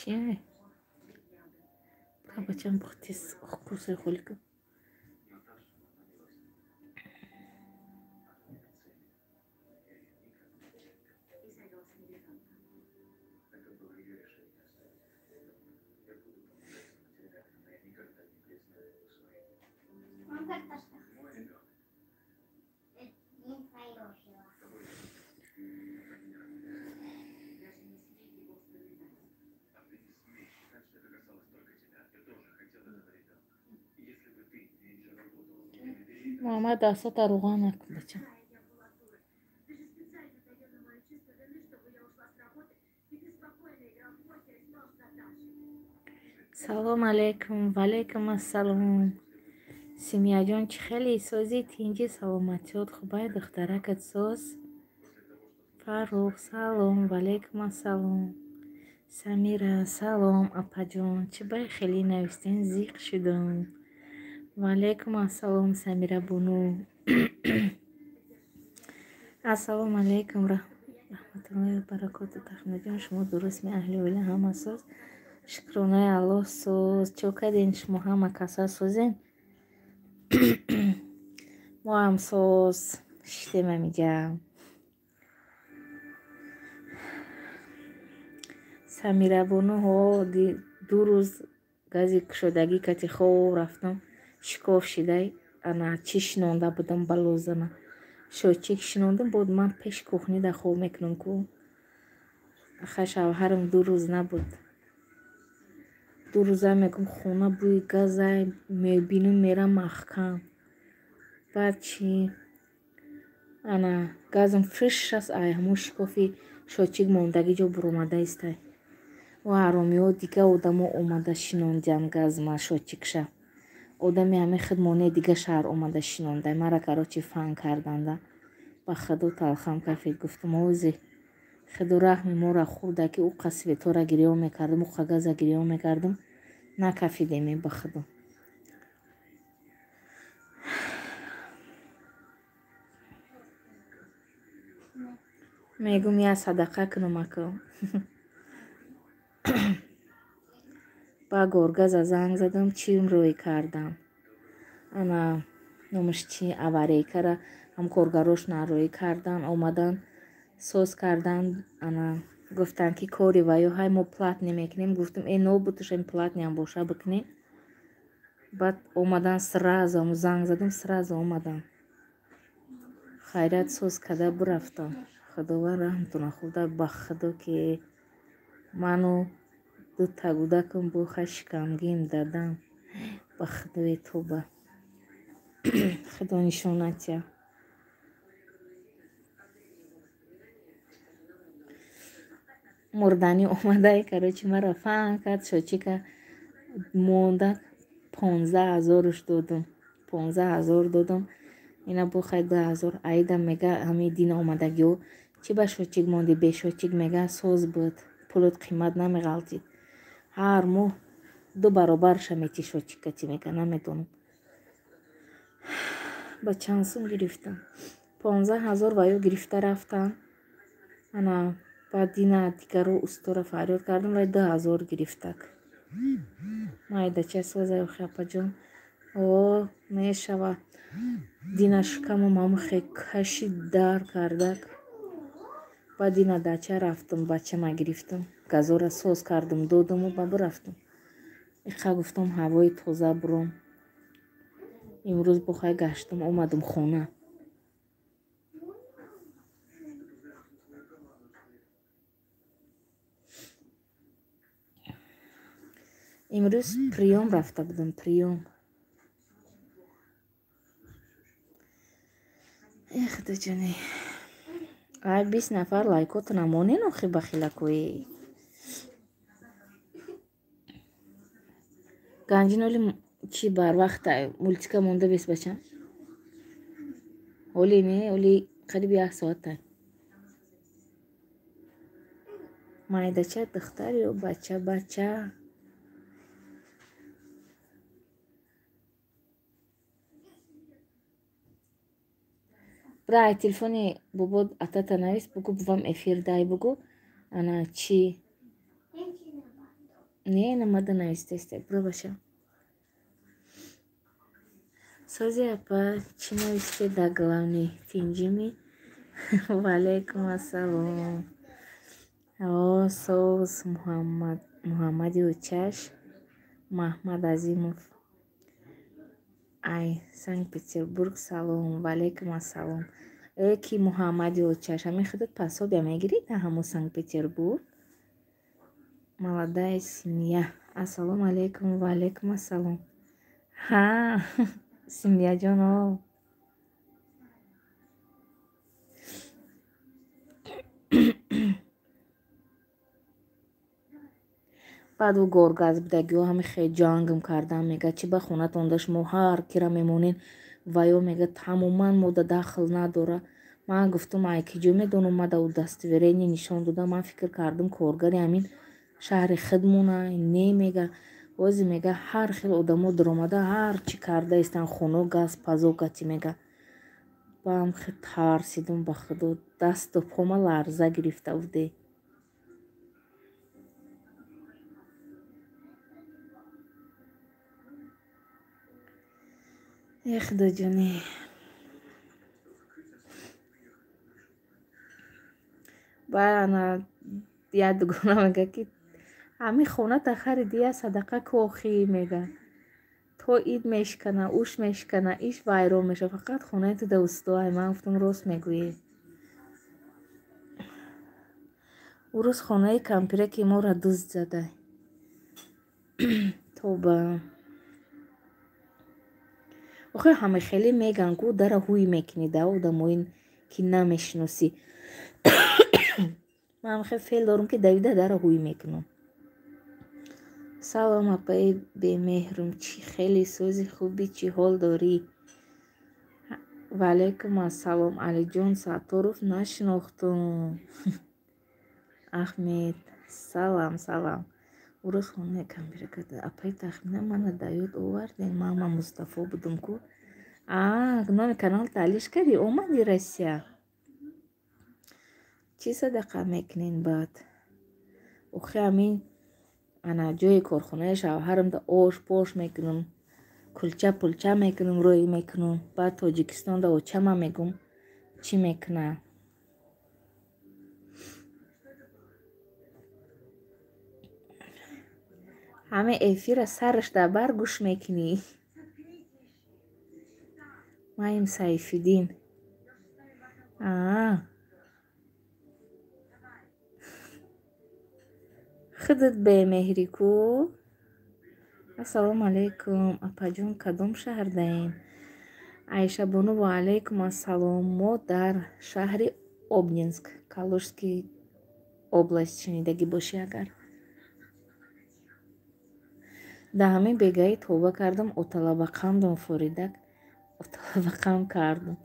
Чия? Бачам бухтис курсой холика. Муҳаммад, дастата равған накун, бача. Салом алейкум, ваалейкум ассалом. Симияҷон, чӣ хеле созӣ, тинҷи, саломатиёт хубай, духтаракат соз? Фаррух, салом, ваалейкум ассалом. Самира, салом, апаҷон, чӣ бай хеле навистен, зиқ шудам. Ваалейкум ассалом, Самира бону. Ассалому алейкум, раҳматуллоҳи ва баракоту. Тахминаҷон, шумо дурустми, аҳли оила ҳама соз? Шукронаи Аллоҳ, соз. Чо кардем, шумо ҳама каса созем? Мо ҳам соз шиштем ҳамиҷа. Самира бону, ҳо, 2 рӯз гази кушодагӣ кати хоб рафтам. Шикоф шидай, ана чӣ шинонда будам балозана. Шочик шинондам, буд ман пеш кухнида хоб мекунам ку. Аха, шавҳарам 2 рӯз набуд. 2 рӯза мегум хона бӯи газай, мебинам мерам маҳкам. Баъд чӣ? Ана газам фиш аст, ай ҳамун шикофи шочик мондагӣ ҷо буромада истай. Ва ҳаромиҳо дига одамо омада шинондиан газма шочикша. Одами ҳамин хидмонаи дига шаҳр омада шинонда. Мара короче фан карданда. Ба худо талхам кафид, гуфтам ози худо раҳми моро хӯрда, ки уқа светора гирён мекардам, уқа газа гирён мекардам, накафидем ба худо. Мегум я садақа кунам ако. Ба горгаза занг задам, чим рӯй кардам. Ана номаш чи, аварейкара ҳам коргарош нарӯй кардан, омадан соз кардан, ана гуфтанд ки кори ваё ҳай мо платне мекунем. Гуфтам э нобутушем платнеам боша бикунем. Баъд омадан сразу занг задам, сразу омадан. Хайрат соз карда бурафтам. Худованд раҳмтона хӯрда, ба худо ки ману 2 гудакам бо хашкамгим дадам. Ба худои тоба. Худо нишонатя. Мурданӣ омадай, короче, мара фан кард, шочика монда 15 000 додум. 15 000 додум. Ина бохай 2000. Аида мега ҳамин дина омадагиҳо чӣ ба шочик монди, бешочик мега соз буд. Пулот қимат намеғалтид. Ҳар моҳ 2 баробарша мети шочикати мега, намедонам. Ба чанд сум гирифтам? 15 000 ва ё гирифта рафтам. Ана баъд дина дигаро устора фарёд кардам, вай 2000 гирифтак. Майдача созай охи апаҷон. О, мешава. Дина шикамам ҳамахе кашид дар кардак. Баъд дина дача рафтам, бачама гирифтам. Газора соз кардам, додаму ба бурафтам. Иқа гуфтам ҳавои тоза буром. Имрӯз бохай гаштам, омадам хона. Имрӯз приём рафта будам, приём. Э, худоҷоне. Ай 20 нафар лайкотона монен охи бахилакои. Ганҷиноли чӣ барвақт мултика монда бес бачам? Оли не, оли қариб 1 соата. Майдача духтар ё бача бача? Бра, ай телефони бобо атата навис, бугу бувам эфир дай, бугу ана чӣ? Не, намада навистаистай. Буро баша. Сози апа, чӣ нависте дар главни тинҷими? Ва алайкум ассалом. О, соз Муҳаммади Учаш, Маҳмад Азимов. Ай, Санкт-Петербург салом. Ва алайкум ассалом. Э, ки Муҳаммади Учаш, ҳамин худат пособия мегирӣ дар ҳамон Санкт-Петербург? Молодая семья. Ассалому алайкум. Ва алайкум ассалом. Ҳа, семьяҷон, о. Баъд ӯ горгаз будагиҳо ҳами хел ҷангм кардан, мега чӣ ба хонатонда шумо ҳар кира мемонед, ва ё мега тамоман мода дахл надора. Ман гуфтам, ай киҷо медонам, ма да удостоверение нишон додам, ман фикр кардам коргари ҳамин шаҳри худмона. Не, мега, ози мега ҳар хел одамо даромада ҳар чӣ карда истан, хоно газ пазо гати мега. Баам хел тарсидум, ба худо, дасту пома ларза гирифта буде. Э, худоҷоне. Ба ана як дугона мега, ки ҳамин хоната хариди, я садақа кохӣ, мега. То ид мешкана, уш мешкана, иш вайрон мешава, фақат хонаи ту да устоай. Ман гуфтам, рост мегӯӣ. Ӯ рӯз хонаи кампираки моро дузд зада. Тоба. Охир ҳама хеле меган, ку дара ҳуй мекунӣ да одамои ки намешиносӣ. Ман хел феъл дорам, ки давида дара ҳуй мекунам. Салом, апаи бемеҳрум, чӣ хеле сози хубӣ, чӣ ҳол дорӣ? Ва алайкум ассалом. Алиҷон Сатторов, нашинохтум. Ахмед, салам, салам. Ӯ рӯз хонаи кампирака апаи Тахмина мана да ёд овардем. Мама Мустафо будум ку. А, номи канал таълиш кардӣ, омади Россия. Чӣ садақа мекунен баъд? Охи ҳамин ана ҷои корхонаи шавҳарам да ош пош мекунам, кулча пулча мекунам, рӯй мекунам. Баъд Тоҷикистон да очама мегум, чӣ мекуна? Ҳамин эфира сараш дар бар гӯш мекунӣ. Маим Сайфиддин. Аа. Худат бемеҳрӣ ку? Ассалому алайкум, апаҷон, кадом шаҳрдаем? Айшабону, ва алайкум ассалом. Мо дар шаҳри Обнинск, Калужский область, шунидагӣ бошӣ агар. Дар ҳамин бегаӣ тавба кардам, оталабақандум форидак, оталабақам кардум.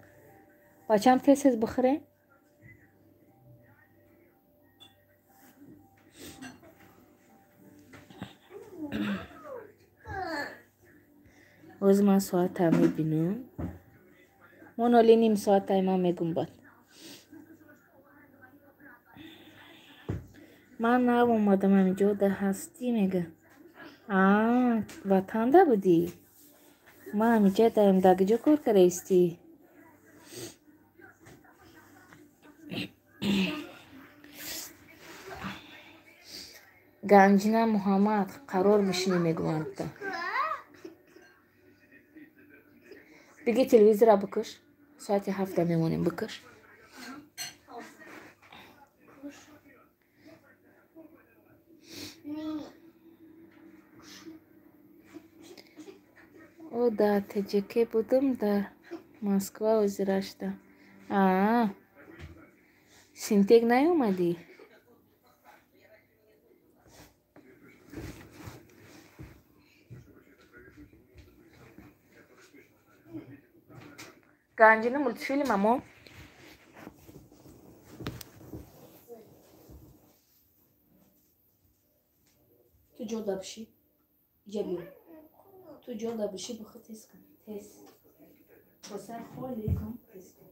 Бачаам, тез тез бихӯрем? Боз ман соата мебинам. Мо ноли ним соатай, ман мегум бад. Ман нав омадам, ҳаминҷо да ҳастӣ, мега. А, ватанда будӣ? Ман ҳаминҷа даем, дар куҷо кор кардаистӣ? Ганҷина Муҳаммад, қарор бишинӣ, мегӯянд. Биги телевизора бикуш. Соати 7-да мемонем, бикуш. О, дар ТҶК будум, дар Москва озирашта. Аа, Синтек наёмадӣ? Ганҷина, мультфилм амо. Ту ҷо да бишӣ. Иҷа биё. Ту ҷо да бишӣ, бихӯ, тез кун. Тез. Коса холӣ кун, тез кун.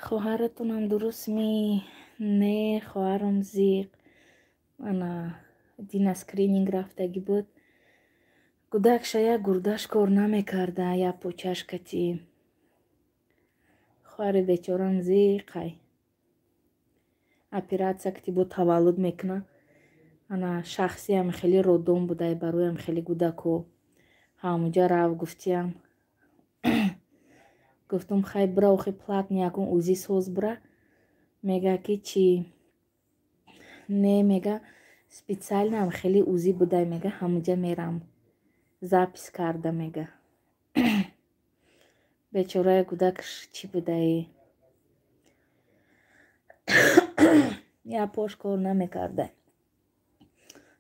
Хоҳаратонам дуруст ми? Не, хоҳарам зиқ. Ана дина скрининг рафтагӣ буд. Кӯдакша як гурдаш кор намекарда, як почаш кати. Хоҳари бечорам зиқай. Оператсия кати бо таваллуд мекуна. Ана шахсиам хеле роддом будай бароям хеле кӯдако. Ҳамуҷа рав гуфтиям. Гуфтум хай бира охи платни ягон УЗИ соз бира. Мега ки чӣ? Не, мега специально хеле УЗИ будай, мега ҳамуҷа мерам. Запись карда мега. Бечораи кӯдакш чӣ будаи? Як пош кор намекарда.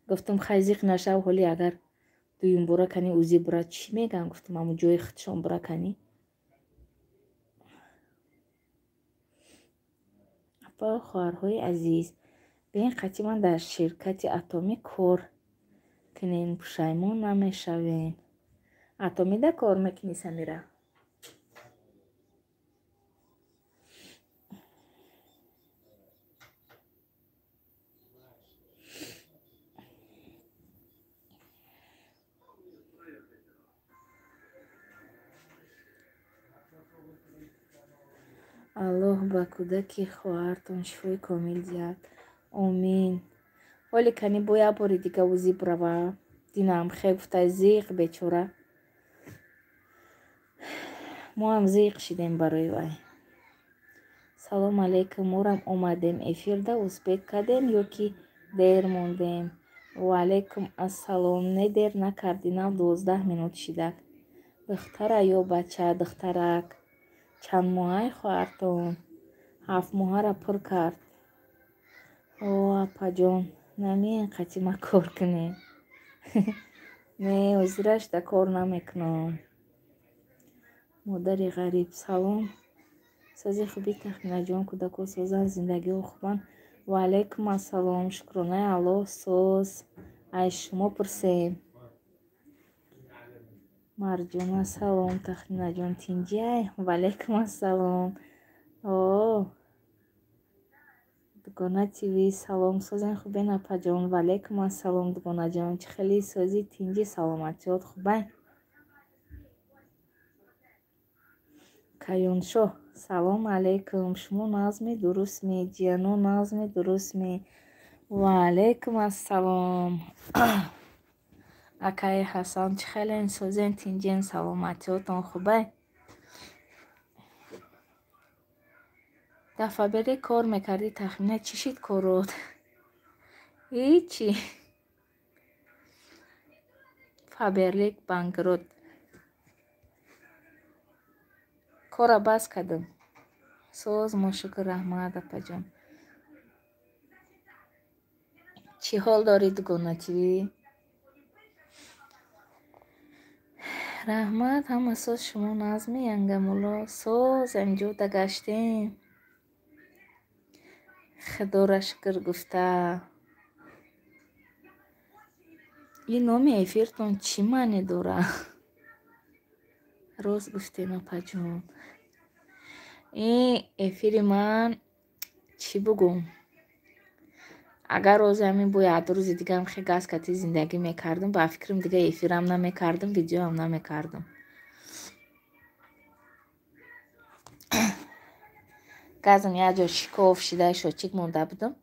Гуфтум хай зиқ нашав, ҳоли агар дуюмбора кани УЗИ бура чӣ мегӯям? Гуфтум ҳамун ҷои худшон бура кани. Апа хоҳарҳои азиз, бин қати ман дар ширкати Атомӣ кор кунем, пушаймон намешавем. Атомида кор мекунӣ, Самира? Аллоҳ ба кӯдаки хоҳартон шифои комил диҳад. Омин. Ҳоли кани бо як бори дига УЗИ бурава. Динам хе гуфтай зиқ бечора. Мо ҳам зиқ шидем барои вай. Салом алейкум, морам омадем эфирда успех кардем ё ки дер мондем? Ва алейкум ассалом. Не, дер накардӣ, нав 12 минут шидак. Духтара ё бача, духтарак. Чанд моҳаи хоҳартон? 7 моҳаро пур кард. О, апаҷон, намеен қати ма кор кунем. Не, ҳозирашда кор намекунам. Модари ғариб, салом. Сози хуби Тахминаҷон, кӯдако созанд, зиндагиҳо хубанд. Ва алейкум ассалом. Шукронаи Аллоҳ соз. Ай шумо пурсем. Марҷона, салом. Тахминаҷон, тинҷиай? Ва алейкум ассалом. О, Дугона ТВ, салом. Созен хубен апаҷон. Ва алейкум ассалом, Дугонаҷон. Чӣ хеле сози, тинҷи, саломатиёт хубай? Каюншоҳ, салом алейкум. Шумо нағзми, дурустми? Ҷияно нағзми, дурустми? Ва алейкум ассалом. Акаи Ҳасан, чӣ хелен созен, тинҷен, саломатиётон хубай? Дафъа бере кор мекардӣ, Тахмина, чӣ шид корот? Ҳичи. Фаберлик банкрот. Кора бас кардам. Соз мо шукр, раҳмат апаҷон. Чӣ ҳол дорӣ, Дугона ТВ? Раҳмат, ҳама соз, шумо нағзми, янгамулло? Соз, амҷода гаштем. Худоро шукр гуфта. Ин номи эфиртон чӣ маъне дорад? Рост гуфтем, апаҷон. Ин эфири ман чӣ бугум? Агар рози ҳамин бо як ду рӯзи дигаам хе газ кати зиндагӣ мекардам, ба фикрам дига эфирам намекардам, видеоам намекардам. Газам як ҷо шикоф шида, шочик монда будам.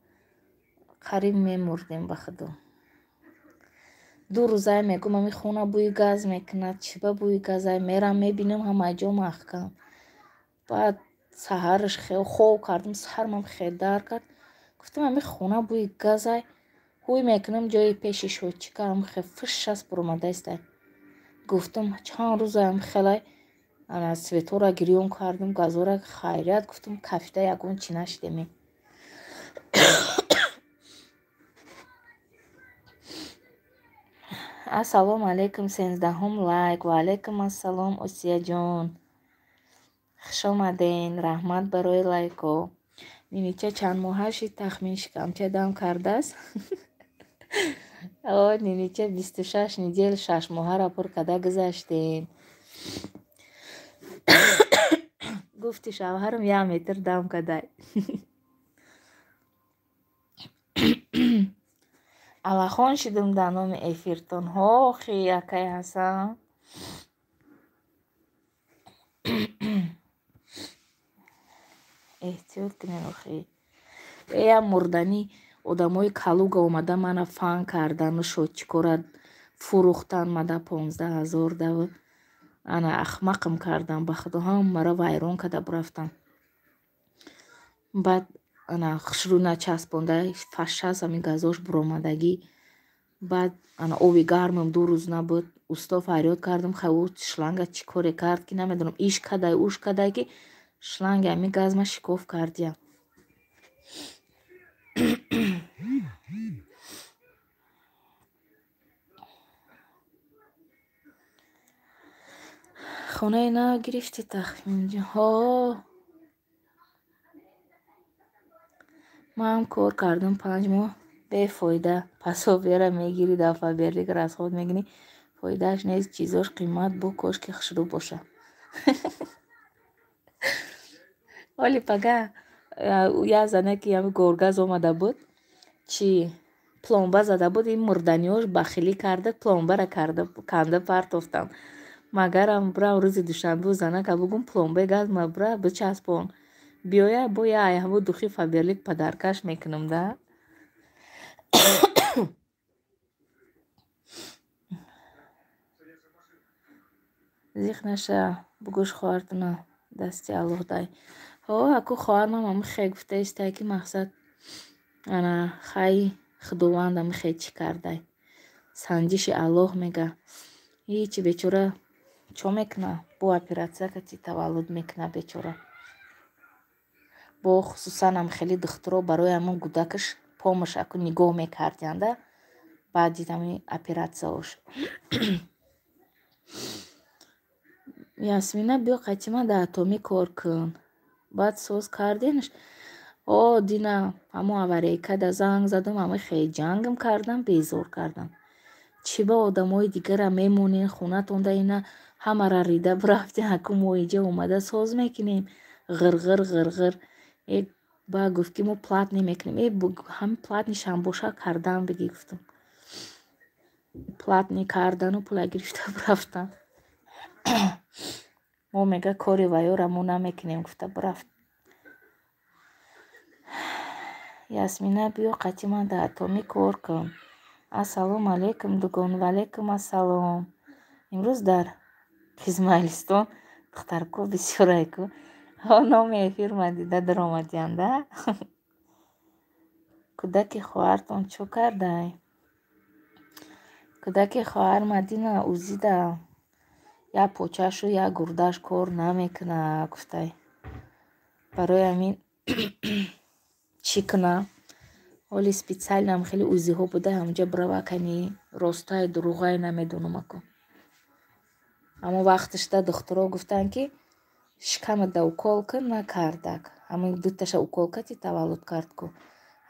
Қариб мемурдем ба худо. Ду рӯзае мегӯм, ҳамин хона бӯи газ мекунад, чӣ ба бӯи газай? Мерам мебинам, ҳамаи ҷо маҳкам. Баъд саҳараш хов кардам, сармам хел дард кард. Гуфтам ҳамин хона бӯи газай. Ҳуй мекунам ҷои пеши шочика ҳам хел фиш аст буромадаистай. Гуфтам чанд рӯзаам хелай ана светора гирён кардам, газора хайрият гуфтам кафида ягон чӣ нашидем. Ассалому алейкум, 13-ум лайк. Ва алейкум ассалом, Осияҷон. Хуш омаден, раҳмат барои лайко. Нинича чанд моҳа шид, тахмин шикамча дам кардааст? О, Нинича 26 недел, 6 моҳаро пур карда гузаштем. Гуфти шавҳарам як метр дам кадай. Аллахон шидум дар номи эфиртон. Ҳохи акай Ҳасан. Эҳтиёт кунед охи. Э мурданӣ одамои Калуга омада мана фан кардану шодчикора фурӯхтан мада 15 000 дав. Ана ахмақам кардан, ба худо ҳамаро вайрон карда бурафтам. Баъд ана хушрӯ начаспонда фашас ҳамин газош буромадагӣ. Баъд ана оби гармам 2 рӯз набуд. Усто фарёд кардам, хай ӯ шланга чӣ коре кард ки намедонам, иш кадай, уш кадай ки шланги ҳамин газ ма шикоф кардиям. Хонаи нав гирифтӣ тахминҷон? Ҳо. Ман кор кардам 5 моҳ бефоида. Пособияро мегирӣ, дар Фаберлик расход мекунӣ, фоидааш нест, чизош қимат бо кошки хушрӯ боша. Оли пага як зане ки ҳами горгаз омада буд, чи пломба зада буд, ин мурданиҳош бахилӣ карда пломбара канда партофтанд. Магарам бирам рӯзи душанбе занака бугум пломбаи газ ма бира бичаспон. Биёя бо я ҳамо духи Фаберлик падаркаш мекунам да. Зиқ наша, бугӯш хоҳартона дасти Аллоҳ дай. Ҳо, аку хоҳармам ҳами хе гуфта истай ки мақсад ана хай худованд ҳами хе чӣ кардай. Санҷиши Аллоҳ мега. Ҳичи бечора чо мекуна? Бо оператсия кати таваллуд мекуна бечора. Бо хусусан ҳам хеле духтуро барои ҳамон гудакаш помощь аку нигоҳ мекардианда баъди ҳами оператсияош. Ясмина биё қайти ман дар Атомӣ кор кун. Баъд соз карденаш. О, дина ҳамон аварийкада занг задам, ҳами хе ҷангам кардам, безор кардам. Чӣ ба одамои дигара мемонен хонатонда ина ҳамара рида бирафтем, аку мо инҷа омада соз мекунем. Ғирғир ғирғир. Э ба гуфт ки мо платный мекунем. Э ҳами платныйшам боша кардан бигӣ гуфтам. Платный кардану пула гирифта бирафтам. Мо мега кори ваёра мо намекунем гуфта бирафт. Ясмина биё қайти ман дар Атомӣ кор кун. Ассалому алайкум дугон. Ваалайкум ассалом. Имрӯз дар Измаилистон духтарко бисёрай ку. Ҳо номи эфир ма дида даромадиям да. Кӯдаки хоҳартон чӣ кардай? Кӯдаки хоҳар Мадина узида як почашу як гурдааш кор намекунад гуфтай. Барои ҳамин чӣ кунам? Ҳоли специально ҳам хеле узиҳо буда ҳамонҷа бирава кани ростай дурӯғай намедонам аку. Аммо вақташда духтуро гуфтанд ки шикамата укол кун, накардак. Ҳамин дуташа укол кардӣ таваллуд кард ку.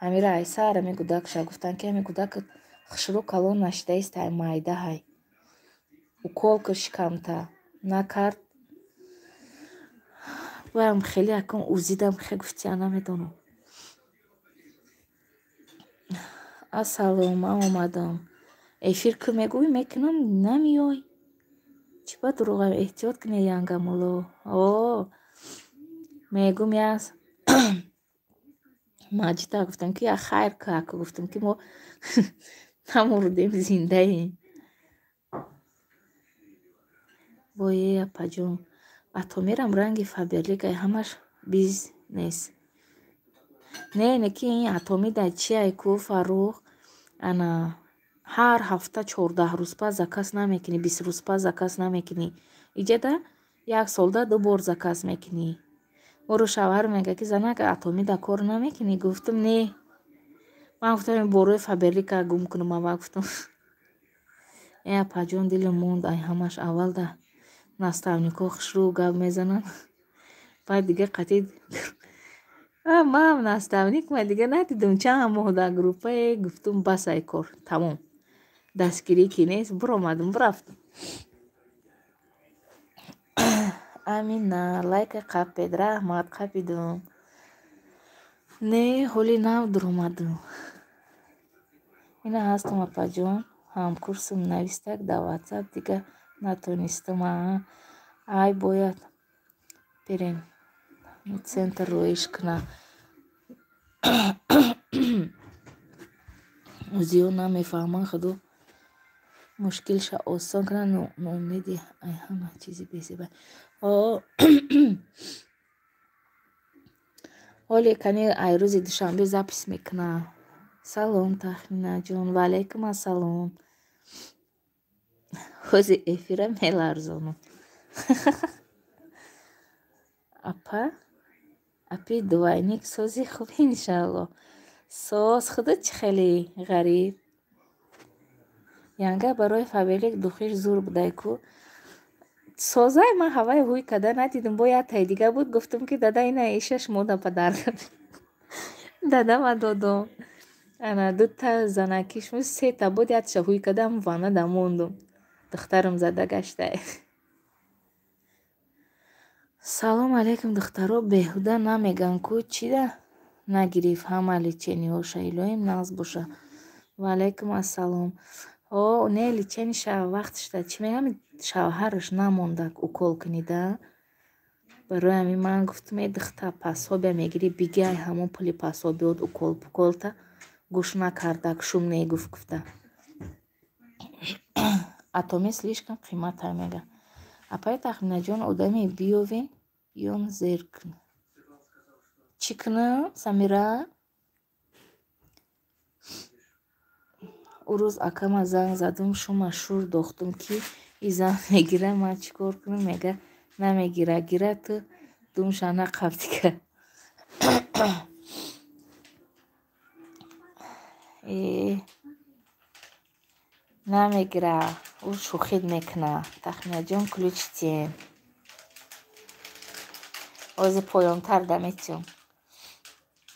Ҳамира ай сар ҳами гудакша гуфтанд ки ҳами гудак хушрӯ калон нашидаист ай майдаҳай. Укол кун шикамта. Накард. Ваям хеле акун узидам хе гуфтия намедонам. Ассалом, ман омадам. Эфир ку мегӯӣ мекунам, намеёй. Чӣ ба дурӯғам? Эҳтиёт кунед янгамулло. О, мегӯм як Маҷида гуфтам ки як хайр ку аку гуфтам ки мо намурдем зиндаем. Вое апаҷон, Атомирам ранги Фаберлик ай ҳамаш бизнес. Не, не ки ин Атомӣ дар чиай ку Фаррух? Ана ҳар ҳафта 14 рӯз пас заказ намекунӣ, 20 рӯз пас заказ намекунӣ. Иҷада як солда ду бор заказ мекунӣ. Оро шавҳар мега ки занак Атомӣ дар кор намекунӣ? Гуфтам не. Ман гуфтам борои Фаберлика гум кунам аввал гуфтам. Э апаҷон дилам монд ай ҳамаш аввал да наставникҳо хушрӯ гап мезананд. Баъд дига қатъи ман наставник ма дига надидам чанд моҳ дар группае гуфтум бас ай кор тамом. Дастгирӣ ки нест биромадам бирафтам. Амина, лайка қапед, раҳмат, қапидум. Не, ҳоли нав дуромадум. Ина ҳастам, апаҷон, ҳамкурсум навистак дар ватсап, дига натонистам. Ай, бояд берем центр роиш куна. Ӯзиё намефаҳманд, худо мушкилша осон кунад. Ноумеди ай ҳама чизи безеба. Ҳоле кани ай рӯзи душанбе запис мекунам. Салом, Тахминаҷон. Ва алайкум ассалом. Ҳози эфира меларзонам. Апа, апи двойник сози хуб иншаалло. Соз худо чӣ хеле ғариб. Янга барои Фаберлик духиш зур будай ку. Созай ман ҳавай ҳуй када надидум, бо як тай дига буд, гуфтум ки дада ина иша шумо да падар. Дадама додум. Ана дута занакишму сета буд, якша ҳуй кадам ванна да мондум. Духтарам зада гаштай. Салом алейкум, духтаро, беҳуда намеган ку чида нагирифт ҳама лечениҳоша, илоҳим нағз боша. Ва алайкум ассалом. О, не, лечениша вақтшда чӣ мегӯям, шавҳараш намондак укол кунида. Барои ҳамин ман гуфтум, э духта, пособия мегирӣ, бигай ҳамон пули пособиёт укол пуколта гӯш накардак, шум негуфт гуфта. Атоми слишком қиматай мега. Апаи Тахминаҷон, одаме биёвен ён зер кун. Чӣ кунам, Самира? Ӯ рӯз акама занг задум, шума шур дохтум ки и зан мегира, ман чӣ кор кунам? Мега намегира, гира ту думша нақаб дига. Намегира, ӯ шӯхид мекуна. Тахминаҷон, ключ тиен. Ози поёнтар даметиём.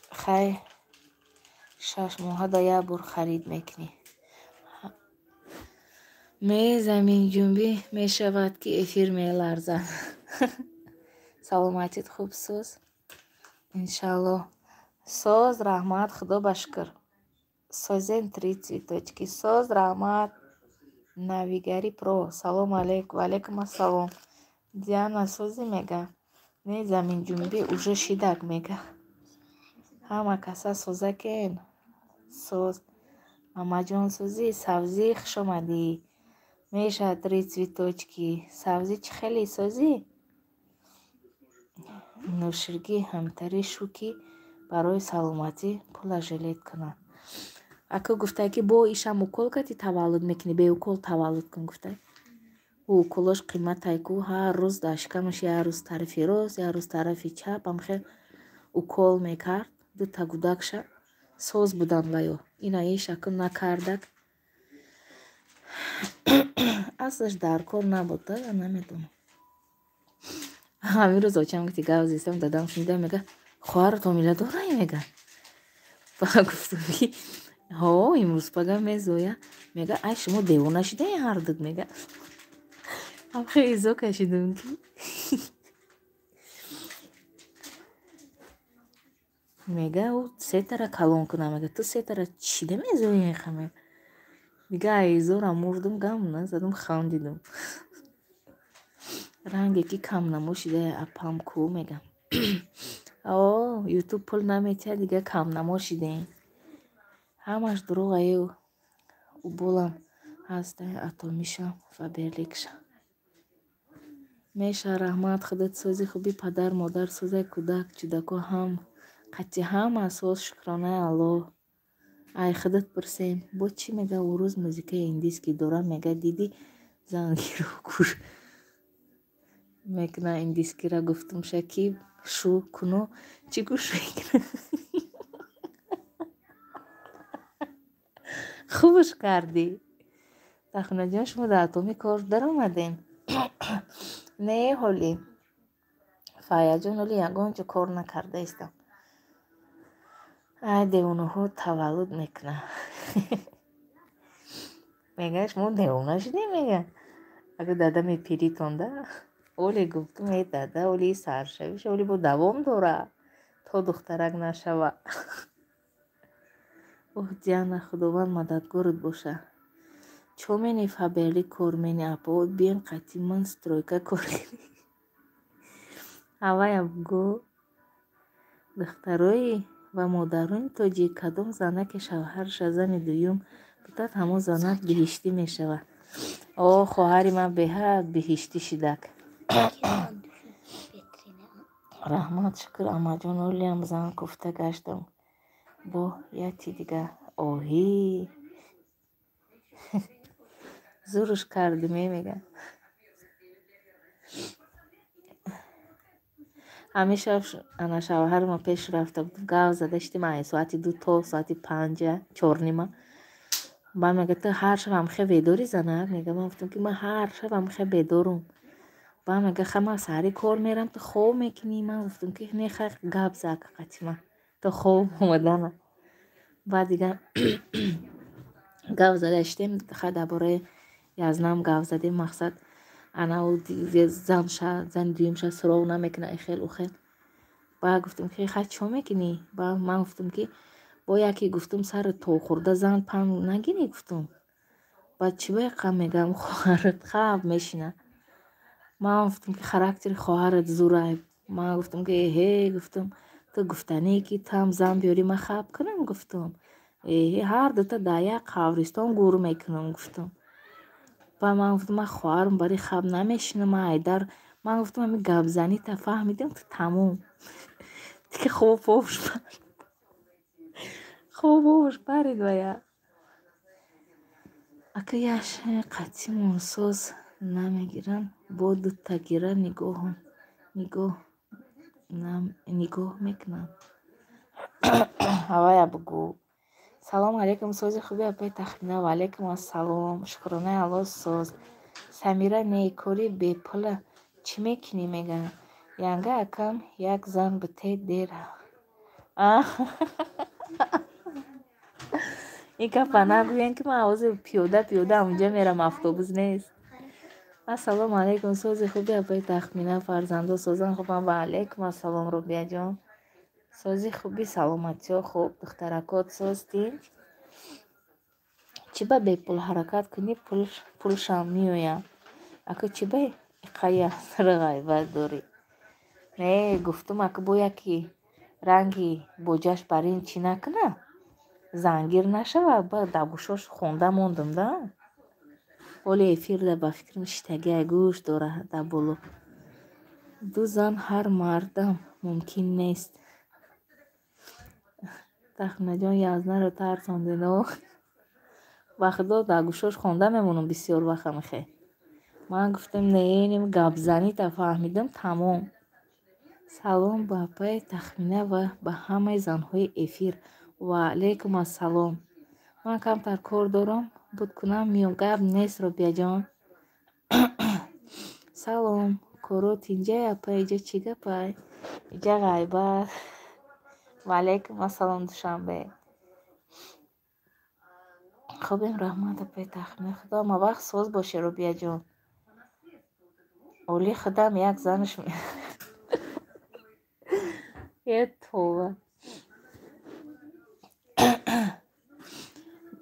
Хай, 6 моҳа да як бор харид мекунӣ. Ме заминҷунбӣ мешавад ки эфир меларзад. Саломатит хуб соз? Иншаллоҳ. Соз, раҳмат, худо ба шукр. Созен три цветочки. Соз, раҳмат. Навигари про. Салом алейкум. Ва алайкум ассалом. Диана сози мега. Не, заминҷунбӣ уже шидак мега. Ҳама каса созакен. Соз. Мамаҷон созӣ, савзӣ, хуш омадӣ. Мешавад три цветочки. Савзӣ чӣ хеле созӣ? Нӯширгӣ ҳамтари шу ки барои саломатӣ пула жилет кунад. Ака гуфтай ки бо ишам укол кардӣ таваллуд мекунӣ, беукол таваллуд кун гуфтай. Ӯ уколош қиматай ку, ҳар рӯз дар шикамаш як рӯз тарафи рост, як рӯз тарафи чап ҳамхел укол мекард. Дута гудакша соз будан ваё. Ина иш аку накардак. Аслаш дар кор набуд, да, намедонам. Ҳамин рӯз очам гуфти гап зистам, дадам шунида мега, хоҳарат ҳомила дорай мега. Ба гуфтум ки ҳо, имрӯз пага мезоя. Мега, ай шумо девона шудаи ҳардуд мега. Ам хеле изо кашидум ки. Мега, ӯ сетара калон кунам, мега, ту сетара чида мезои хаме. Дига айзора мурдум, гам назадум, хандидум. Ранге ки камнамо шида апам ку мега. О, ютуб пул наметиҳад, дига камнамо шидаем. Ҳамаш дурӯғ аю. Уболам ҳастай атомиша Фаберликша. Меша, раҳмат, худат сози хуби, падар, модар созай, кӯдак, чудако ҳам қатъи ҳама соз, шукронаи Аллоҳ. Ай худат пурсем, бо чӣ мега ӯ рӯз музикаи индийский дора, мега диди зангиро гӯш мекуна индийскира, гуфтумша ки шу куно чӣ гӯш мекуна. Хубш кардӣ. Тахминаҷон, шумо дар атоми кор даромадем? Не, ҳоли. Фаяҷон, ҳоли ягон ҷо кор накарда истам. Ай, девонаҳо таваллуд мекунанд. Мега, шумо девона шудем, мега. Агар дада мепиритонда. Оле гуфтум, э дада, оли саршавиш, оли бо давом дора, то духтарак нашава. Оҳ, Диана, Худованд мададгорат боша. Чо мени Фаберли кор мени апо, биён қатъи ман стройка кор кунӣ. Ҳаваям гӯ, духтарои ва модарони тоҷик, кадом занаке шавҳараша зани дуюм бутад, ҳамон занак биҳиштӣ мешавад. О, хоҳари ман беҳад биҳиштӣ шидак. Раҳмат, шукр, амаҷон, олиам зан куфта гаштам. Бо яти дига. Оҳӣ. Зуруш кардиме, мега. Ҳамеша ана шавҳарма пеш рафта буд, гав зада шидем ай соати 2 то соати 5, 4:30. Баъд мега, ту ҳар шаб ҳамхе бедорӣ занак? Мега, ман гуфтам ки ман ҳар шаб ҳамхе бедорум. Баъд мега, ха ман саҳари кор мерам, ту хоб мекунӣ? Ман гуфтам ки не, хай гап зак қатима то хоб омадана. Баъд дига гав зада шидем, хай дар бораи язнам гав задем, мақсад ана ӯ зани дуюмша суроғ намекунад, ихел ухел. Баъд гуфтам ки хай чо мекунӣ? Баъд ман гуфтам ки бо яке гуфтум сари то хӯрда зан панд нагирӣ гуфтум. Баъд чӣ бақа мегам, хоҳарат хаб мешина. Ман гуфтам ки характери хоҳарат зурай. Ман гуфтам ки эҳе, гуфтум, ту гуфтанӣ ки туам зан биёрӣ ман хаб кунам гуфтум. Эҳе, ҳар дута дар як қабристон гур мекунам гуфтум. Баъд ман гуфтам, ман хоҳарам барои хаб намешинам, ман айдар. Ман гуфтам ҳамин гапзанита фаҳмидам, ту тамом. Дига хобовш парид. Хобовш парид вая. Ака яш қатъимон соз намегиранд, бо дутагира нигоҳ мекунанд. Ҳавая бугӯ. Салом алейкум, сози хуби апаи Тахмина. Ва алейкум ассалом. Шукронаи Аллоҳ соз. Самира, не, кори бепула чӣ мекунӣ мега? Янга акам як зан бите дер. Ин гапа нагӯян ки ман ҳозир пиёда пиёда ҳамунҷа мерам, автобус нест. Ассалому алейкум, сози хуби апаи Тахмина, фарзандо созан хубам. Ва алейкум ассалом, Рубияҷон. Сози хуби, саломатиҳо хуб, духтаракот созтӣ? Чӣ ба бепул ҳаракат кунӣ, пулшам меояд. Ака чӣ ба иқая ғайбат дорӣ? Не, гуфтум, ака бо яке ранги боҷаш бар ин чӣ накуна? Зангир нашава, баъд дар гӯшош хонда мондум да. Ҳоли эфирда ба фикрам шитагиай гӯш дора дар боло. Ду зан ҳар мардам мумкин нест. Тахминаҷон, язнаро тарсондино. Ба худо дар гӯшош хонда мемонам бисёр вақт ҳамихе. Ман гуфтам не, ним гапзанита фаҳмидам, тамом. Салом ба апаи Тахмина ва ба ҳамаи занҳои эфир. Ва алейкум ассалом. Ман камтар кор дорам, буд кунам миём. Гап нест, Робияҷон. Салом, коро тинҷай апа, иҷа чӣ гапай? Иҷа ғайбат. Ва алейкум ассалом, Душанбе. Хубем, раҳмат, апаи Тахмина. Худо ҳама вақт соз бошӣ, Робияҷон. Оли худам як занаш е това.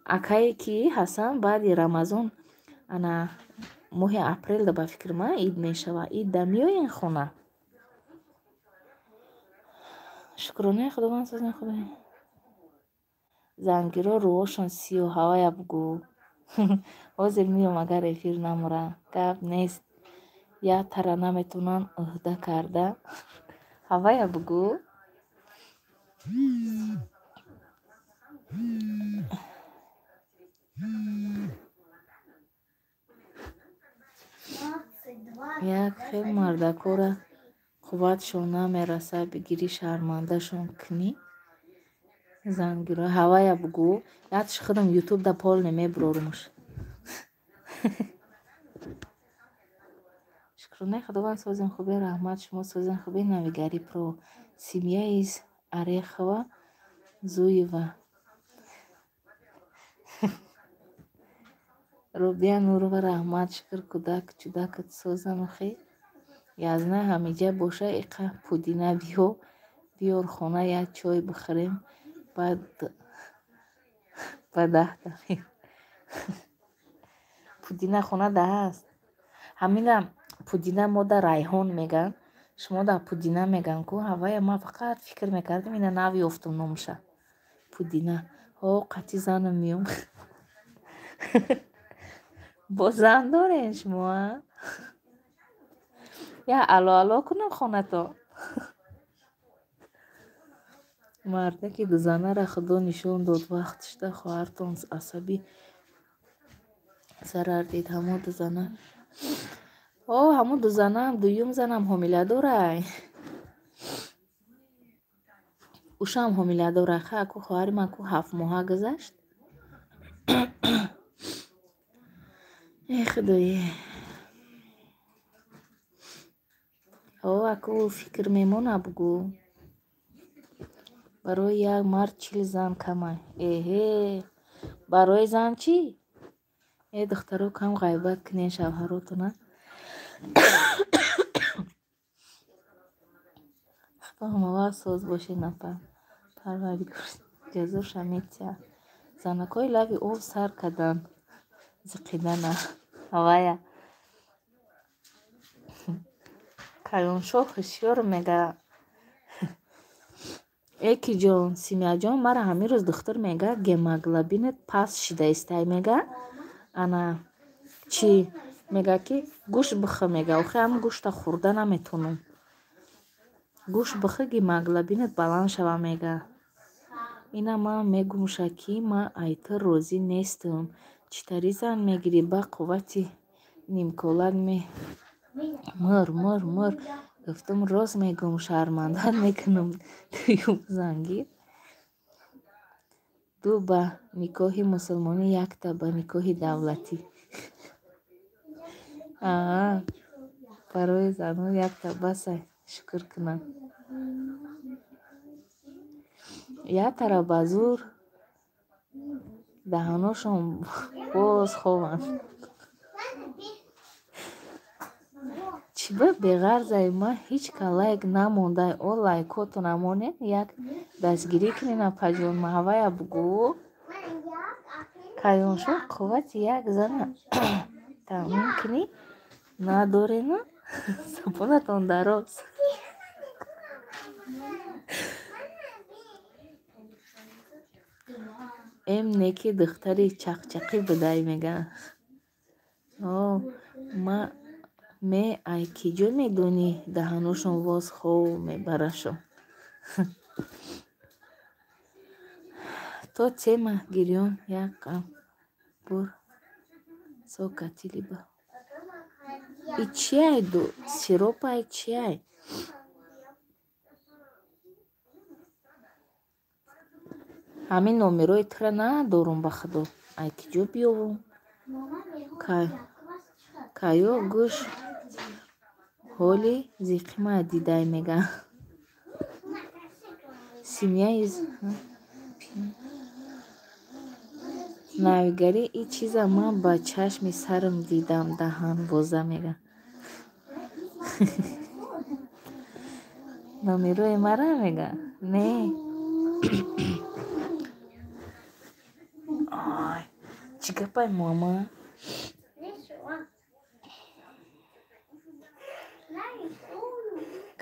Акае ки Ҳасан баъди Рамазон ана моҳи апрелда ба фикри ман ид мешавад. Идда меоян хона. Шукронаи Худованд созен худо. Зангиро рӯҳошон сиёҳ, ҳавая бугӯ. Ҳозир меом агар эфир намура. Гап нест. Як тара наметавонанд ӯҳда карда. Ҳавая бугӯ. Як хел мардакора қувватшон намерасад, бигирӣ шармандашон кунӣ. Зангиро ҳавая бугӯ. Якш худам ютубда пол намебурорумш. Шукронаи Худованд созен хубе, раҳмат шумо созен хубе, навигари про. Семья из Орехова Зуева. Рубия Нурова, раҳмат, шукр, кӯдак чудакат созану хе. Язна ҳамиҷа боша иқа пудина биё, биёр хона як чой бихӯрем, баъд ба даҳта. Пудина хона да ҳаст. Ҳамина пудина мода райҳон меган, шумо да пудина меган ку, ҳавая ман фақат фикр мекардам, ина нав ёфтум номша. Пудина. Ҳо, қати занам миём. Бо зан дорен шумо, а? Я ало ало кунам хонато. Мардаки дузанара Худо нишон дод, вақтшда хоҳартон асабӣ зарар дид. Ҳамон дузана. О, ҳамон дузанаам, дуюм занам ҳомиладорай. Ушам ҳомиладорай. Ха, аку хоҳари ман ку 7 моҳа гузашт. Э, Худое. О, аку фикр мемона бугӯ. Барои як мард 40 зан камай. Эҳе, барои зан чӣ? Э, духтаро, кам ғайбат кунен шавҳаротона. Худо ҳамавақт соз бошед, нафар. Парвардигор ҷазоша метиҳад. Занакҳои лаби об сар карданд зиқидана. Ҳавая. Калоншоҳ ҳушёр мега. Эки ҷон, Симияҷон, мара ҳамин рӯз духтур мега, гемоглобинат паст шида истай мега. Ана чӣ мега ки гӯшт бихӯ мега. Охи ҳам гӯшта хӯрда наметонам. Гӯшт бихӯ, гемоглобинат баланд шава мега. Ина ман мегумша ки ман ай ту розӣ нестам. Чӣ тари зан мегирӣ ба қуввати нимколак ме мр мр мр. Гуфтам рост мегӯм, шармандат мекунам. Дуюм зангир. Ду ба никоҳи мусулмонӣ, якта ба никоҳи давлатӣ. Аа, барои занҳо якта басай, шукр кунанд. Яктара ба зур даҳаношон боз хобанд. Чӣ ба беғарзай ман ҳеҷ ка лайк намондай. О, лайкотона монед, як дастгирӣ кунед, апаҷон, маҳавая бугӯ. Калоншоҳ қуввати як зана таъмин кунӣ надорена, забонатон дароз. Эм неки духтари чақчақӣ будай мега. О, ма ме ай ки ҷо медонӣ даҳаношон воз хоб мебарашон. То тема гирён як бур сокатилиба. И чиай ду сиропай чиай? Ҳамин номерои тура надорум ба Худо. Ай ки ҷо биёвум? Каё гӯш ҳоли зиқима дидай мега. Семья из навигарӣ и чиза ман ба чашми сарам дидам, даҳан боза мега. Номерои мара мега? Не. Ай, чӣ гапай, мама?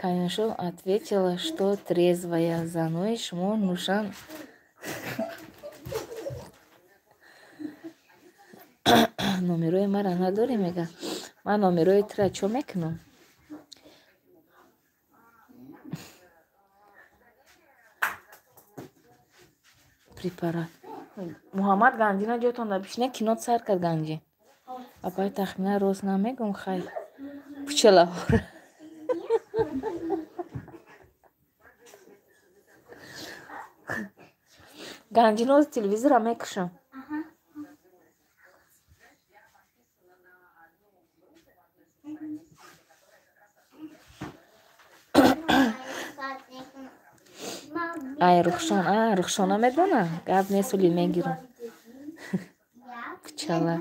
Калоншоҳ ответила, что трезвая. Занои шумо нӯшанд. Номерои мара надорӣ мега. Ман номерои тура чо мекунам? Препарат. Муҳаммад Ганҷина ҷотон да бишина, кинот сар кард Ганҷин. Апай тахмина рост намегум, хай. Пучалаҳора. Ганҷиноз телевизора мекушам. Ай, Рухшон, а, Рухшона медона? Гап нест, ули мегирам. Пучала.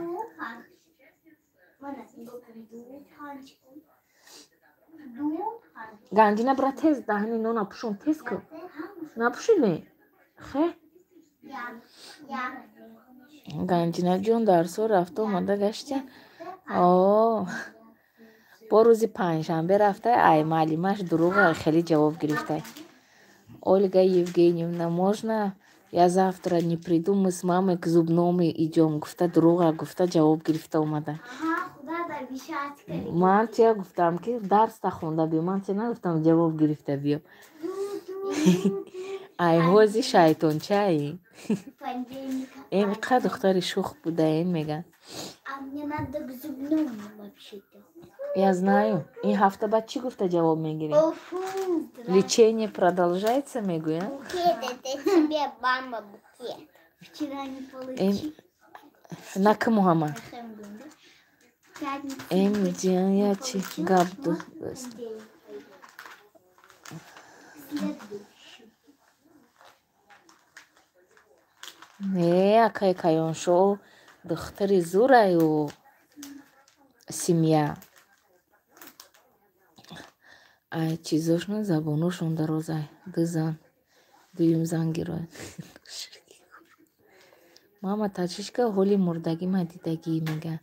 Ганҷина бира тез даҳани нона пӯшон, тез кун. Напӯшидӣ? Хе? Ганҷинаҷон дарсҳо рафта омада гаштя? О, бо рӯзи панҷшанбе рафта, ай муаллимаш дурӯға хеле ҷавоб гирифтай. Ольга Евгеньевна, можно я завтра не приду, мы с мамой к зубному идем? Гуфта дурӯға гуфта ҷавоб гирифта омада. Ман чия гуфтам ки дарс хонда биё, ман чия нагуфтам ҷавоб гирифта биё. Ай ҳози шайтончаи. Эм қа духтари шух будаен мега. Я знаю. Ин ҳафта баъд чӣ гуфта ҷавоб мегирем? Лечение продолжается, мегӯянд? Букет, это тебе, мама, букет. Вчера не получил. Нака Муҳаммад. Эм я чи гап дӯст. Не, акай Каёншо духтари зураю семья. Ай чизошон забоношон дарозай. Ду зан. Дуюм зан гирояд. Мама тачишка ҳоли мурдагӣ ма дидагӣ мега.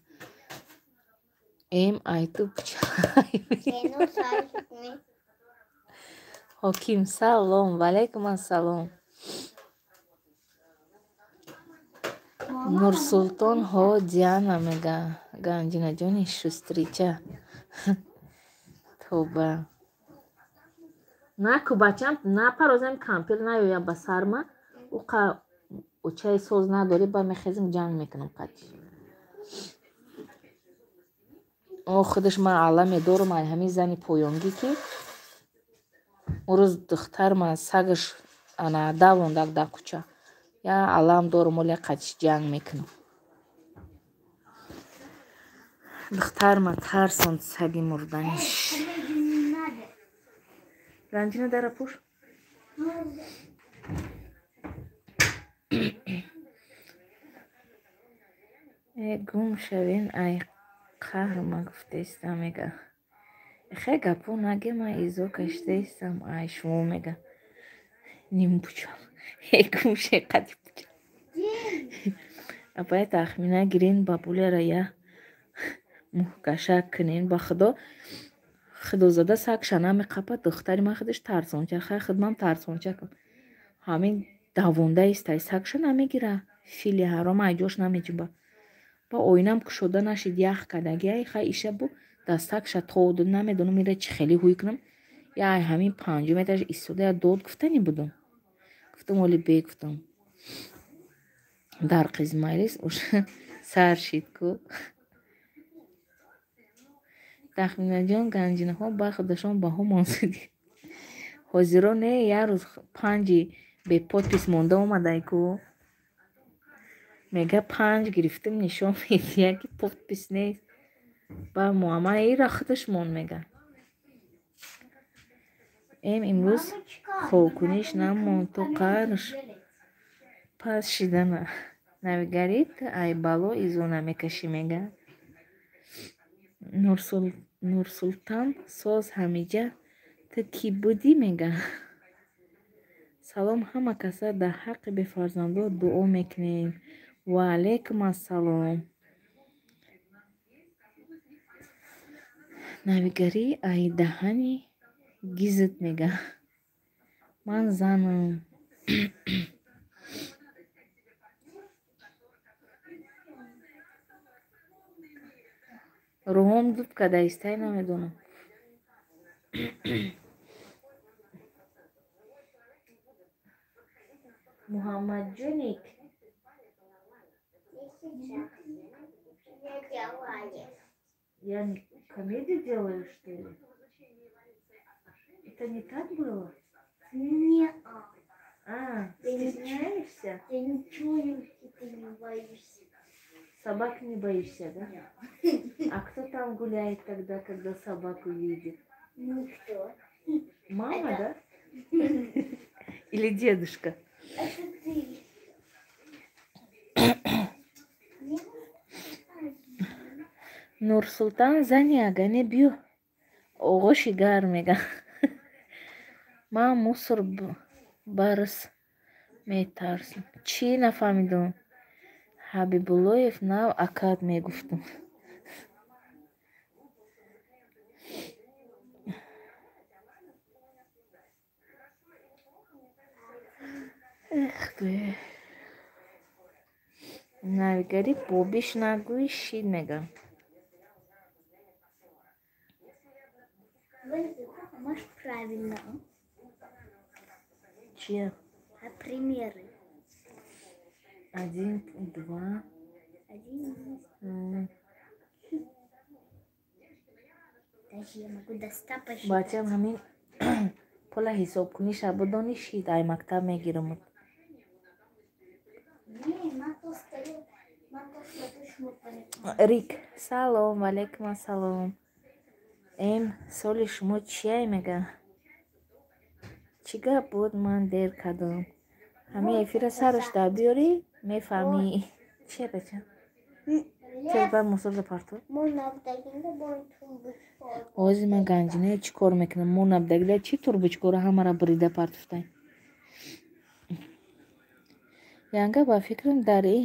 Эм ай ту пучай. Ҳоким салом, ваалайкум ассалом. Нурсултон ҳо Диана мега. Ганҷинаҷони шустрича. Тоба. Наку бачам напарозем кампир наёя ба сарма. Уқа очаи соз надорӣ ба мехезим ҷанг мекунам қатиш. О худаш ман алла медорам ай ҳамин зани поёнгӣ ки он рӯз духтарма сагаш ана давондак дар кӯча. Я аллам дорам оля қатиш ҷанг мекунам. Духтарма тарсонд саги мурданиш. Ганҷина дара пӯш. Э гум шавен ай қаҳр ма гуфтаистам мега. Хе гапо наге ма изо кашидаистам ай шумо мега. Ним пучам. Э гум ше қади пучам. Апай тахмина гирин бабуляра я муҳкашак кунен ба худо. Худозада сагша намеқапад, духтари ман худаш тарсонча. Хай худмам тарсончакам. Ҳамин давонда истай сагша намегира. Фили ҳаром ай ҷош намеҷунба. Ба оинам кушода нашид ях кадаги. Ай хай иша бу дастакша тод намедонам ира чӣ хеле ҳуй кунам. Я ай ҳамин панҷум этаж истода я дод гуфтани будум. Гуфтам оли бе гуфтам. Дар қизмайлис уша сар шид ку. Тахминаҷон ганҷинаҳо ба худашон баҳо монсуди. Ҳозиро не як рӯз панҷи беподпис монда омадай ку. Мега панҷ гирифтим нишон медиҳад ки подпис нест. Ба Муҳаммад ира худаш монд мега. Эм имрӯз хобкуниш намонд то қарш пас шидана. Навигарит ай бало изо намекашӣ мега. Нурсултан соз ҳамиҷа ту кӣ будӣ мега. Салом ҳама каса дар ҳаққи бефарзандо дуо мекунем. Ва алайкум ассалом. Навигарӣ ай даҳани гизит мега. Ман занам. Рӯҳом дуб када истай намедонам. Муҳаммадҷоник. Я комедию делаю, что ли? Это не так было? Нет. А, стесняешься? Я ничего не боюсь. Собак не боишься, да? А кто там гуляет тогда, когда собаку видит? Никто. Мама, да? Или дедушка? Это ты. Нурсултан зани агане биё. Оғоши гарм мега. Ман мусор барс метарсам. Чӣ нафаҳмидум? Ҳабибуллоев нав акад мегуфтум. Эх, навигари бобиш нагӯи шид мега. Может, правильно. Че? А примеры. 1, 2. 1, 2. Даже я могу до 100 посчитать. Бачам ҳамин пула ҳисобкунӣ шабудони шид ай мактаб мегирамуд. Рик, салом, валейкум ассалом. Эм, соли шумо чия мега? Чӣ гап буд, ман дер кардам. Ҳамин эфира сараш дар биёрӣ, мефаҳмӣ. Чия бача? Тез баъд мусорда партов. Ози ман ганҷинаи чӣ кор мекунам? Мо набдагида чӣ турбучкора ҳамаро бурида партофтаем. Янга ба фикрам дар и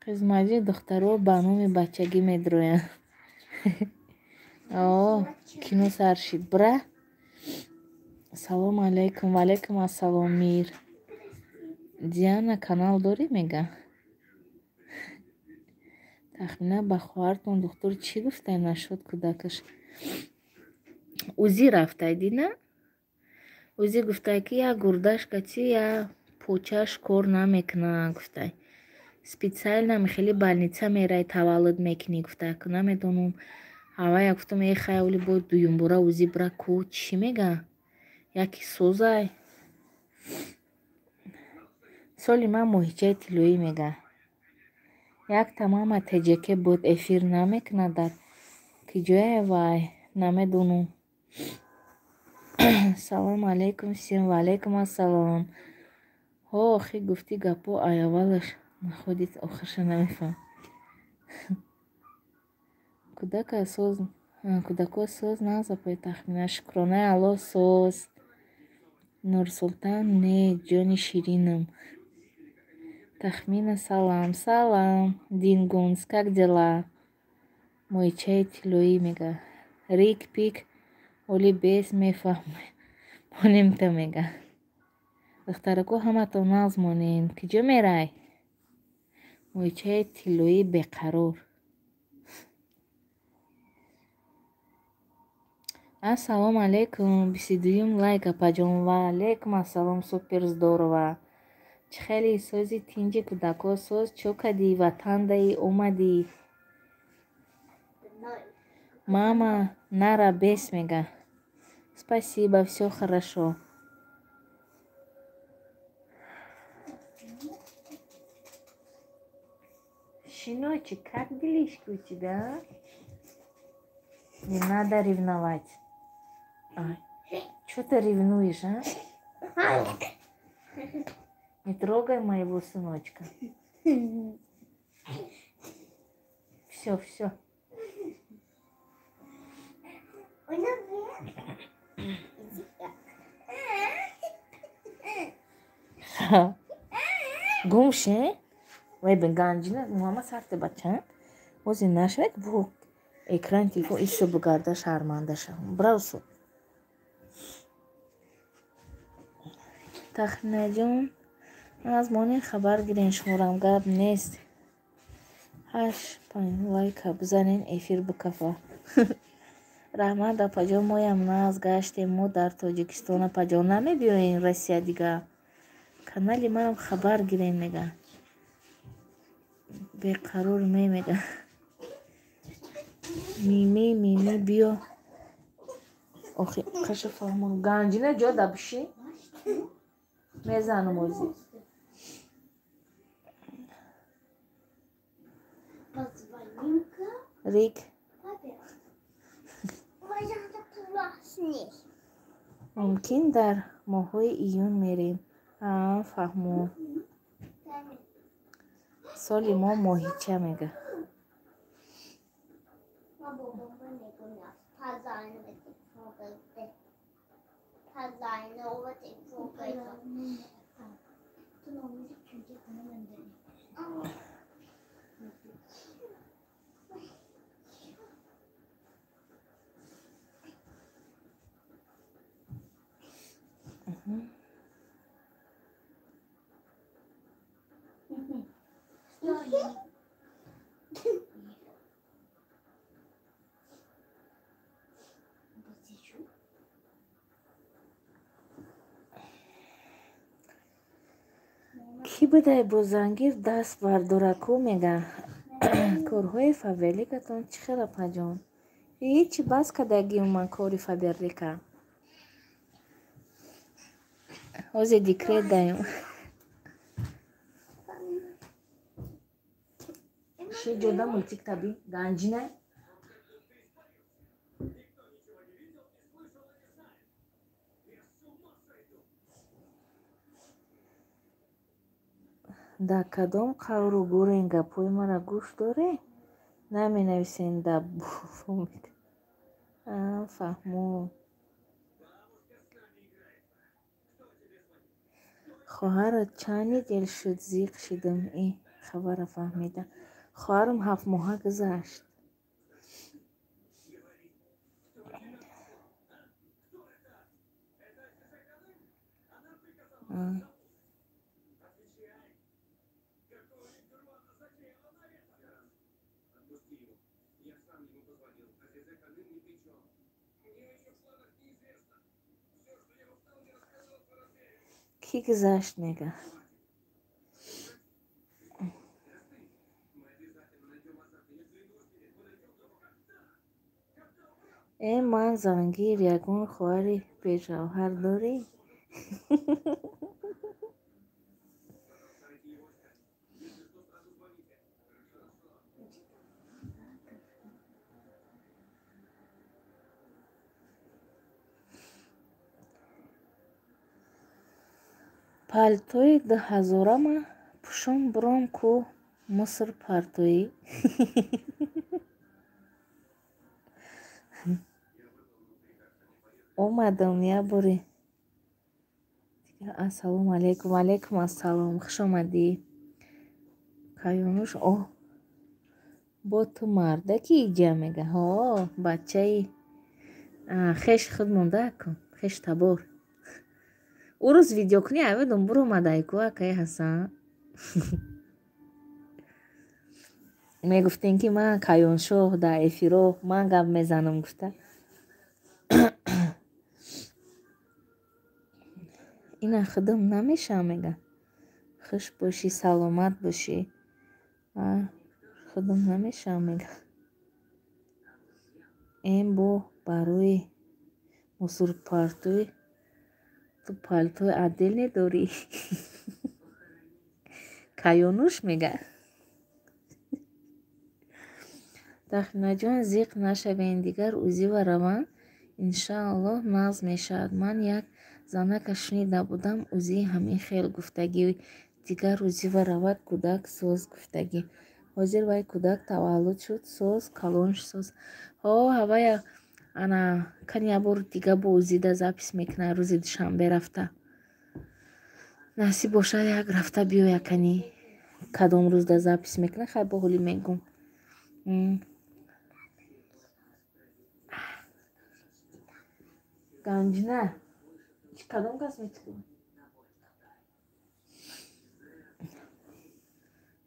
қизмаҷи духтаро ба номи бачагӣ медроянд. О, кино сар шид. Бра. Салом алейкум, валейкум ассалом, Мир. Диана канал дорӣ мега? Тахмина ба хоҳартон духтур чӣ гуфтай нашуд кӯдакаш? Ӯзи рафтай дина? Ӯзи гуфтай ки як гурдаш кати я почаш кор намекуна гуфтай. Специально хеле больница мерай таваллуд мекунӣ гуфтай. Намедонам. Авая гуфтам э хай оли бо дуюмбора ӯзи бра ку чӣ мега? Яки созай. Соли ман моҳичаи тиллоӣ мега. Як тамама теҷаке буд эфир намекунад дар ки ҷое вай намедонам. Салом алейкум всем, ва алейкум ассалом. Ҳо, охи гуфтӣ гапо ай аввалаш находит охирша намефаҳм. Кӯдака соз, кӯдако соз назапой тахмина. Шукронаи Аллоҳ соз. Нурсултан не, ҷони ширинам. Тахмина салам, салам. Дингунс, как дела? Моҳичаи тиллоӣ мега. Рик пик оли бес мефаҳмем. Монемта мега. Духтарако ҳаматон нағз монем. Киҷо мерай? Моҳичаи тиллоӣ беқарор. Ассалому алейкум, 22-юм лайк апаҷон. Ва алейкум ассалом, супер здорово. Чӣ хеле сози тинҷи кӯдако соз чо кадӣ ватандаи омадӣ? Мама нара бес мега. Спасибо, всё хорошо. Щеночек, как делишки у тебя? Не надо ревновать. Ай, чё ты ревнуешь, а? Не трогай моего сыночка. Все, все. Гум ше? Вай бен ганҷина Муҳаммад сарте бача. Ози нашавад бу экран телефон исо бугарда шарманда шавам. Бравсо. Тахминаҷон, аз монин хабар гирен, шуморам гап нест. 8 лайка бизанен эфир бикафа. Раҳмат апаҷон, моям нағз гаштем. Мо дар Тоҷикистон апаҷон намебиёем Россия дига. Канали манам хабар гирен мега. Беқарор мемега. Мими мими биё. Охи қаша фаҳмон. Ганҷина ҷо да биши. Мезанам ози. Рик. Мумкин дар моҳҳои июн мерем. А, фаҳмо. Соли мо моҳича мега. Кӣ будай бо зангир даст бардораку мега? Корҳои Фаберликатон чӣ хел, апаҷон? Ҳечи, бас кардагиум ман кори Фаберлика. Ҳозир декрет даем. Ши ҷода мультик таби ганҷина. Дар кадом қавру гӯрен гапҳои мара гӯш доре? Наменависен да бо. Фаҳмо. Хоҳарат чанд недел шуд, зиқ шидам и хабара фаҳмида. Хоҳарам 7 моҳа гузашт. Кӣ гузашт мега? Э, ман зангир, ягон хоҳари бешавҳар дорӣ? Палтои дуҳазорама пӯшон буром ку муср партоӣ. Омадам як бори. Ассалому алайкум. Ваалайкум ассалом. Хуш омадӣ. Каёнуш оҳ бо ту мардаки иҷа мега. Ҳо, бачаи хеш худ монда ку, хеш табор. Ӯ рӯз видеокунӣ аведум буромадай ку, акаи Ҳасан. Мегуфтем, ки ман Каёншоҳ дар эфиро ман гап мезанам гуфта. Ина худам намешавам мега. Хуш бошӣ, саломат бошӣ. Худам намешавам мега. Эн бо барои мусурпартои ту палтои отдельне дорӣ? Каёнуш мега. Тахминаҷон, зиқ нашавен, дигар узива раванд, иншааллоҳ нағз мешавад. Ман як занака шунида будам, узии ҳамин хел гуфтагӣ, дигар узива равад, кӯдак соз гуфтагӣ. Ҳозир вай кӯдак таваллуд шуд, соз, калон соз. Ҳо, ҳавая ана кани як бор дига бо узида запись мекунад рӯзи душанбе рафта. Насиб бошад, як рафта биёя кани. Кадом рӯзда запись мекунад, хай бо ҳоли мегум. Ганҷина кадом косметика?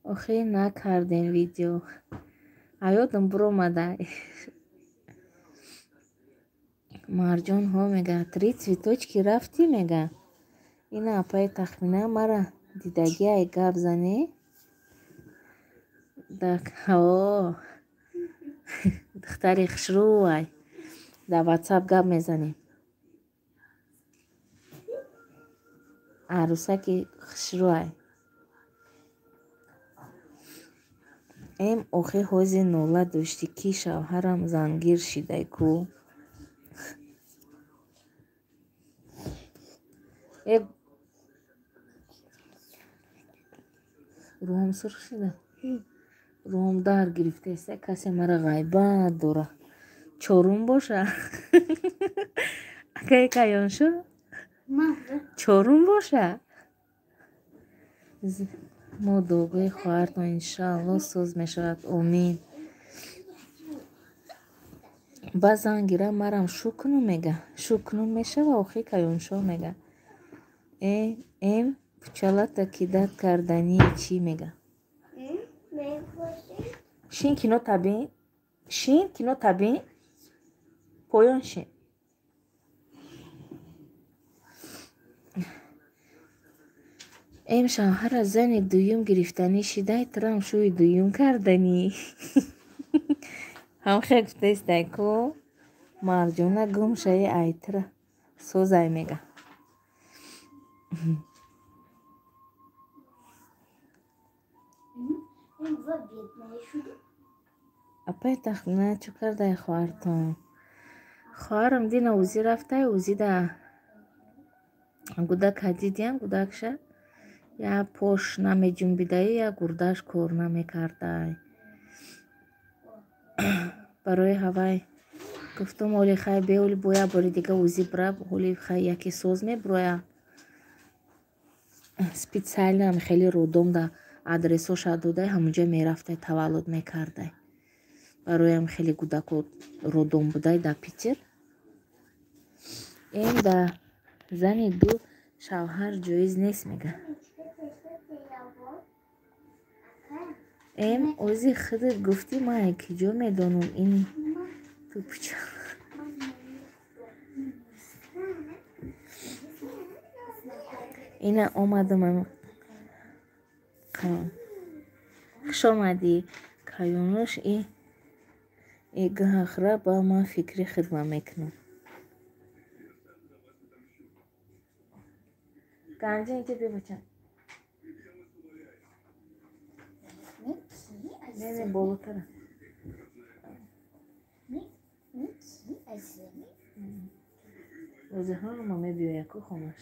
Охир накардем видео. Аёдам буромада. Марҷон ҳо мега. Три цветочки рафтӣ мега. Ина апаи Тахмина мара дидагиай гап зане. Ҳо, духтари хушрӯай. Дар ватсап гап мезанем. Арӯсаки хушрӯай. Эм охир ҳозир нола доштӣ, ки шавҳарам зангир шидай ку. Э, рӯҳам сурх шида. Рӯҳам дар гирифтааст, касе мара ғайбат дора. Чорум боша. Акаи Каёншо? Чорум боша? Мо дуогӯи хоҳартон, иншааллоҳ, соз мешавад. Омин. Ба зан гира, марам шу кунум, мега. Шу кунум мешава, охи Каюншоҳ мега. Эм пучалата кидат кардании чӣ мега? Шин кино табин, шин кино табин, поён шин. Эм шавҳара зани дуюм гирифтанӣ шидай, турам шӯи дуюм карданӣ. Ҳамхе гуфтаистай ку Марҷона гум шаи айтра созай мега. Апай тахмина чӯ кардай хоҳартон? Хоҳарам дина узӣ рафтай, узида гудака дидиям, гудакша я пош намеҷунбидай, я гурдааш кор намекардай. Барои ҳавай гуфтум, оли хай беоли бо як бори дига узӣ бира, оли хай яке соз мебуроя. Специально хеле родом да адресоша додай, ҳамунҷа мерафтай, таваллуд мекардай. Бароям хеле гудако родом будай да Питер. Эм да зани ду шавҳар ҷоиз нест мега. Эм ози худат гуфтӣ, ман киҷо медонам ин тупча. Ина омадам. Хуш омадӣ, Каюнуш. И гаҳахра ба ман фикри хидмат мекунам. Ганҷа инҷа бия бача. Не, не, болотара. Ози ҳама мебиёяд ку хонаш.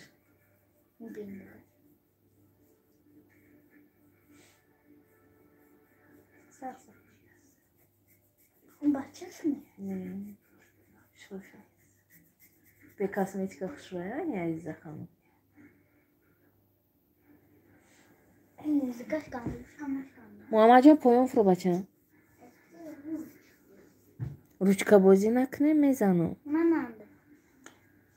Не, шоша. Бе косметика хушрӯя, не, Азиза ханум? Муҳаммадҷон, поён фуро, бача. Ручкабозӣ накунем, мезанам.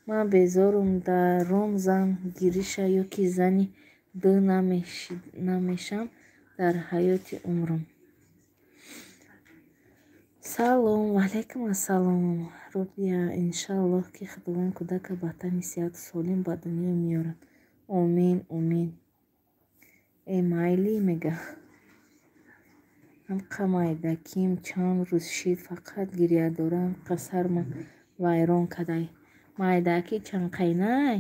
Ман безорум даром зан гириша ё ки зани ду намешам дар ҳаёти умрам. Салом, ваалайкум ассалом, Робия. Иншааллоҳ, ки Худованд кӯдака ба тани сиҳату солим ба дунё меорад. Омин, омин. Э майли мега. Ҳамқа майдаким чанд рӯз шид, фақат гиря дорам, ҳамқа сарма вайрон кадай. Майдаки чанқайнай?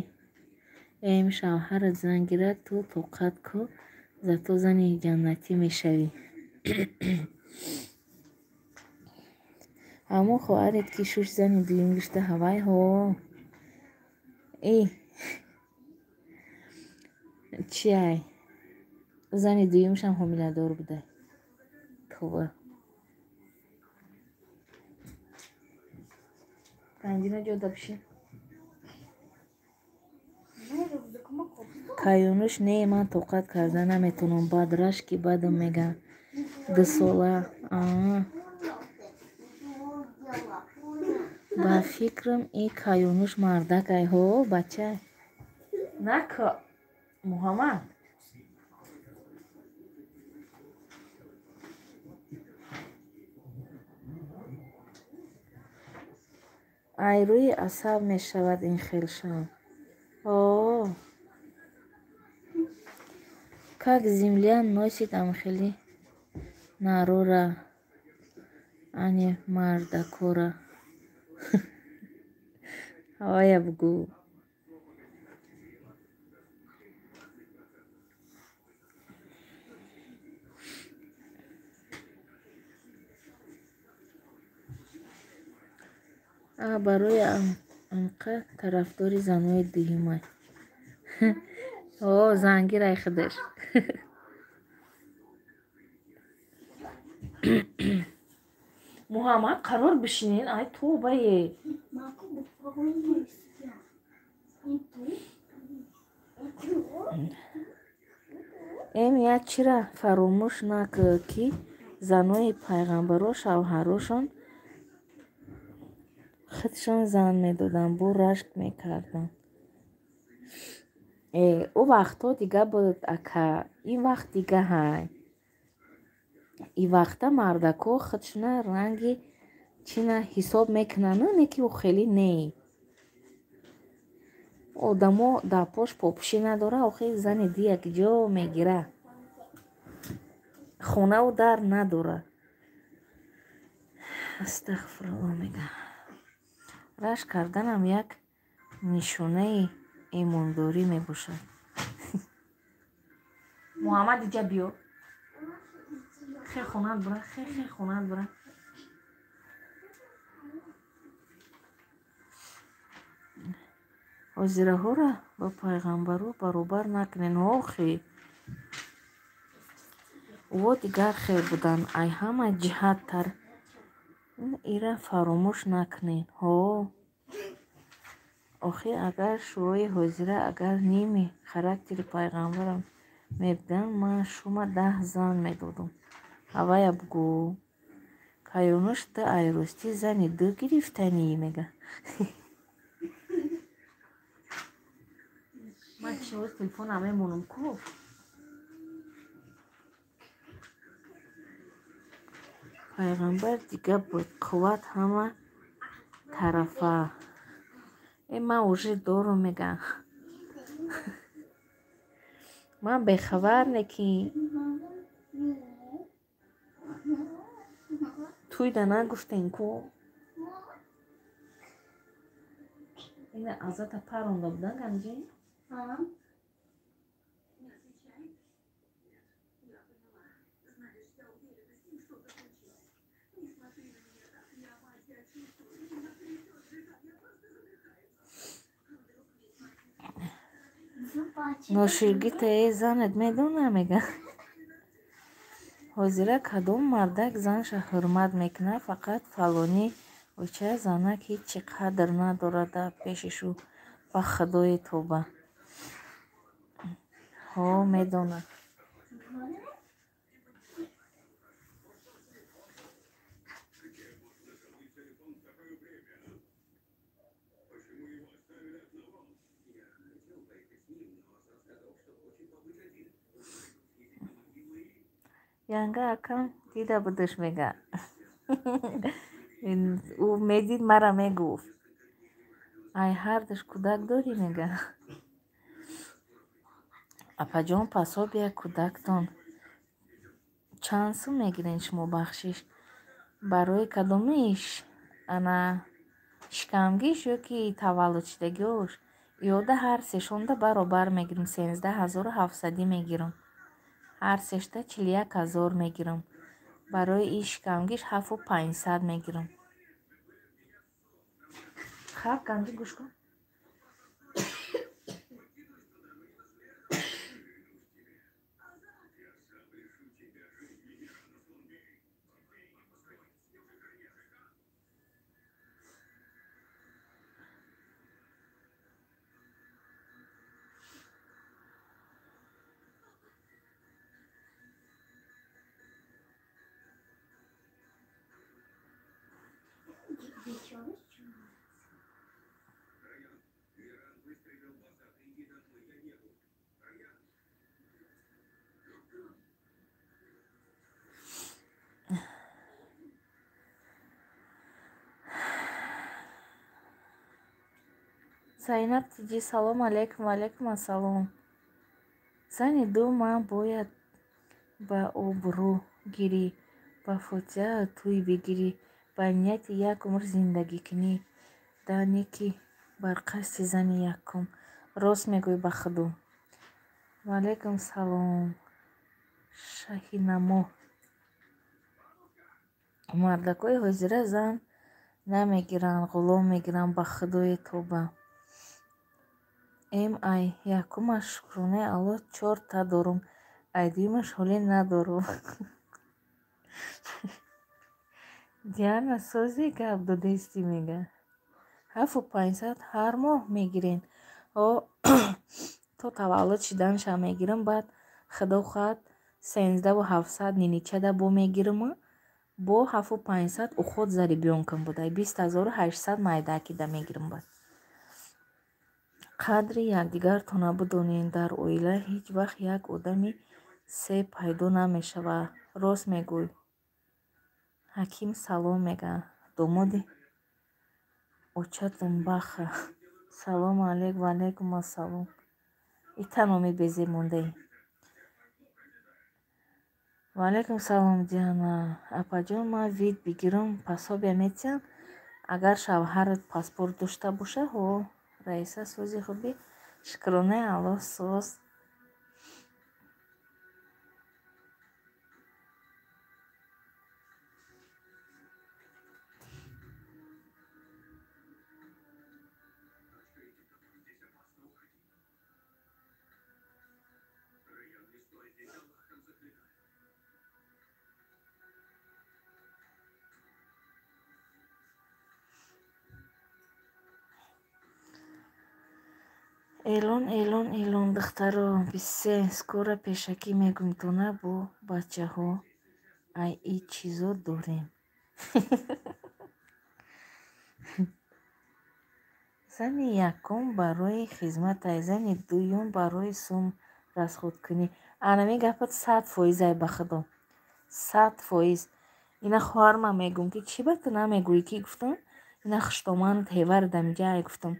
Эм шавҳарат зан гирад, ту тоқат ку, зато зани ҷаннатӣ мешавӣ. Ҳамон хоҳарет, ки шуш зани дуюм гирифта, ҳавай ҳо. И чиай? Зани дуюмшам ҳомиладор будай. Това. Ганҷина ҷода бишин. Каюнуш, не, ман тоқат карда наметавонам. Баъд рашки бадам мега. Дусола. Ба фикрам, и Каюнуш мардакай ҳо, бача. Нако, Муҳаммад. Ай рӯи асаб мешавад ин хелшам. О, как земля носит амхели нарора, ани мардакора. Ҳавая бугӯ. Барои анқа тарафдори занҳои дуюмай. О, зангирай худаш. Муҳаммад, қарор бишинен, ай тобае. Эм як чира фаромӯш накар, ки занои пайғамбаро шавҳарошон худшон зан медоданд, бо рашк мекарданд. Ӯ вақтҳо дига буд, ака, ин вақт дига ҳай. И вақта мардако худшона ранги чина ҳисоб мекунанд, не ки ӯ хеле не. Одамо дар пош попӯшӣ надора, охи зани дияк ҷо мегира. Хонаву дар надора. Астағфируллоҳ мега. Рашк карданам як нишонаи имондорӣ мебошад. Муҳаммад иҷа биё. Хе хонат бура, хе хе хонат бура. Ҳозираҳоро ба пайғамбаро баробар накунед. Охи. Ӯ дигар хел буданд, ай ҳама ҷиҳаттар. Ира фаромӯш накунед. Ҳо. Охи агар шӯрои ҳозира агар ними характери пайғамбарам мебуданд, ман шума 10 зан медодум. Ҳавая бугӯ. Каюнуш ту айростӣ зани ду гирифтанӣ мега. Ман чиоз телефонам мемонам ку. Пайғамбар дига буд, қувват ҳама тарафа. Ман уже дорум мега. Ман бехабар не ки туйда нагуфтен ку. Ина азата паронда будан ганҷи? Ноширгитае занат медона мега. Ҳозира кадом мардак занша ҳурмат мекунад, фақат фалонӣ оча занак ҳечи қадр надорад дар пеши шу, ба худои тоба. Ҳо, медонад. Янга акам дида будаш мега. Ӯ медид, мара мегуфт. Ай ҳардаш кӯдак дорӣ мега. Апаҷон, пасобия кӯдактон чанд сум мегирен шумо бахшиш? Барои кадомиш? Ана шикамгиш ё ки таваллудшудагиош? Иёда ҳар сешонда баробар мегирам, 13700 мегирам. Ҳар сешта 41000 мегирам. Барои ин шикамгиш 7500 мегирам. Хаб, ганҷи гӯш кун. Зайнаб тиҷи, салом алейкум. Ва алейкум ассалом. Зани ду ман бояд ба обрӯ гирӣ, ба фотиҳа тӯй бигирӣ, ба нияти як умр зиндагӣ кунӣ, да не ки бар қасди зани якум. Рост мегӯй ба худо. Ва алейкум салом. Шаҳинамо. Мардакои ҳозира зан намегиранд, ғулом мегиранд, ба худои тоба. Эм ай якумаш шукронаи Аллоҳ 4та дорум, ай дуюмаш ҳоле надорум. Диана созе гап додести мега. 7500 ҳар моҳ мегирен. О, То таваллуд шиданша мегирам, баъд худо хоҳад 13 700 ниничада бо мегирам, бо 7500 уход за ребёнком буда, 20 800 майдакида мегирам. Баъд қадри якдигартона бидонед. Дар оила ҳеҷ вақт як одами се пайдо намешавад. Рост мегӯй. Ҳаким салом мега. Домоди очатон баха. Салому алейк. Ва алайкум ассалом. Ита номи безеб мондаӣ. Ва алайкум салом, Диана. Апаҷон, ман вид бигирам, пособия метиҳам? Агар шавҳарат паспорт дошта боша, ҳо. Раиса, сози, хубӣ? Шукронаи Аллоҳ, соз. Эълон, эълон, эълон, духтаро, 23 скоро. Пешакӣ мегӯм, тона бо бачаҳо ай и чизо дорем. Зани якум барои хизматай, зани дуюм барои сум расходкунӣ. Анами гапат 100%-ай, ба худо, 100%. Ина хоҳарма мегӯм, ки чӣ ба ту намегӯӣ, ки гуфтам, ина хуштоман ҳевар дамиҷа, гуфтам,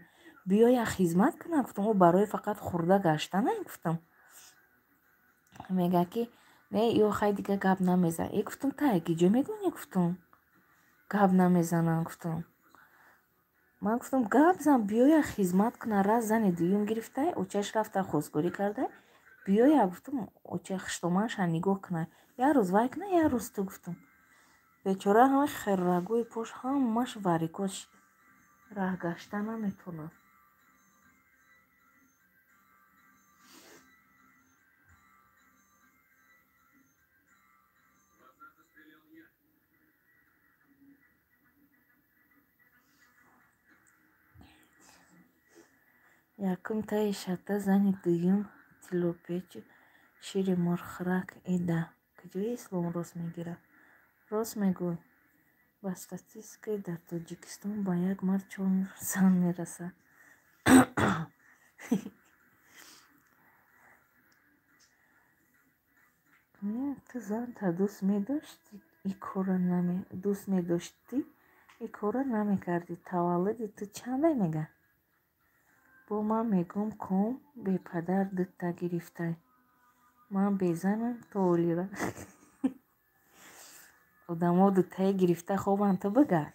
биёя хизмат кунам, гуфтам, ӯ барои фақат хӯрда гаштанай, гуфтам. Мега, ки не, ё хай, дига гап намезан. Э, гуфтам, та ки ҷо медонӣ, гуфтам, гап намезанам, гуфтам. Ман гуфтам, гап зан, биёя хизмат куна. Раз зани дуюм гирифтай, очаш рафта хостгорӣ кардай, биёя, гуфтам, оча хуштоманша нигоҳ куна, як рӯз вай куна, як рӯз ту, гуфтам. Бечора ҳамаи хиррагои пош ҳамаш варикош, раҳ гашта наметавонад. Якум таи шата, зани дуюм тиллопечу шири мурхрак. Ида куҷои ислом рост мегирад? Рост мегӯй. Ба статистикаи дар Тоҷикистон ба як мард чор зан мерасад. Ту занта дӯст медоштӣ, ин корро дӯст медоштӣ, ин корро намекардӣ. Таваллуди ту чандай, мега? Бо ман мегӯм, ком бепадар дута гирифтай. Ман безанам то олира. Одамо дутае гирифта хобанд, ту бигард.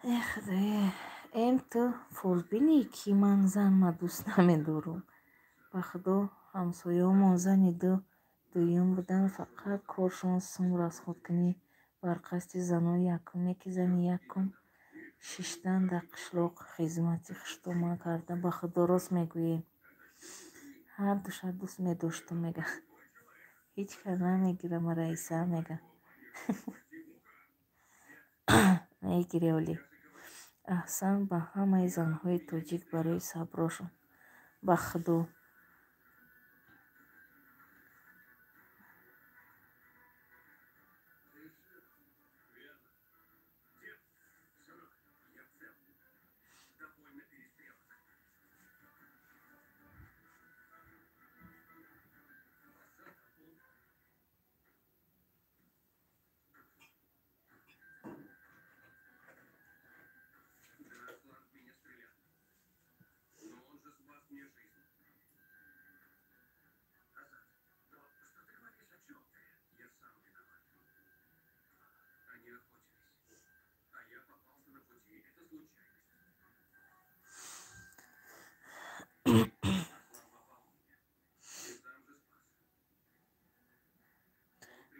Э худое, эм, ту фолбинӣ, ки ман занма дӯст намедорам. Ба худо, ҳамсояҳомон зани дуюм буданд, фақат коршон сум расходкунӣ бар қасди занои якум. Не ки зани якум шиштан дар қишлоқ, хизмати хуштоман карда. Ба худо, рост мегӯем. Ҳар душа дӯст медоштум, мега. Ҳеҷ кас намегирама, Раиса, мега. Мегири олӣ. Аҳсан ба ҳамаи занҳои тоҷик барои саброшон. Ба худо.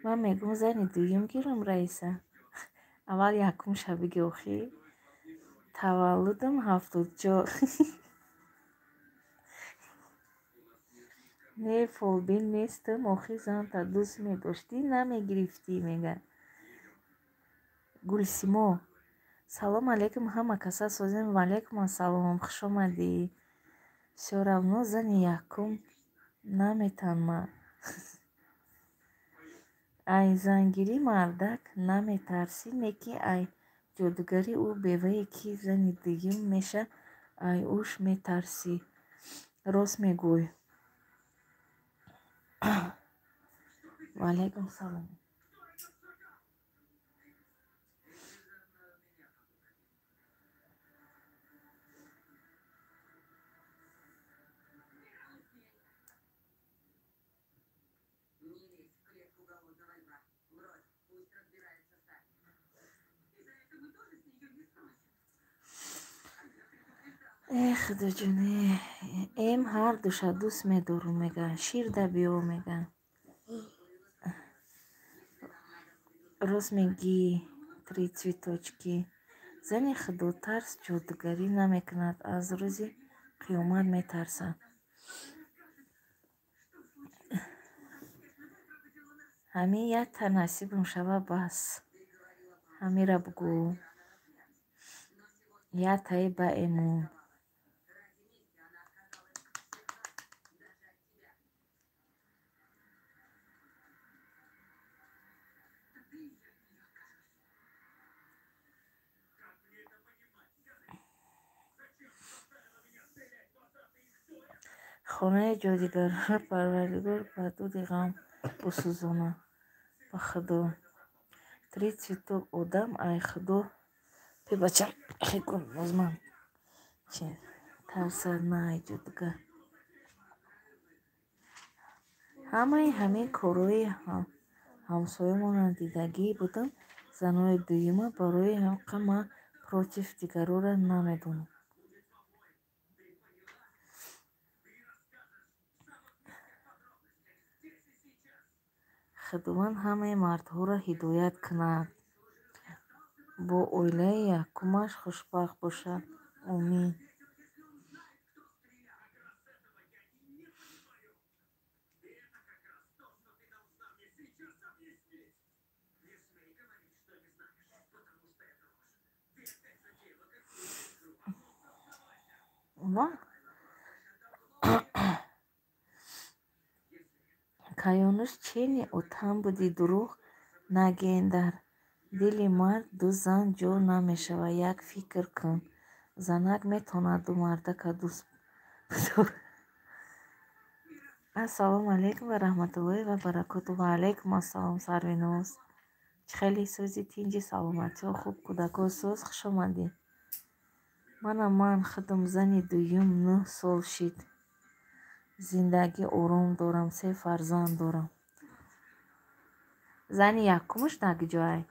Ман мегӯм зани дуюм гирам Раиса. Аввал якумша биги охӣ. Таваллудам 74. Не фолбин нестам охи занта дӯст медоштӣ намегирифтӣ мега. Гулсимо. Салом алейкум ҳама каса созем. Ва алейкум ассалом. Хуш омадӣ. Всё равно зани якум наметанма. Ай зангирӣ мардак наметарсӣ, не ки ай ҷодугарӣ ӯ бевае ки зани дуюм меша ай ӯш метарсӣ. Рост мегӯй. Ва алейкум салом. Э худоҷон, эм ҳар душа дӯст медорум мега. Ширда биё мега. Рост мегӣ, три цветочки. Зани худотарс ҷодугарӣ намекунад, аз рӯзи қиёмат метарсад. Ҳамин якта насибам шава бас. Ҳамира бугӯ. Яктаи ба эмон. Хонаи ҷодугарро Парвардигор ба дуди ғам бисӯзонад. Ба Худо. Три цветок одам ай Худо. Пе бачам хекун бозман. Чи тарсад на ай ҷодугар. Ҳамаи ҳамин корҳои ҳамсоямонро дидагӣ будам. Занои дуюма барои ҳамқа ман против дигарора намедонам. Худованд ҳамаи мардҳоро ҳидоят кунад. Бо оилаи якумаш хушбахт бошад. Омин. Ва Каёнуш чени отам буди дурӯғ нагӯен дар дили мард ду зан ҷо намешавад. Як фикр кун. Занак метавонад ду мардака дӯст бидорад. Ассалому алайкум ва раҳматуллоҳи ва баракоту. Ва алайкум ассалом Сарвиноз. Чӣ хеле сӯзи тинҷи саломатиҳо хуб кӯдакҳо соз хуш омадӣ. Манам ман худам зани дуюм 9 сол шид. Зиндагӣ ором дорам, 3 фарзанд дорам. Зани якумаш дар куҷоай?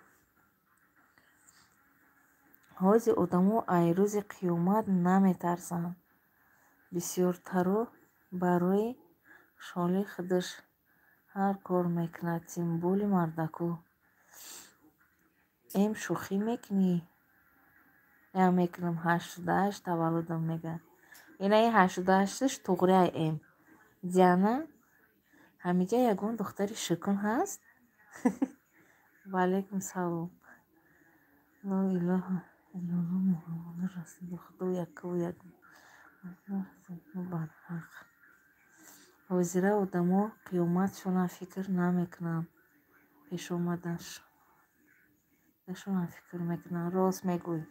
Ҳозир одамо ай рӯзи қиёмат наметарсанд. Бисёртаро барои хушҳолии худаш ҳар кор мекунад. Символи мардаку. Эм шӯхӣ мекунӣ? Я мекунам 88 таваллудам мега. Инаи 88-ш туғрияй эм. Диана, ҳамиҷа ягон духтари шукун ҳаст? Ва алайкум салом. Ло илоҳа иллаллоҳ Муҳаммадур расулуллоҳ. Худо яккаву як барҳақ. Ҳозира одамо қиёматшонам фикр намекунанд. Пешомадашонам фикр мекунанд. Рост мегӯй.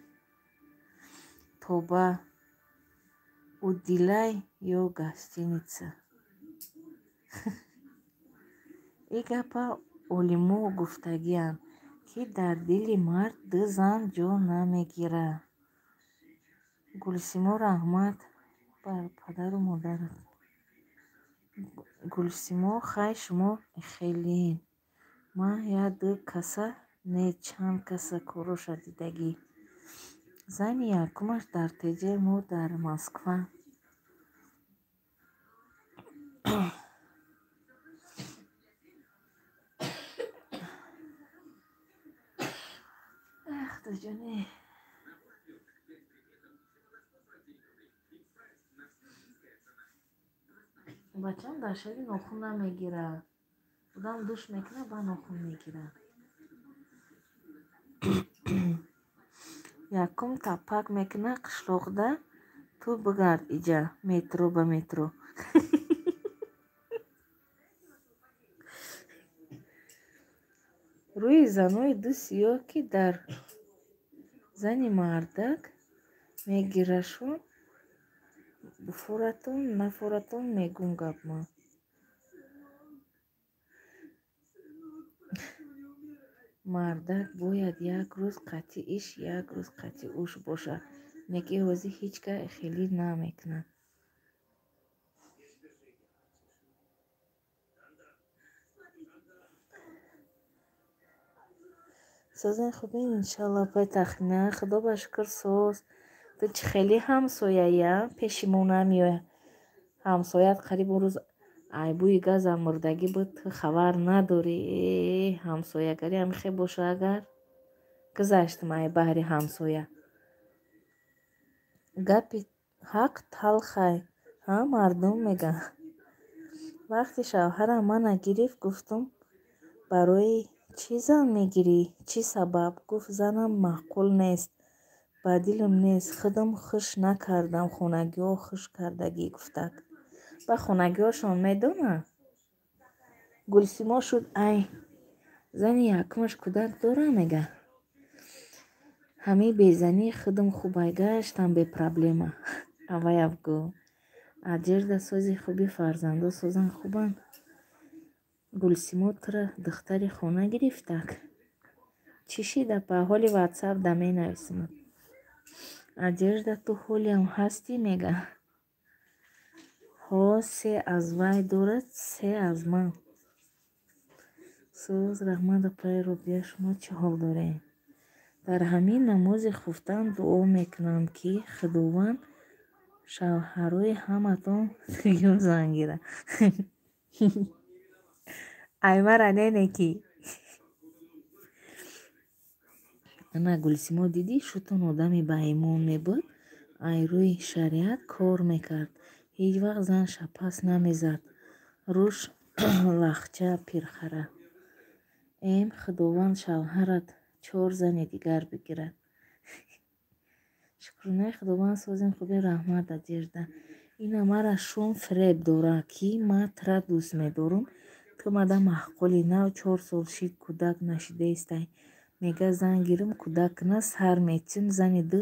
Тоба. Удилай ё гостиница. Ин гапа олимо гуфтагианд, ки дар дили мард ду зан ҷо намегирад. Гулсимо раҳмат бар падару модарат. Гулсимо хай шумо хелеен. Ман як-ду каса не чанд каса короша дидагӣ. Зани якумаш дар теҷаи мо дар Москва. Худоҷоне. Бачам дар шаби нохун намегирад. Одам душ мекунад, ба нохун мегирад. Якум тапак мекунад қишлоқда, ту бигард иҷа метро ба метро. Рӯи занои ду сиёҳ, ки дар зани мардак мегирашон, буфоратон нафоратон мегум гап ман. Мардак бояд як рӯз қатъи иш, як рӯз қатъи уш бошад. Неки ҳозир ҳеҷ кас хелӣ намекунад. Созен хубин, иншалло, пай тахмина. Худо ба шукр соз. Ту чӣ хеле ҳамсояя, пеши мо намеояд. Ҳамсояат қариб он рӯз айбӯи газам мурдагӣ буд, ту хабар надорӣ. Э, ҳамсоягарӣ ҳамихе боша агар. Гузаштам ай баҳри ҳамсоя. Гапи ҳақ талхай, ҳа мардум мегӯянд. Вақте шавҳарам мана гирифт, гуфтум барои чӣ зан мегирӣ? Чӣ сабаб? Гуфт занам маъқул нест, ба дилам нест, худам хуш накардам, хонагиҳо хуш кардагӣ гуфтак. Ба хонагиҳошон медонанд? Гулсимо шуд ай зани якумаш кӯдак дора мега. Ҳамин безании худам хубай гаштам бепроблема. Аваяв гӯ. Аҷирда сози хуби фарзандо созан хубанд. Гулсимо тура духтари хона гирифтак. Чӣ шида па ҳоли ватсап да менависам. Аҷирда ту ҳолиам ҳастӣ мега. Ҳо се аз вай дорад, се аз ман. Соз раҳмат апаи Робия, шумо чӣ ҳол доред? Дар ҳамин намози хуфтан дуо мекунам, ки Худованд шавҳарои ҳаматон дуюм зан гирад. Ай мара нене ки. Ана Гулсимо дидӣ, шутон одами баимон мебуд, ай рӯи шариат кор мекард. Ҳеҷ вақт занша пас намезад. Рӯш лахча пирхара. Эм Худованд шавҳарат чор зани дигар бигирад. Шукронаи Худованд созем хуби раҳмат Аҷирда. Ина мара шум фиреб дора, ки ман тура дӯст медорам. Ту мада маъқули нав 4 сол шид кӯдак нашидаистай. Мега зан гирам кӯдак куна сар метим зани ду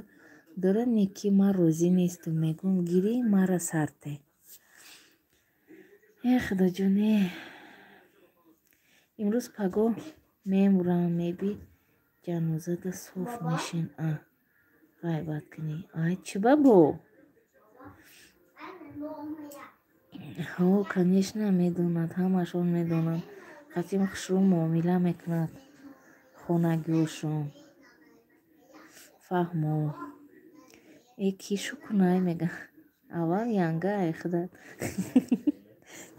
дора неки ман розӣ нестам. Мегӯм гирӣ мара сар те. Э Худоҷоне. Имрӯз пагоҳ мемурам меби ҷанозада соф мешин. А ғайбат кунӣ. Ай чӣ бабо? Ҳо, конечно медонад, ҳамашон медонанд. Қатим хушрӯ муомила мекунад хонагиҳошон. Фаҳмо. Э кӣ шукунай мега. Аввал янга ай худат.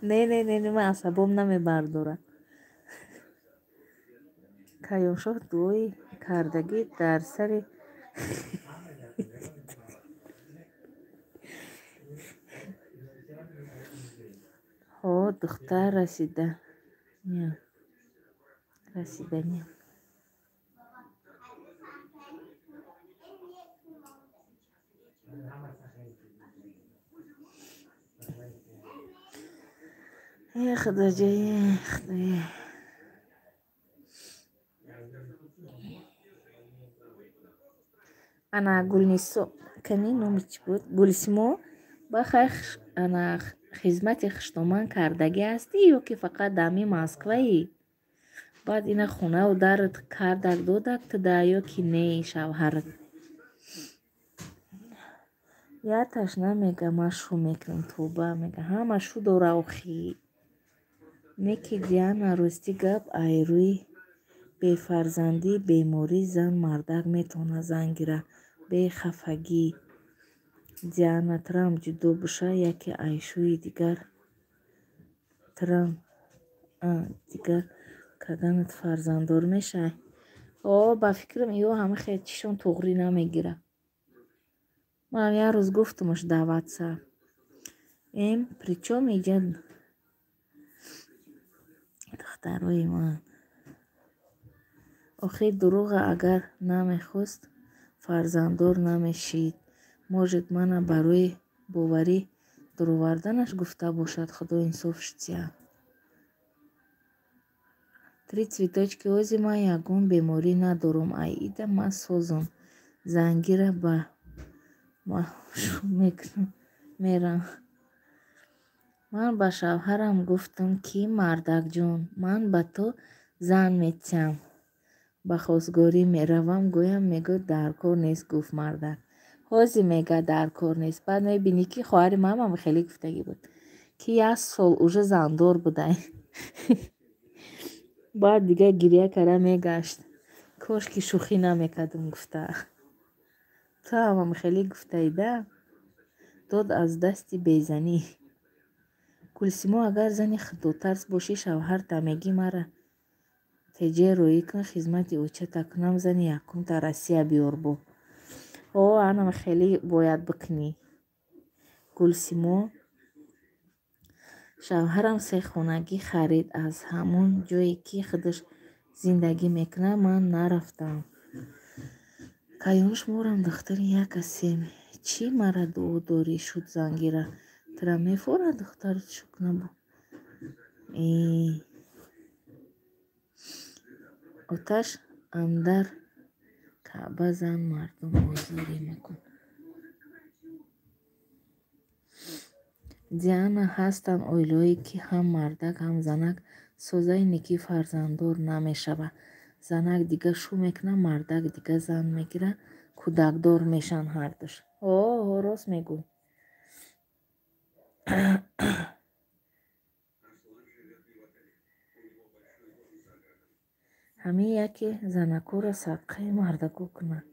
Не, не, не, не, ман асабом намебардорад. Каёншоҳ дуои кардагӣ дар сари ҳо духтар расиданиям. Расиданиям. Э Худоҷое, Худое. Ана Гулнисо кани номи чӣ буд? Гулсимо ба хайр ана хизмати хуштоман кардагӣ ҳастӣ ё ки фақат дами Москваӣ? Баъд ина хонаву дарат кардак додак туда ё ки не шавҳарат? Яташ намега ман шу мекунам тоба мега ҳама шу дора охӣ. Не ки Диана ростӣ гап ай рӯи бефарзандӣ беморӣ зан мардак метавонад зан гирад бехафагӣ. Диана Трамп ҷудо боша яке айшӯи дигар Трамп дигар каданат фарзанддор мешавӣ. О, ба фикрам ё ҳама хел чишон туғрӣ намегирад. Манам як рӯз гуфтумаш дар ватсап. Эм причём иҷа духтарои ман. Охир дурӯға агар намехост фарзанддор намешид. Может мана барои боварӣ дуроварданаш гуфта бошад, худо инсофш диҳад. Три цветочки ози ман ягон беморӣ надорум. Ай ида ман созам. Зангира ба машу мекунам мерам. Ман ба шавҳарам гуфтам, ки мардакҷон, ман ба ту зан метиҳам. Ба хостгорӣ меравам, гӯям мегӯяд дар кор нест, гуфт мардак. Ҳозир мегӯяд дар кор нест. Баъд мебинӣ, ки хоҳари манам хеле гуфтагӣ буд, ки як сол уже зандор будай. Баъд дигар гиря карда мегашт. Кош ки шӯхӣ намекардам, гуфта. Ту ҳамам хеле гуфтаида? Дод аз дасти безанӣ. Гулсимо, агар зани худотарс бошӣ, шавҳарта мегӣ мара теҷе роӣ кун, хизмати очата кунам, зани якумта Россия биёр бо. О, анам хеле бояд бикунӣ. Гулсимо, шавҳарам се хонагӣ харид. Аз ҳамон ҷое ки худаш зиндагӣ мекунад, ман нарафтам. Каёнуш морам духтари як касем. Чӣ мара дуо дорӣ шуд зангира? Тура мефорад духтарат шук набу. Оташ андар Каъба зан мардум озорӣ макун. Диана, ҳастанд оилаҳое, ки ҳам мардак, ҳам занак созаи некӣ фарзанддор намешавад. Занак дига шу мекунад, мардак дига зан мегирад, кӯдакдор мешаванд ҳардуш. О, рост мегӯй. Ҳамин яке занакҳоро садқаи мардако кунад.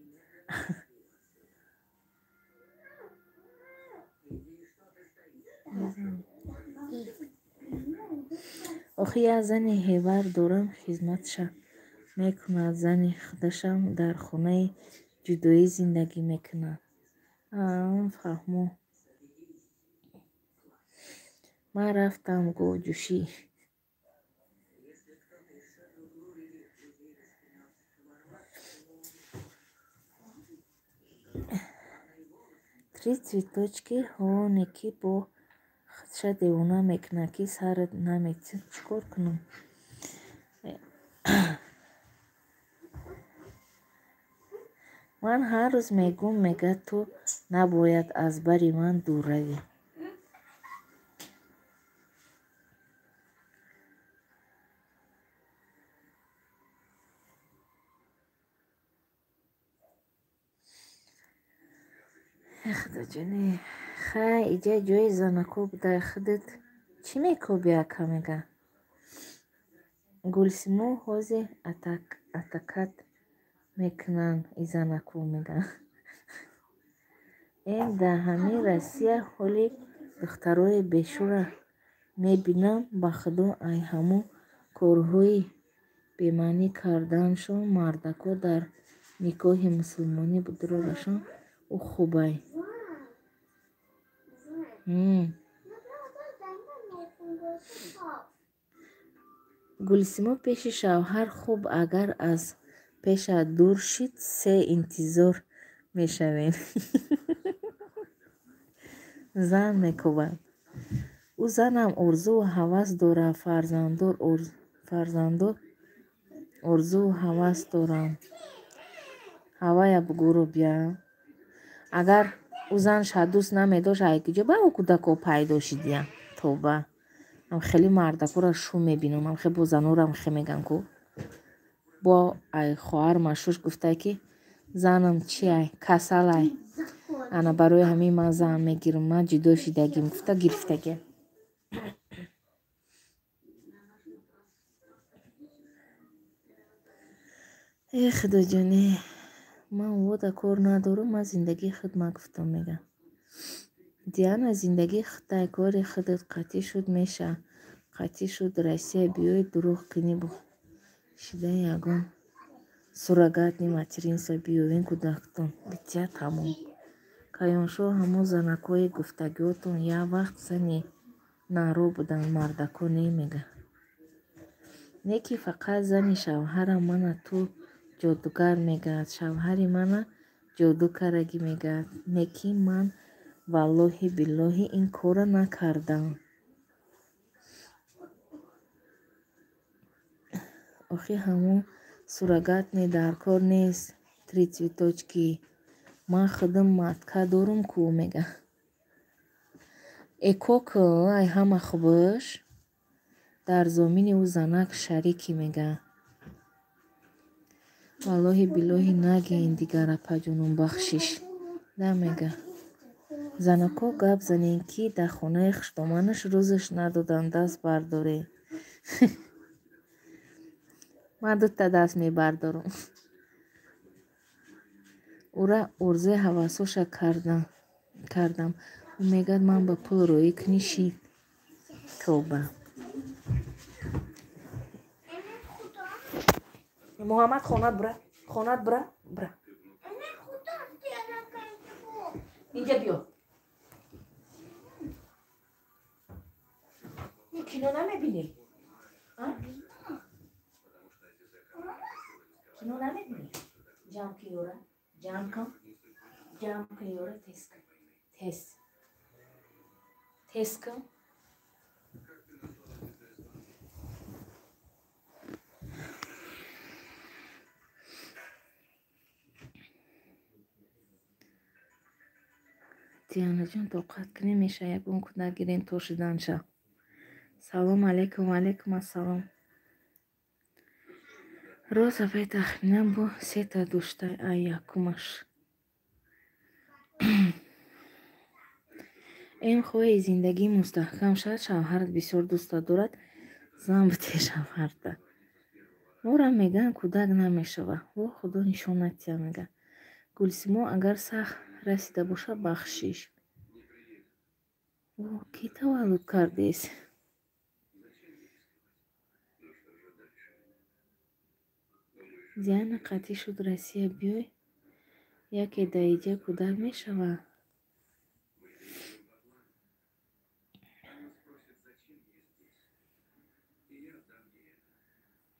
Охи як зани ҳевар дорам, хизматша мекунад. Зани худашам дар хонаи ҷудоӣ зиндагӣ мекунад. Фаҳмо. Ман рафтам говҷӯшӣ. Три цветочки ҳоне ки бо худша девона мекунад, ки сарат наметӣ. Чӣ кор кунам? Ман ҳар рӯз мегӯм, мегӯяд ту набояд аз бари ман дур равӣ. Худоҷоне, хай иҷа ҷои занако будай, худат чӣ мекобӣ ака мега? Гулсимо, ҳозир атакат мекунанд и занако мега. Эм дар ҳамин Россия ҳоли духтарои бешӯра мебинам, ба худо ай ҳамон корҳои бемаънӣ карданшон мардако дар никоҳи мусулмонӣ будурашон ӯ хубай. Гулсимо, пеши шавҳар хуб, агар аз пешат дур шид, се интизор мешавем. Зан мекобад. Ӯ занам орзуву ҳавас дорад, фарзанддор орзуву ҳавас дорам. Ҳавая бугӯро бия. Агар ӯ занша дӯст намедошт, ай куҷо ба ӯ кӯдако пайдо шидия? Тоба. Ам хеле мардакоро шу мебинам, ам хеле бо занорам хе меган ку. Бо ай хоҳар машуш гуфта ки занам чи ай, касал ай. Ана барои ҳамин ман зан мегирам, ман ҷудо шидагим гуфта гирифтагия. Э худоҷоне, ман вода кор надорам, ман зиндагии худ ман гуфтам мега. Диана, зиндагии худай, кори худат қатъӣ шуд меша. Қатъӣ шуд Россия биёй дурӯғ кунӣ бо шида ягон Суррогатный материнство биёвен кӯдактон битя тамом. Каёншоҳ ҳамон занакҳои гуфтагиҳотон як вақт зани наро буданд, мардако не мега. Не ки фақат зани шавҳарам мана ту ҷодугар мегӯяд, шавҳари мана ҷоду карагӣ мегӯяд. Не ки ман валлоҳи биллоҳи ин корра накардам. Охи ҳамон суррогатный дар кор нест, три цветочки. Ман худам матка дорум ку мега. Эко ку ай ҳама хубш дар зомини ӯ занак шарикӣ мега. Валлоҳи биллоҳи нагӯен дигар апаҷонум бахшиш. Да мега. Занако гап занен ки дар хонаи хушдоманаш рӯзаш надоданд даст бардоред. Ман дута даст мебардорам. Ура орзуи ҳавасоша кардам. Ӯ мегӯяд ман ба пул роӣ кунӣ шид. Тавба. Муҳаммад хонат бура. Хонат бура. Бура. Инҷа биё. Кино намебинӣ? Кино намебинӣ? Ҷамъ ки ёра. Ҷамъ кун. Ҷамъ кун ёра тез кун. Тез. Тез кун. Дианаҷон тоқат кунӣ меша ягон кӯдак гирем то шиданша. Салом алейкум, алейкум ассалом. Роза вай тахминан бо сета дошта ай якумаш. Эм хоҳи зиндагӣ мустаҳкам шавад, шавҳарат бисёр дӯстат дорад, зан бите шавҳарта. Мора мегӯянд кӯдак намешава. Во худо нишон натиҳад мега. Гулсимо агар сахт расида бошад бахшиш. Во кӣ таваллуд кардест? Диана қатъӣ шуд Россия биёй, яке даиҷа кӯдак мешавад.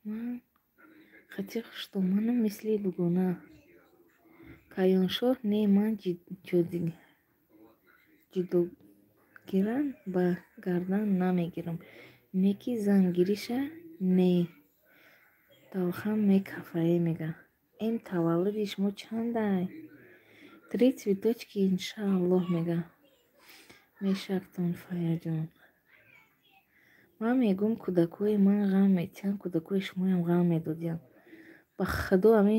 Ман қатъи хуштоманам мисли дугона. Каёншоҳ не ман ҷудогиран ба гардан намегирам. Не ки зангириша не. Талхам мекафае мега. Эм таваллуди шумо чандай? Три цветочки иншааллоҳ мега. Мешактон Фаяҷон. Ман мегӯм кӯдакҳои ман ғам метиҳанд, кӯдакҳои шумоям ғам медодиҳанд. Ба худо ами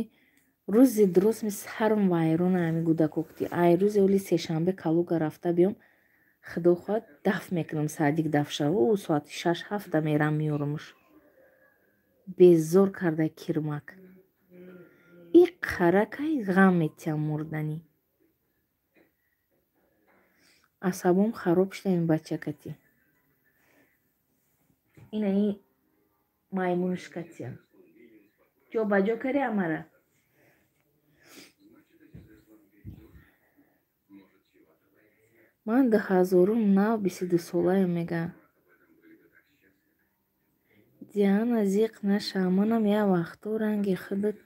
рӯзи дуруст ми сарм вайрона ами кӯдако кути. Ай рӯзи оли сешанбе Калуга рафта биём, худо хоҳад даф мекунам садик даф шава, ӯ соати 6-7 мерам меёрамуш. Безор карда кирмак. И қаракай ғам метиҳам мурданӣ. Асабом хароб шуда ин бачакати. Ина ин маймунушкатия. Ҷо ба ҷо кари амара? Ман 2009 22 солаям мега. Диана зиқ наша, манам як вақто ранги худат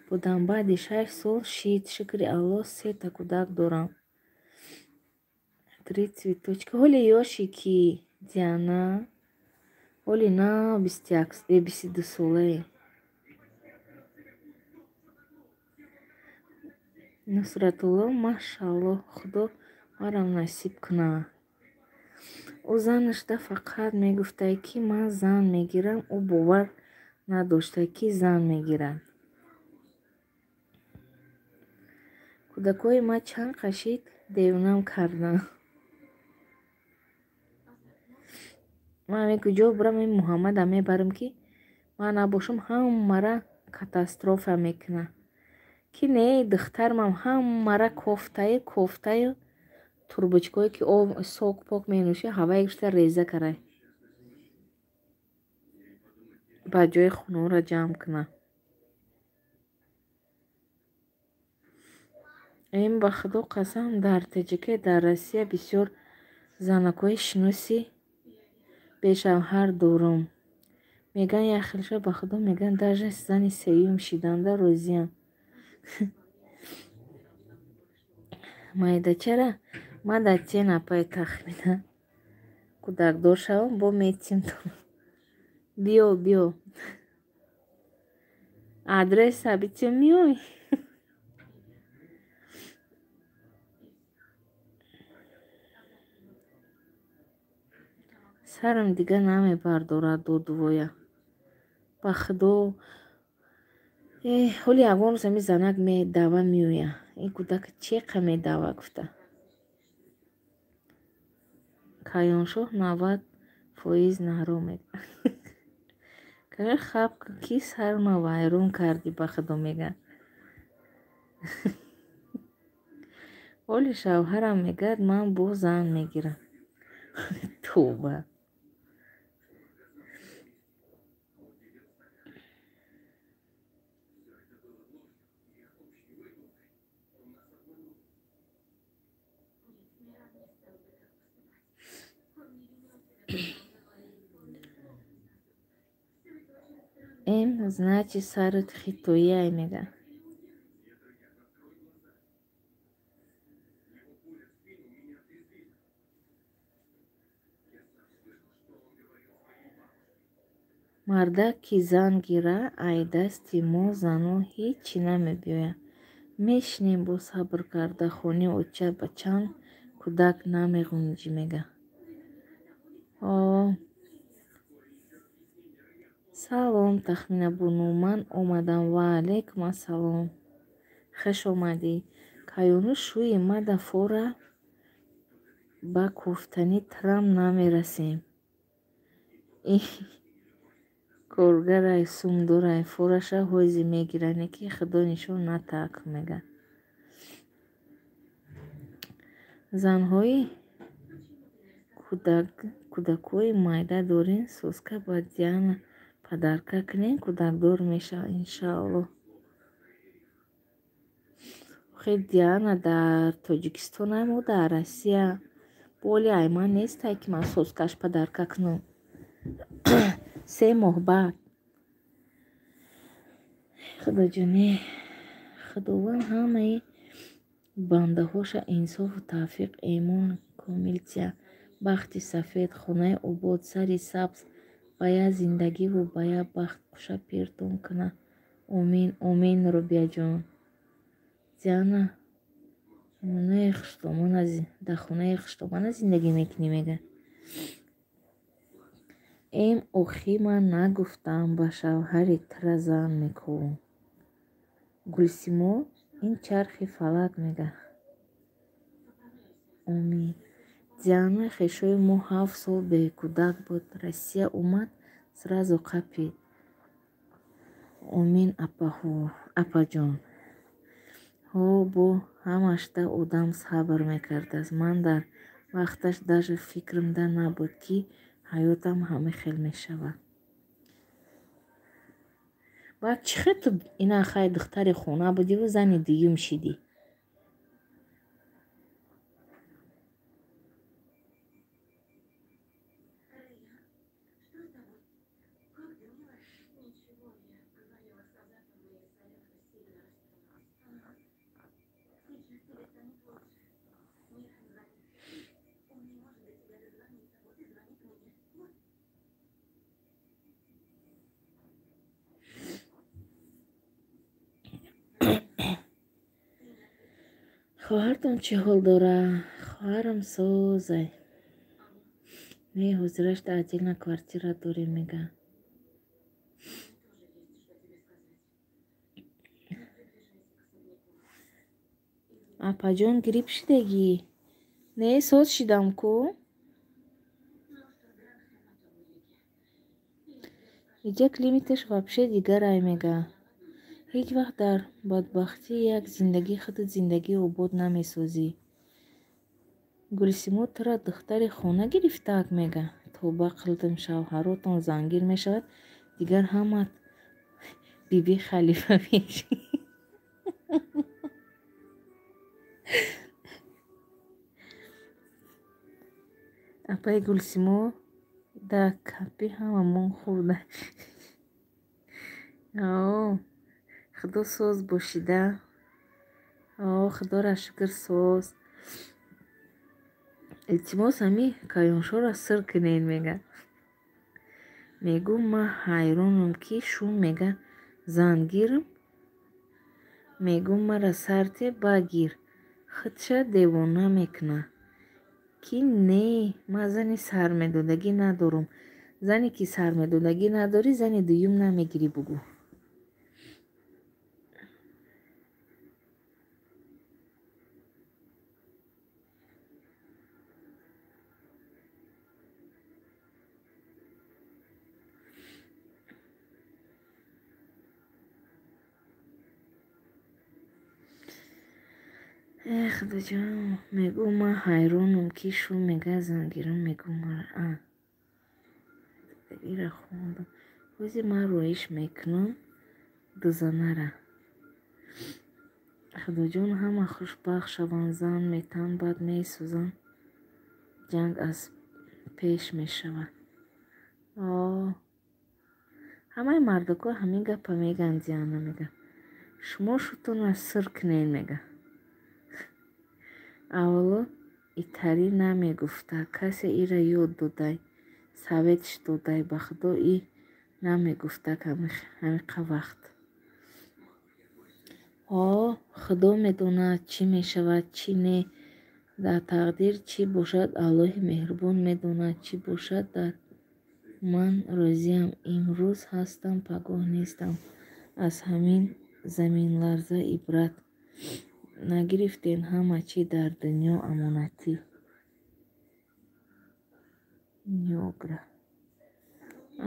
будам. Баъди 6 сол шид, шукри Аллоҳ сета кӯдак дорам. Три цветочки. Ҳоли ёши ки Диана? Ҳоли на 22 солае. Нусратулло машааллоҳ, худо марам насиб кунад. Ӯ занашда фақат мегуфтай ки ман зан мегирам, ӯ бовар надошта ки зан мегирад. Кӯдакҳои ман чанд қашид девонам карданд. Ман ами куҷо бурам ин Муҳаммада мебарам ки ман набошам ҳамара катастрофа мекунад. Ки не, духтармам ҳамара кофтаю кофтаю турбочкое ки об сок пок менӯши ҳавае гирифта реза карай. Ба ҷои хунора ҷамъ кунад. Ин ба худо қасам, дар ТҶК, дар Россия бисёр занакҳои шиноси бешавҳар дорум. Меган як хелша ба худо меган даже зани сеюм шиданда розиям. Майда чара? Ма дар тен апай тахмина. Кӯдакдор шавам, бо метим. Биё, биё. Адреса битем миёй. Сарам дига намебардорад додувоя. Ба худо ҳоли ягон рӯз ҳами занак медава меоя. Ин кӯдак чеқа медава гуфта. Каёншоҳ 90% наҳро мега. Кара хаб ки сарма вайрон кардӣ ба худо мега. Ҳоли шавҳарам мегӯяд ман бо зан мегирам. Тоба. Эм значит сарат хитояй мега. Мардак ки зан гира, ай дасти мо зану ҳечи намебиёяд. Мешинем бо сабр карда хони оча ба чанд кӯдак намеғунҷӣ мега. Салом, Тахмина бону, ман омадам. Ва алайкум ассалом. Хуш омадӣ. Каёну шӯи мада фора ба кофтани трам намерасем. Коргарай сумдорай фораша ҳози мегиране ки худо нишон натак мега. Занҳои кӯдакҳои майда дорен, соска ба Диана падарка кунен, кӯдакдор мешавад иншааллоҳ. Охи Диана дар Тоҷикистон ай, мо дар Россия. Боли ай ман нестай ки ман соскаш падарка кунам. 3 моҳ баъд. Худоҷоне, Худованд ҳамаи бандаҳоша инсофу тавфиқ, имон комил тия, бахти сафед, хонаи обод, сари сабз, ба як зиндагиву ба як бахт куша пиртон куна. Омин, омин, Рубияҷон. Диана дар хонаи хуштомана зиндагӣ мекунӣ мега. Эм охи ман нагуфтам ба шавҳари тра зан мекунам. Гулсимо ин чархи фалак мега. Омин. Диана хешои мо 7 сол бекӯдак буд. Россия омад, сразу қапид. Омин, апаҷон. Ҳо, бо ҳамашта одам сабр мекардааст. Ман дар вақташ даже фикрмда набуд, ки ҳаётам ҳама хел мешавад. Баъд чӣ хел ту ина хай духтари хона будиву зани дуюм шидӣ? Хоҳартон чӣ ҳол дора? Хоҳарам созай. Не, ҳозираш дар отдельна квартира дорем мега. Апаҷон грипп шидагӣ? Не, соз шидам ку? Иҷа климаташ вообще дигарай мега. Ҳеҷ вақт дар бадбахтӣ як зиндагии худат зиндагии обод намесозӣ. Гулсимо тура духтари хона гирифтаак мега. Тоба қилдим, шавҳаротон зангир мешавад, дигар ҳамат биби халифа мешӣ. Апаи Гулсимо да капи ҳамамон хӯрда. О, Худо соз бошида. О, Худоро шукр соз. Илтимос ҳами каёншоро сир кунед мега. Мегӯм ман ҳайронам ки шум мега зан гирм. Мегӯм мара сарте багир. Худша девона мекуна. Ки не, ман зани сармедодагӣ надорам. Зане ки сармедодагӣ надорӣ, зани дуюм намегирӣ бугӯ. Э, Худоҷон, мегӯм ман ҳайронам ки шум мега зан гирам, мегӯм мара ира хондам. Ҳозир ман роиш мекунам дузанара. Худоҷон ҳама хушбахт шаванд, зан метан, баъд месӯзанд, ҷанг аз пеш мешавад. О, ҳамаи мардакҳо ҳамин гапа мегӯянд, Диана мега. Шумо шутонро сир кунед мега. Аввало итарӣ намегуфта, касе ира ёд додай, советш додай, ба Худо и намегуфта ҳамиқа вақт. О, Худо медонад чӣ мешавад, чӣ не. Дар тақдир чӣ бошад, Аллоҳи меҳрубон медонад чӣ бошад. Дар ман розиам, имрӯз ҳастам, пагоҳ нестам. Аз ҳамин заминларза ибрат нагирифтем, ҳама чӣ дар дунё амонатӣ. Нёгра.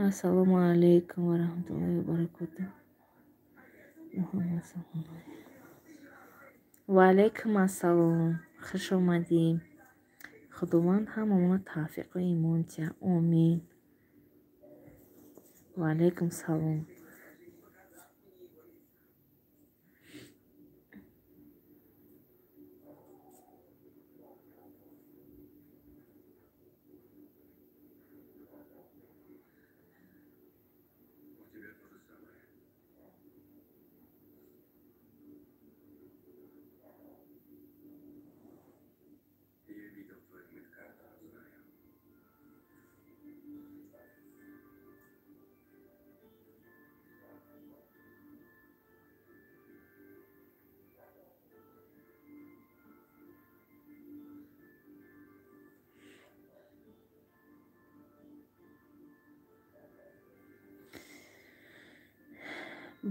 Ассалому алайкум ва раҳматуллоҳи ва баракотуҳ. Муҳаммад саллаллоҳу. Ва алайкум ассалом. Хуш омадӣ. Худованд ҳамамонро тавфиқу имон диҳад. Омин. Ва алайкум салом.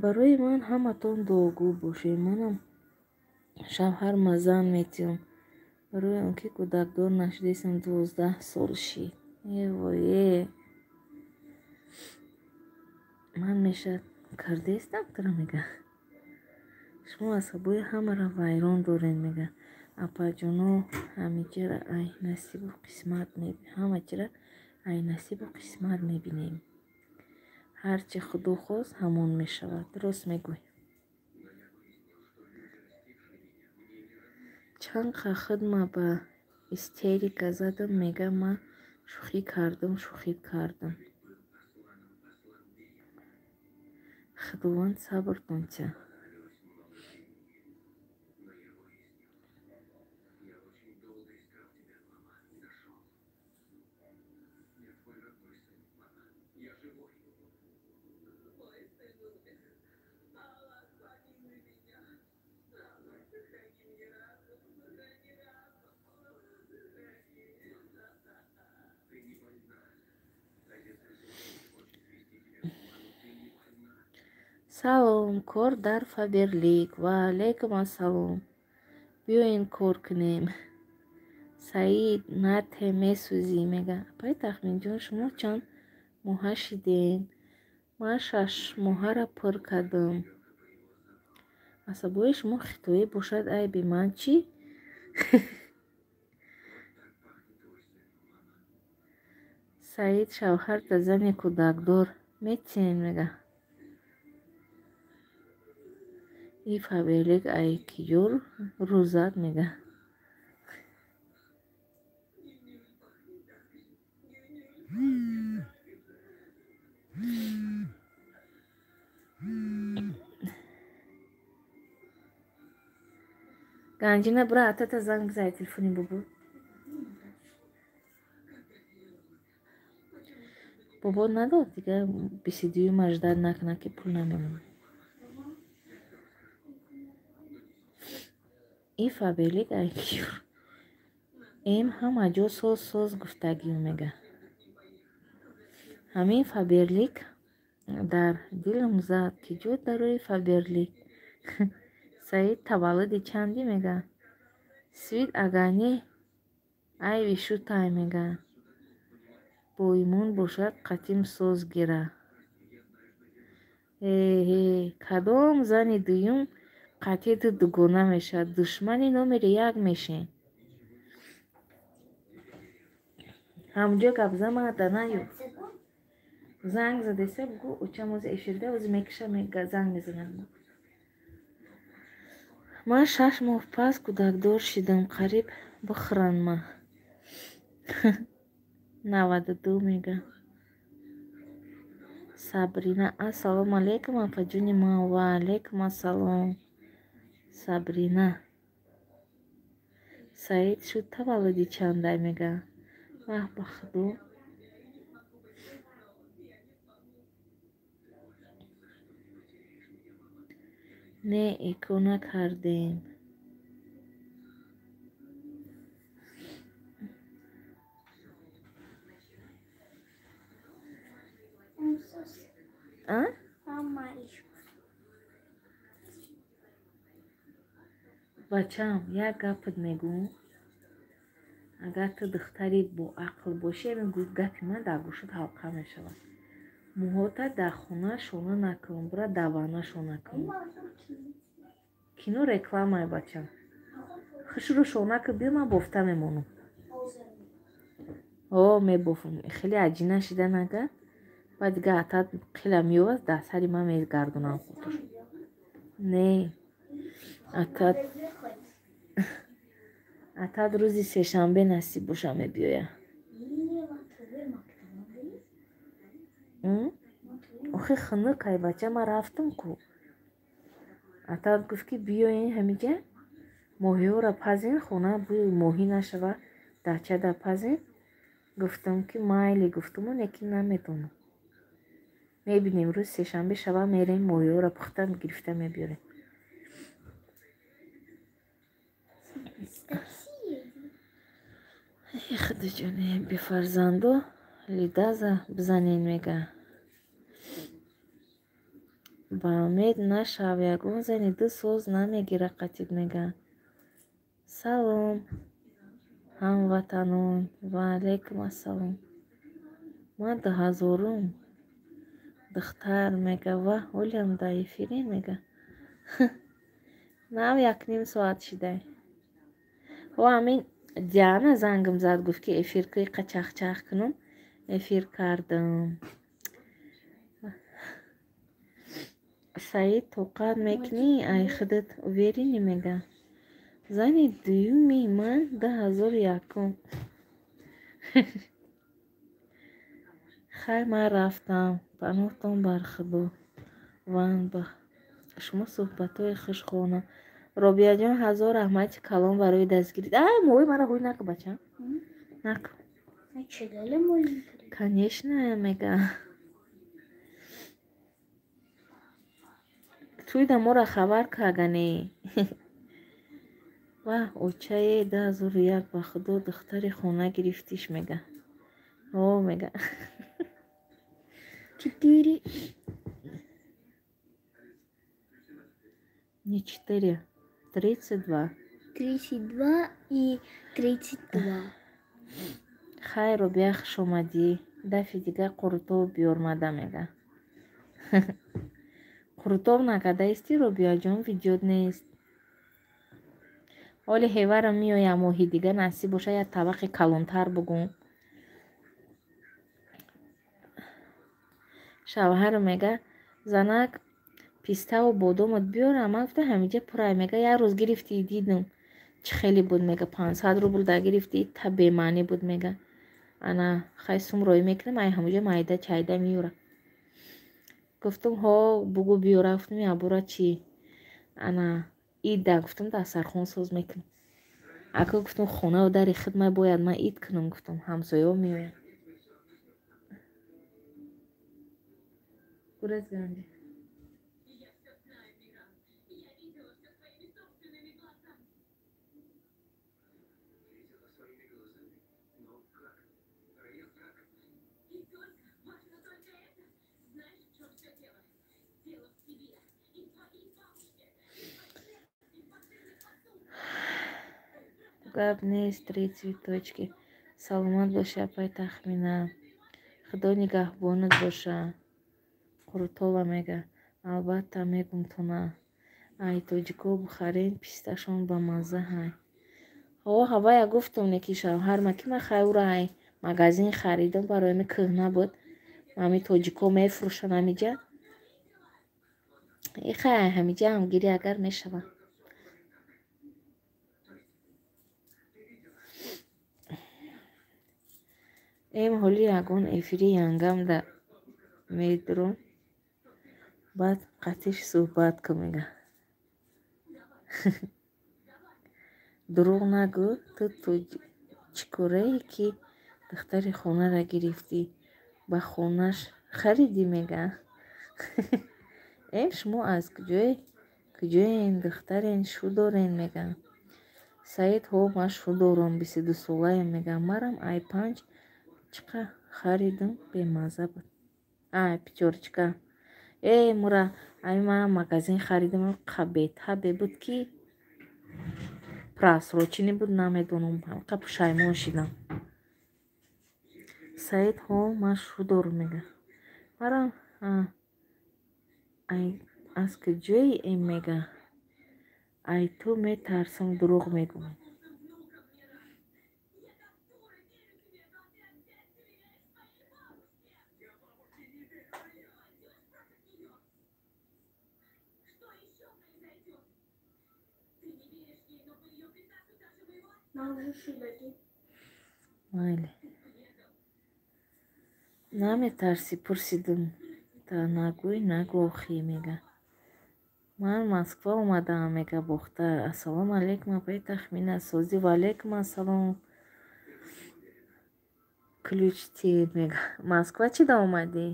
Барои ман ҳаматон дуогӯ бошед. Манам шавҳарма зан метиҳам. Барои он ки кӯдакдор нашудесам 12 сол шид. Э вой, э. Ман меша кардестам тура мега. Шумо асабои ҳамаро вайрон доред мега. Апаҷоно ҳамиҷара ай насибу қисмат ҳамаҷара ай насибу қисмат мебинем. Ҳарчи Худо хост ҳамон мешавад. Рост мегӯй. Чанд қа худма ба истерика задам, мега ман шӯхӣ кардам, шӯхӣ кардам. Худованд сабртон диҳад. Салом, кор дар Фаберлик. Ва алайкум ассалом. Биёен кор кунем. Саид, нате месӯзӣ мега. Апаи Тахминҷон, шумо чанд моҳа шидем? Ман 6 моҳаро пур кардам. Асабои шумо хитоӣ бошад, айби ман чӣ? Саид шавҳарта зани кӯдакдор метиҳен мега. И Фаберлик ай киҷо рӯзад мега. Ганҷина, бира атата занг бизай телефони бобо. Бобо надод, дигар бисидию маждат накунад, ки пул намемонад. И Фаберлик айкюр эм ҳама ҷо соз соз гуфтагиё мега. Ҳамин Фаберлик дар дилам зад, ки ҷо дарои Фаберлик. Саид таваллуди чандӣ мега? Свит агани айви шутай мега. Боимон бошад қатим соз гира. Э кадом зани дуюм қатъи ту дугона мешавад, душмани номери як мешем. Ҳамҷо гап зан, ман наёб. Занг задеса бугӯ очам ози эфирда ози мекиша занг мезанад. Ман 6 моҳ пас кӯдакдор шидам, қариб бихӯранд ма. 92 мега. Сабрина, ассалому алайкум, апаҷони ман. Ва алайкум ассалом, Сабрина. Саид шуд таваллуди чандай мега? Ваҳ, ба худо. Не, эко накардем. А? Бачам, як гапат мегӯм. Агар ту духтари боақл бошӣ, ҳамин гапи ман дар гӯшат ҳалқа мешавад. Мӯҳота дар хона шона накун, бура дар ванна шона кун. Кино рекламае, бачам. Хушрӯ шона кун, биё, ман бофта мемонам. О, мебофам. Хеле аҷина шида нага. Баъд дига атат қила меёвад, дар сари ман мегардонам худаш. Не. Атат рӯзи сешанбе насиб боша мебиёяд. Охи хунук ай, бача, ман рафтам ку. Атат гуфт, ки биёен ҳамиҷа моҳиҳоро пазен, хона бӯи моҳӣ нашава, дачада пазен. Гуфтам, ки майли, гуфтаму, лекин намедонам. Мебинем, рӯзи сешанбе шава мерем, моҳиҳоро пухта гирифта мебиёрем. Худоҷоне, бефарзандо лидаза бизанен мега. Ба умед нашав, ягон зани ду соз намегира қатиб мега. Салом, ҳамватанон. Ва алайкум ассалом. Ман 2000-ум духтар мега. Ва ҳолиам дар эфирем мега. Нав 1,5 соат шидай. О, ҳамин Диана зангам зад, гуфт, ки эфир кӯи қачахчах кунам. Эфир кардам. Саид, тоқат мекунӣ, ай худат уверенӣ мега. Зани дуюми ман 2001-ум. Хайр, ман рафтам. Паноҳтон бар Худо. Ван ба шумо суҳбатҳои хуш хонам. Робияҷон, ҳазор раҳмати калон барои дастгирӣ. А, мои мара ҳуй наку, бачам. Наку. Конечно, мега. Туйда моро хабар кагане. Ваҳ, очае 2001, ба худо, духтари хона гирифтиш мега. О, мега. Четыре. Не четыре, 32. 32 и 32. Хайр, Робия, хуш омадӣ. Дафи дигар қурутов биёрмада мега. Қурутов накардаисти, Робияҷон, видеот нест. Ҳоли ҳеварам меоям моҳи дига, насиб боша, як табақи калонтар бугум. Шавҳарам мега, занак, пиставу бодомат биёрам. Ман гуфтам, ҳамиҷа пурай мега. Як рӯз гирифтӣ, дидам, чӣ хеле буд мега, 500 рубл да гирифтӣ, та бемаънӣ буд мега. Ана хай сум роӣ мекунем, ай ҳамуҷа майда чайда меёра. Гуфтум ҳо бугу биёра, гуфтум ябора чӣ? Ана ида гуфтум дастархон соз мекунам. Ака гуфтум хонаву дари хидмат бояд ман ид кунам, гуфтум ҳамсояҳо меоянд. Гурез ганҷи. Гап нест, три цветочки. Саломат боши, апай Тахмина. Худо нигаҳбонат боша. Қурутова мега. Албатта мегум тона. Ай тоҷико бухарен писташон ба мазза ҳай. Ҳо ҳавая гуфтум неки шавҳарма ки ман хай ура ай магазин харидам барои ми кӯҳна буд. Ҳами тоҷико мефурӯшанд ҳамиҷа. И хай ҳамиҷа ҳам гирӣ агар мешавад. Эм ҳоли ягон эфири янгамда медурам, баъд қатиш суҳбат кун мега. Дурӯғ нагӯ, ту чӣ корае ки духтари хонаро гирифтӣ, ба хонаш харидӣ мега. Эм шумо аз куҷоен духтарен шу дорен мега. Саид ҳо ман шу дорам, 22 солаем мега. Марам ай панҷ чиқа харидам бемазза буд. Ай пятёрочка. Э мура ай ман магазин харидам бетабе буд ки просроченный буд, намедонам, ҳамқа пушаймон шидам. Саид ҳо ман шу дорам мега. Марам аз куҷои эм мега. Ай ту метарсам дурӯғ мегӯӣ. Майли. Наметарсӣ пурсидум. Та нагӯй нагӯ охӣ мега. Ман Москва омадаам мега Бохтар. Ассалому алайкум апаи Тахмина созӣ. Ва алайкум ассалом. Ключ тиед мега. Москва чӣ да омадӣ?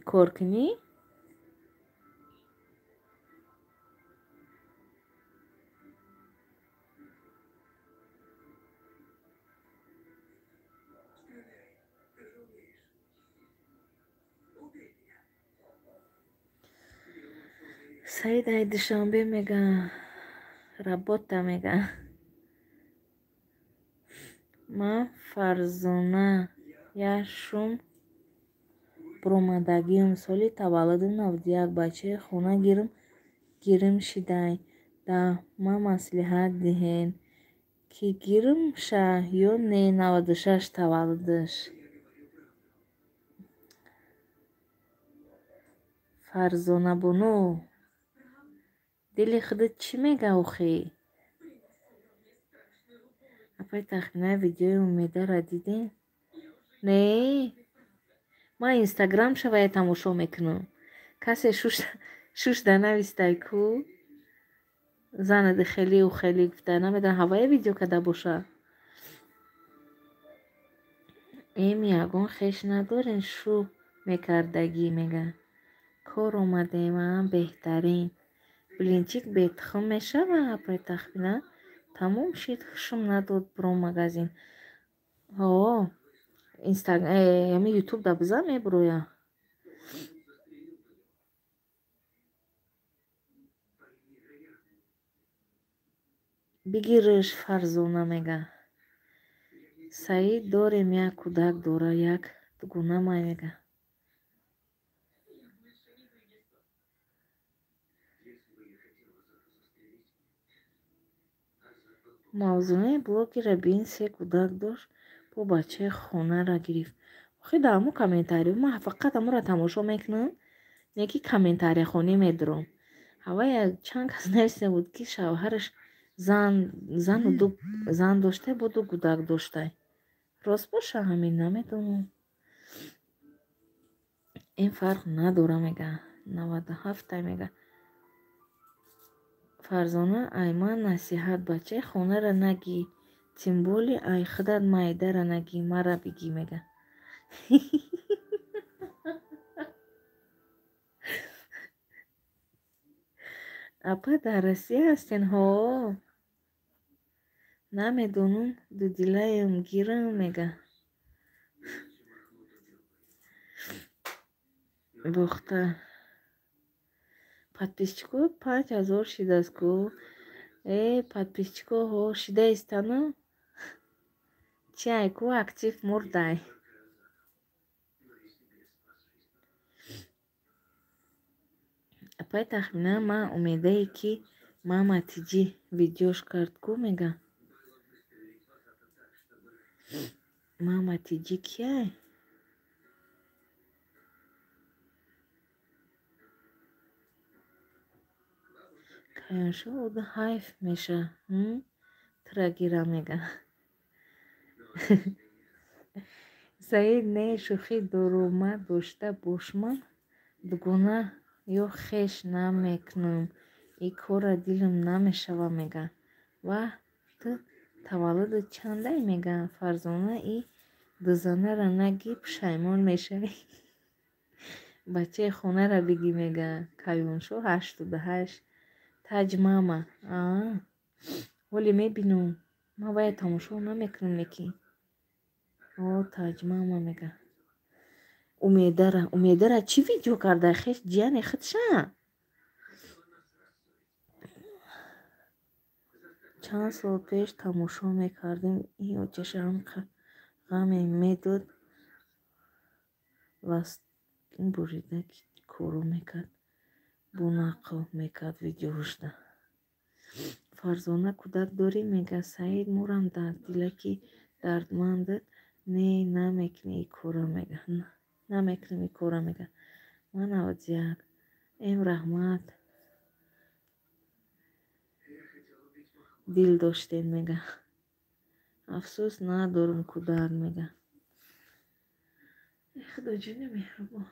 Кор кунӣ? Саид ай Душанбе мега. Работа мега. Ман Фарзона я шум буромадагиам. Соли таваллудам 91, бачаи хона гирим шидай. Да ман маслиҳат диҳен ки гирим ша ё не 96 таваллудаш. Фарзонабону дили худат чӣ мега охӣ? Апаи Тахмина видеои Умедаро дидем? Не, ман инстаграм шавая тамошо мекунам. Касе шушда навистай ку? Занади хелиу хелӣ гуфта намедонам ҳавая видео када боша. Эм ягон хеш надорен шу мекардагӣ мега. Кор омадем а беҳтарин. Блинчик бетухм мешава апаи Тахмина? Тамом шид хушум надод буром магазин. Ҳо ами ютуб да бизан мебуроя. Бигирш Фарзона мега. Саид дорем як кӯдак дора як дугонамай мега. Мавзунаи блогера бин се кӯдак дошт, бо бачаи хонаро гирифт. Охи дар ҳамон комментариҳо ман фақат ҳамонро тамошо мекунам, не ки комментарияхонӣ медурам. Ҳавая чанд кас нависта буд ки шавҳараш Зан доштай, бо ду гудак доштай. Рост боша ҳамин намедонам. Ин фарқ надора мега. 97 мега. Фарзона ай ман насиҳат бачаи хонара нагӣ. Тем более ай худат майдара нагӣ, мара бигӣ мега. Апа дар Россия ҳастен ҳо? Намедонам, дудилаям гирам мега. Бохта. Подписчико 5000 шидааст ку. Подписчико ҳо шидаистану? Чи ай ку актив мурдай. Апай тахминан ман умедае ки мама тиҷи видеош кард ку мега. Мама тиҷи кияй? Каёншо ода ҳайф меша. Тура гира мега. Саид не шӯхӣ дорума дошта бошман дугона ё хеш намекунам. И кора дилам намешава мега. Ваҳ ту таваллудат чандай мега. Фарзона и дузанара нагӣ пушаймон мешавӣ. Бачаи хонара бигӣ мега. Каюншо 88. Таҷ мама. Ҳоле мебинам. Ман вая тамошо намекунам лекин. О таҷ мама мега. Умедара, Умедара чӣ видео карда? Хеш ҷияне худша? Чанд сол пеш тамошо мекардем, ин очаша ҳам ғаме медод, ластин бурида коро мекард, бо нақл мекард видеоҳошда. Фарзона кӯдак дорӣ мега. Саид мурам дар дилаки дардмандат. Не, намекунӣ и кора мега. Намекунем и кора мега. Ман 91. Эм раҳмат. Дил доштем мега. Афсӯс надорум кӯдак мега. Худоҷони меҳрубон.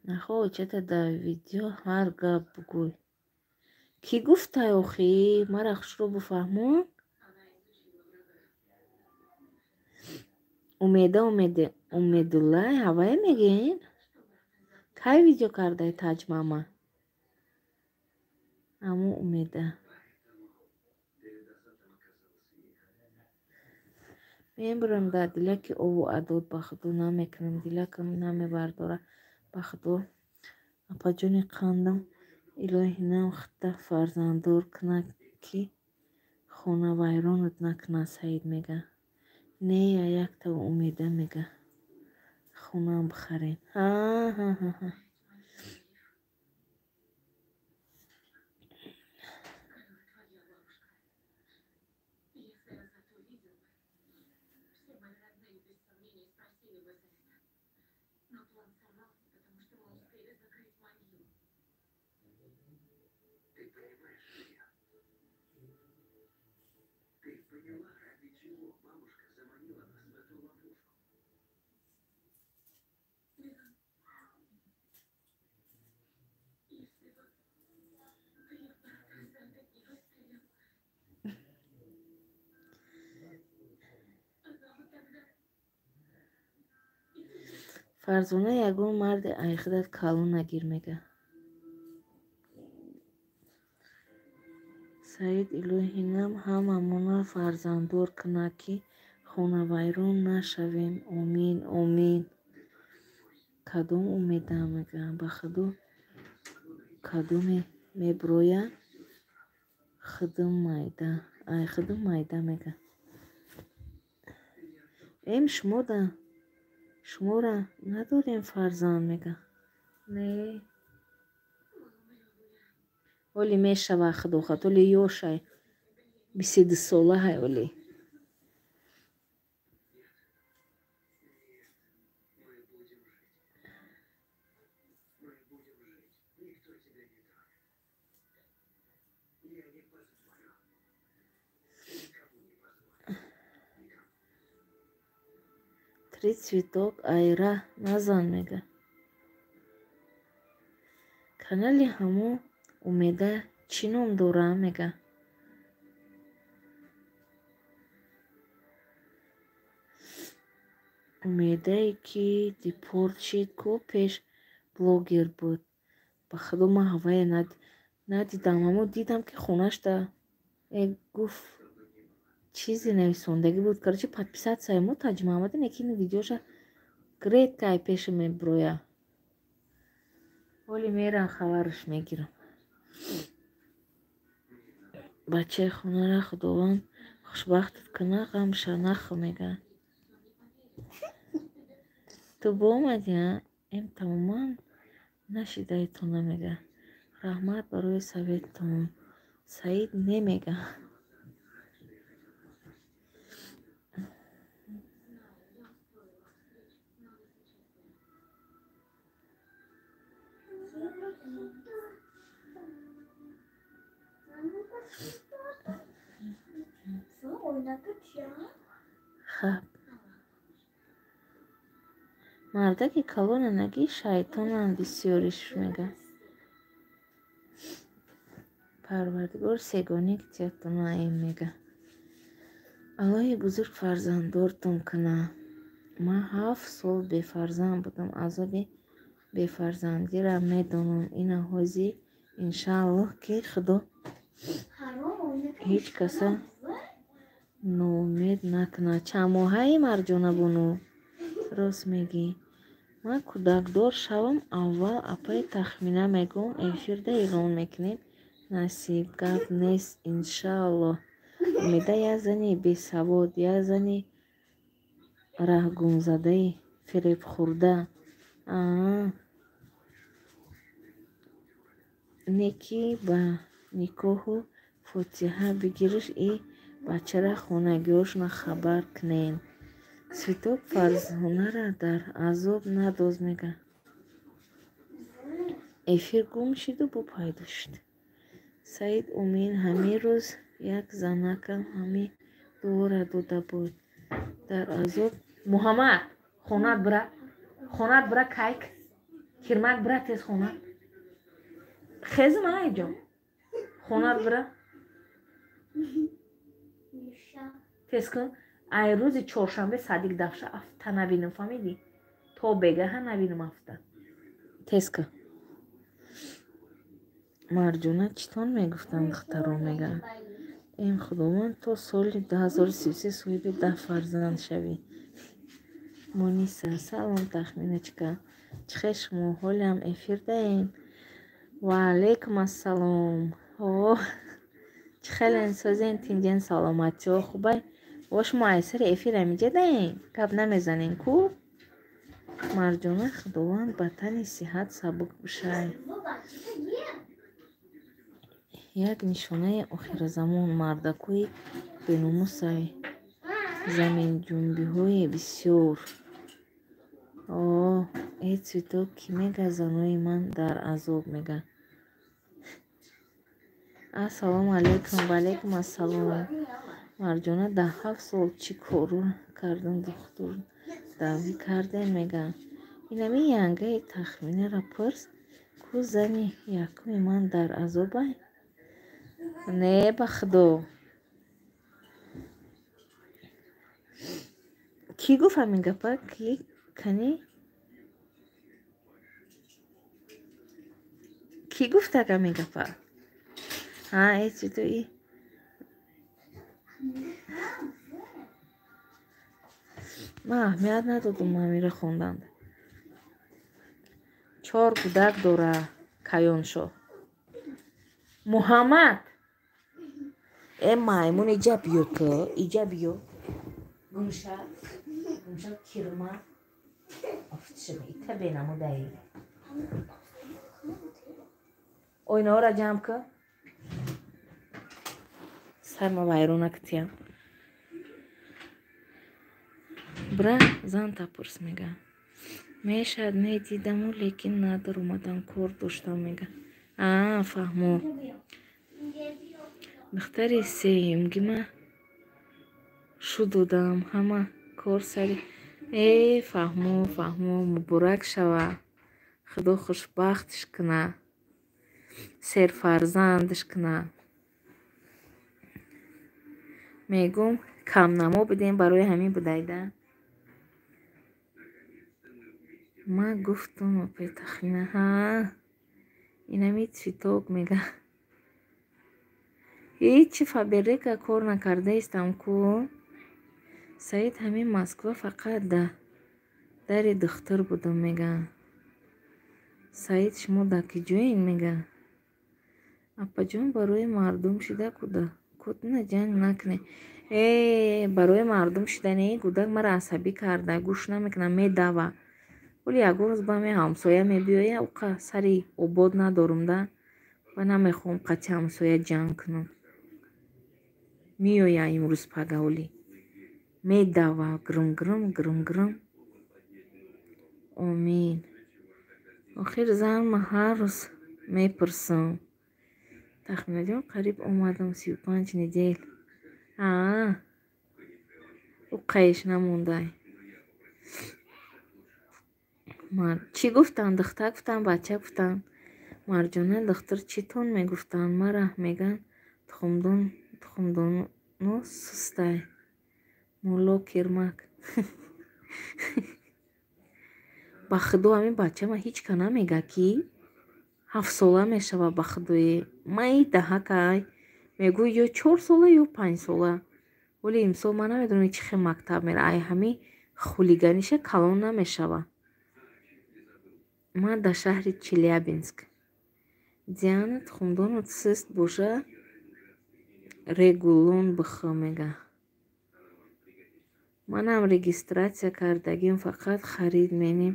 Нахо очата дар видео ҳар гап бугӯй. Кӣ гуфтай охӣ? Мара хушро буфаҳмон? Умеда Умедуллай ҳавае мегӯен? Кай видео кардай Таҷмама? Аму Умеда. Мебурам дар дилаки ову адод ба худо намекунам. Дилакам намебардора ба худо. Апаҷони қандам илоҳи нам хитта фарзанддор кунад ки хонавайронат накунад Саид мега. Не якта Умеда мега. Хонаам бихарем. Ҳа. Фарзона ягон марди айхидат калон нагир мега. Саид илоҳи нам ҳамамона фарзанддор кунад ки хонавайрон нашавем. Омин, омин. Кадом умеда мега? Ба худо кадоме меброя худум майда. Ай худум майда мега. Эм шумода шумора надорем фарзанд мега. Не. Оли мешава худо хат, оли ёшай. 22 сола ҳай оли. Три цветок айра назан мега. Канали ҳамо Умеда чӣ ном дора мега? Умедае ки депорт шид ку пеш блогер буд. Ба худо ман ҳавая надидам, аммо дидам ки хонашда гуфт чизе нависондагӣ буд. Короче, подписатсияи мо Таҷмаҳмада, лекин видеоша редко ай пеша меброя. Ҳоли мерам хабараш мегирам. Бачаи хонара Худованд хушбахтат кунад, ғамша нахӯ мега. Ту боомадӣ, а? Эм тамоман нашидаитона мега. Раҳмат барои советтон. Саид не мега. Хаб. Мардаки калона нагӣ шайтонанд бисёриш мега. Парвардигор сегоник тиятона эм мега. Аллоҳи бузург фарзанддортон кунад. Ман 7 сол бефарзанд будам. Азоби бефарзандиро медонам. Ина ҳозир иншааллоҳ ки Худо ҳеҷ каса ноумед накунад. Чанд моҳаи Марҷона бону? Рост мегӣ. Ман кӯдакдор шавам, аввал апаи Тахмина мегӯм, эфирда эълон мекунем. Насиб гап нест иншааллоҳ. Умеда як зани бесавод, як зани раҳгумзадаи фиребхӯрда. Не ки ба никоҳу фотиҳа бигириш и бачара хонагиҳошона хабар кунен. Цветок Фарзонара дар азоб надоз мега. Эфир гум шиду бу пайдо шуд. Саид Умин ҳамин рӯз як занакам ҳамин дуоро дода буд. Дар азоб Муҳаммад, хонат бира. Хонат бира кайк. Кирмак бира тез хонат. Хезм айҷон. Хонат бира. Тез кун. Ай рӯзи чоршанбе садик дафша афта набинам, фаҳмидӣ? То бегаҳа набинам афта. Тез кун. Марҷона читон мегуфтанд духтаро мега. Эм Худованд то соли 2033 соҳиби 10 фарзанд шавӣ. Муниса, салом Тахминочка. Чӣ хел шумо? Ҳолиам эфир даем? Ва алайкум ассалом. О, чӣ хелен созен тинҷен саломатиҳо хубай? Во шумо ай сари эфир ҳамиҷа даем? Гап намезанем ку? Марҷона Худованд ба тани сиҳат сабук бишай. Як нишонаи охиразамон мардакои беномусай заминҷунбиҳои бисёр. О, э цветок кӣ мега занои ман дар азоб мега. Ассалому алайкум. Ва алайкум ассалом. Марҷона дар 7 сол чӣ кору кардам духтур давӣ кардем мега. Инами янгаи Тахминаро пурс ку зани якуми ман дар азобай? Не ба худо. Кӣ гуфт ҳамин гапа? Ки кани? Кӣ гуфтак ҳамин гапа? Ҳа, э чӣ и Ман аҳамият надодум ҳаминро хонданд. 4 кӯдак дора Каёншоҳ. Муҳаммад! Э маймун иҷа биё ту, иҷа биё. Гумша, гумша кирма. Офтшима, ита бенамудаи. Ойнаҳоро ҷамъ кун. Сарма вайрона кутиям. Бира зан тапурс мега. Мешад медидаму, лекин надор омадам кор доштам мега. Аа, фаҳмо. Духтари сеюмгима шу додам. Ҳама кор сари Э, фаҳмо, фаҳмо, муборак шава. Худо хушбахтш куна. Серфарзандш куна. Мегум, камнамо будем, барои ҳамин будайда. Ман гуфтум, петахина, ҳа, инами цветок мега. Ҳечи Фаберлика кор накардаистам ку. Саид ҳамин Москва фақат да дари духтур будум мега. Саид шумо дар куҷоен мега. Апаҷон барои мардум шида кудна ҷанг накунед. Э, барои мардум шида не, гудак мара асабӣ карда, гӯш намекунам, медава. Оли ягон рӯз ба ме ҳамсоя мебиёя, уқа сари обод надорум да. Ва намехоҳам қати ҳамсоя ҷанг кунам. Меоя имрӯз пага оли. Медава грм грм грм грм. Омин. Охир зан ма ҳар рӯз мепурсам. Тахминаҷон қариб омадам 35 недель. Аа, уқаиш намондай. Чӣ гуфтанд? Духтар гуфтанд, бача гуфтанд. Марҷона духтур чӣ тон мегуфтанд? Мара меган тухмдоно сустай. Мулло кирмак. Ба худо ҳамин бачама ҳеҷ ка намега ки 7 сола мешава ба худое. Май даҳакай. Мегӯй ё 4 сола ё 5 сола. Вале имсол ман намедонам чӣ хел мактаб мера. Ай ҳамин хулиганиша калон намешава. Ман дар шаҳри Челябинск. Диана тухмдонат сист боша регулон бихӯ мега. Манам регистрация кардагим, фақат харид менем,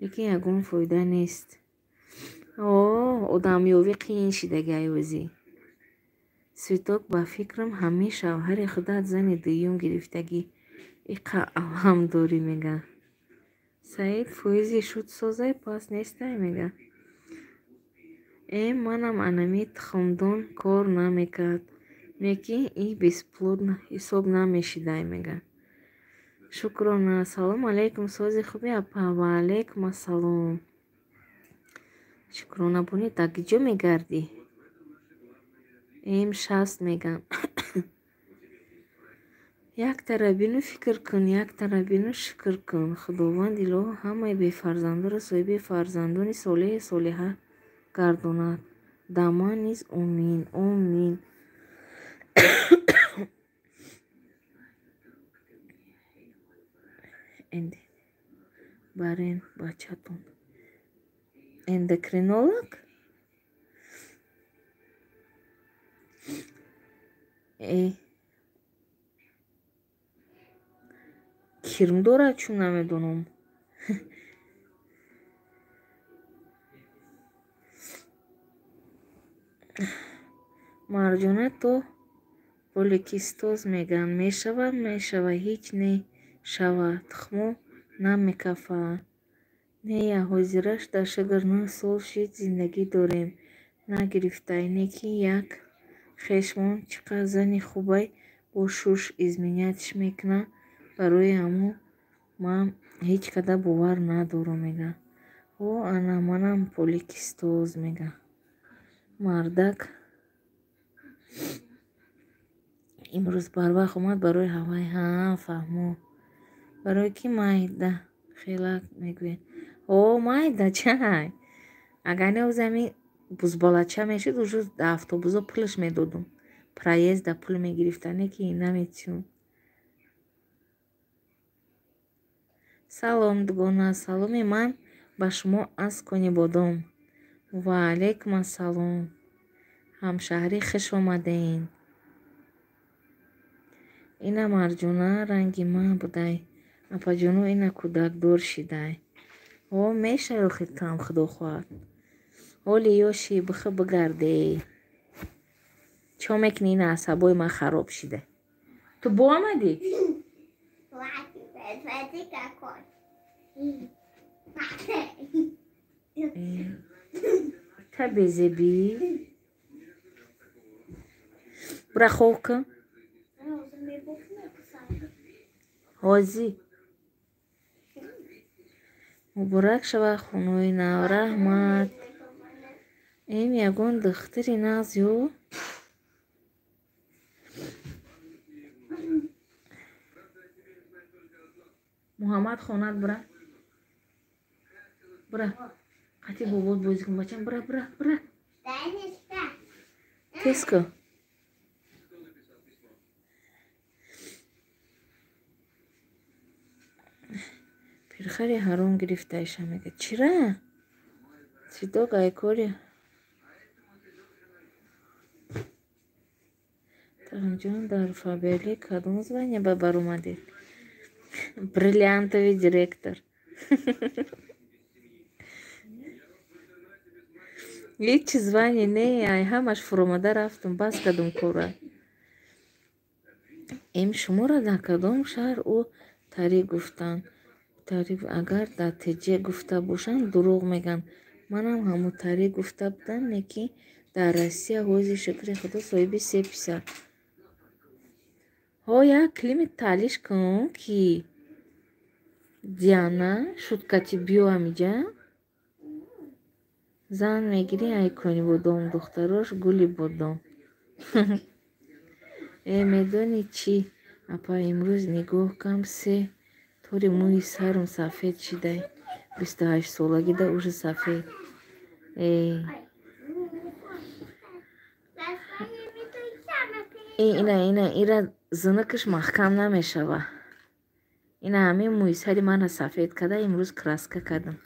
лекин ягон фоида нест. О, одамёвӣ қиин шидаги айвозӣ. Цветок ба фикрам ҳамин шавҳари худат зани дуюм гирифтагӣ. Иқа алам дорӣ мега. Саид фоизи шуд созай пас нестай мега. Э, манам анами тухмдон кор намекард. Лекин и бесплодна ҳисоб намешидай мега. Шукрона. Салом алейкум, сози хуби апа. Ва алейкум ассалом. Шукрона бони дар куҷо мегардӣ? Эм 60 меган. Яктара бину фикр кун, яктара бину шукр кун. Худованд илоҳо ҳамаи бефарзандонро соҳиби фарзандони солеҳу солиҳа гардонад. Да ман низ омин, омин. Барен бачатон. Эндокринолог? Э, кирм дорад чун намедонам. Марҷона то поликистоз меган. Мешавад, мешавад, ҳеҷ не шавад. Тухмо намекафад. Не, я ҳозираш дар шугр 9 сол шид зиндагӣ дорем. Нагирифтай. Не ки як хешмон чӣ қадр зани хубай бо шуш изменять ш мекунад. Барои ҳамон ман ҳеҷ када бовар надорам мега. О, ана манам поликистоз мега. Мардак имрӯз барвақт омад барои ҳавай. Ҳа, фаҳмо. Барои ки майда хелак мегӯяд. О, майда чай. Агар не оз ҳамин бузбалача мешуд, уже дар автобусо пулаш медодум. Проезд да пул мегирифта, не ки наметиём. Салом, дугона, саломи ман ба шумо аз Конибодом. Ва алайкум ассалом. Ҳамшаҳрӣ хуш омадед. Ина Марҷона ранги ман будай. Апаҷоно ина кӯдакдор шидай. О, мешавӣ охир туам худо хоҳад. Ҳоли ёши бихӯ бигарде. Чо мекунӣ ина асабои ман хароб шида. Ту бо омадӣ? Смотри, какой. Та безебӣ. Бура хоб кун. Ҳозӣ. Муборак шавад хонаи нав, раҳмат. Эм ягон духтари нағз ё? Муҳаммад хонат бура. Бура. Қати бобот бозӣ кун бачам. Бура, бура, бура. Тез кун. Пирхари ҳаром гирифтаиша мега. Чира? Цветок айкори. Тағимҷон, дар Фаберлик кадом звание ба баромадед? Бриллиантовый директор. Ҳеҷ звание не, ай ҳамаш фуромада рафтум, бас кардум кора. Эм шуморо дар кадом шаҳр ӯ тари гуфтанд? Тари агар дар ТЖ гуфта бошанд, дурӯғ мегӯянд. Манам ҳамун тари гуфта будам, не ки дар Россия ҳози шукри худо соҳиби се писар. Ҳо, як клими таълиш кун, ки Диана шуткати биё ҳамиҷа. Зан мегирӣ айкони бодом, духтарош гули бодом. Э, медонӣ чӣ, апа, имрӯз нигоҳ кам се тори мӯи сарум сафед шидай. 28 солагида уже сафед. Э, ина, ина, ира зинакаш маҳкам намешава. Ина ҳамин мӯи сари мана сафед карда, имрӯз краска кардам.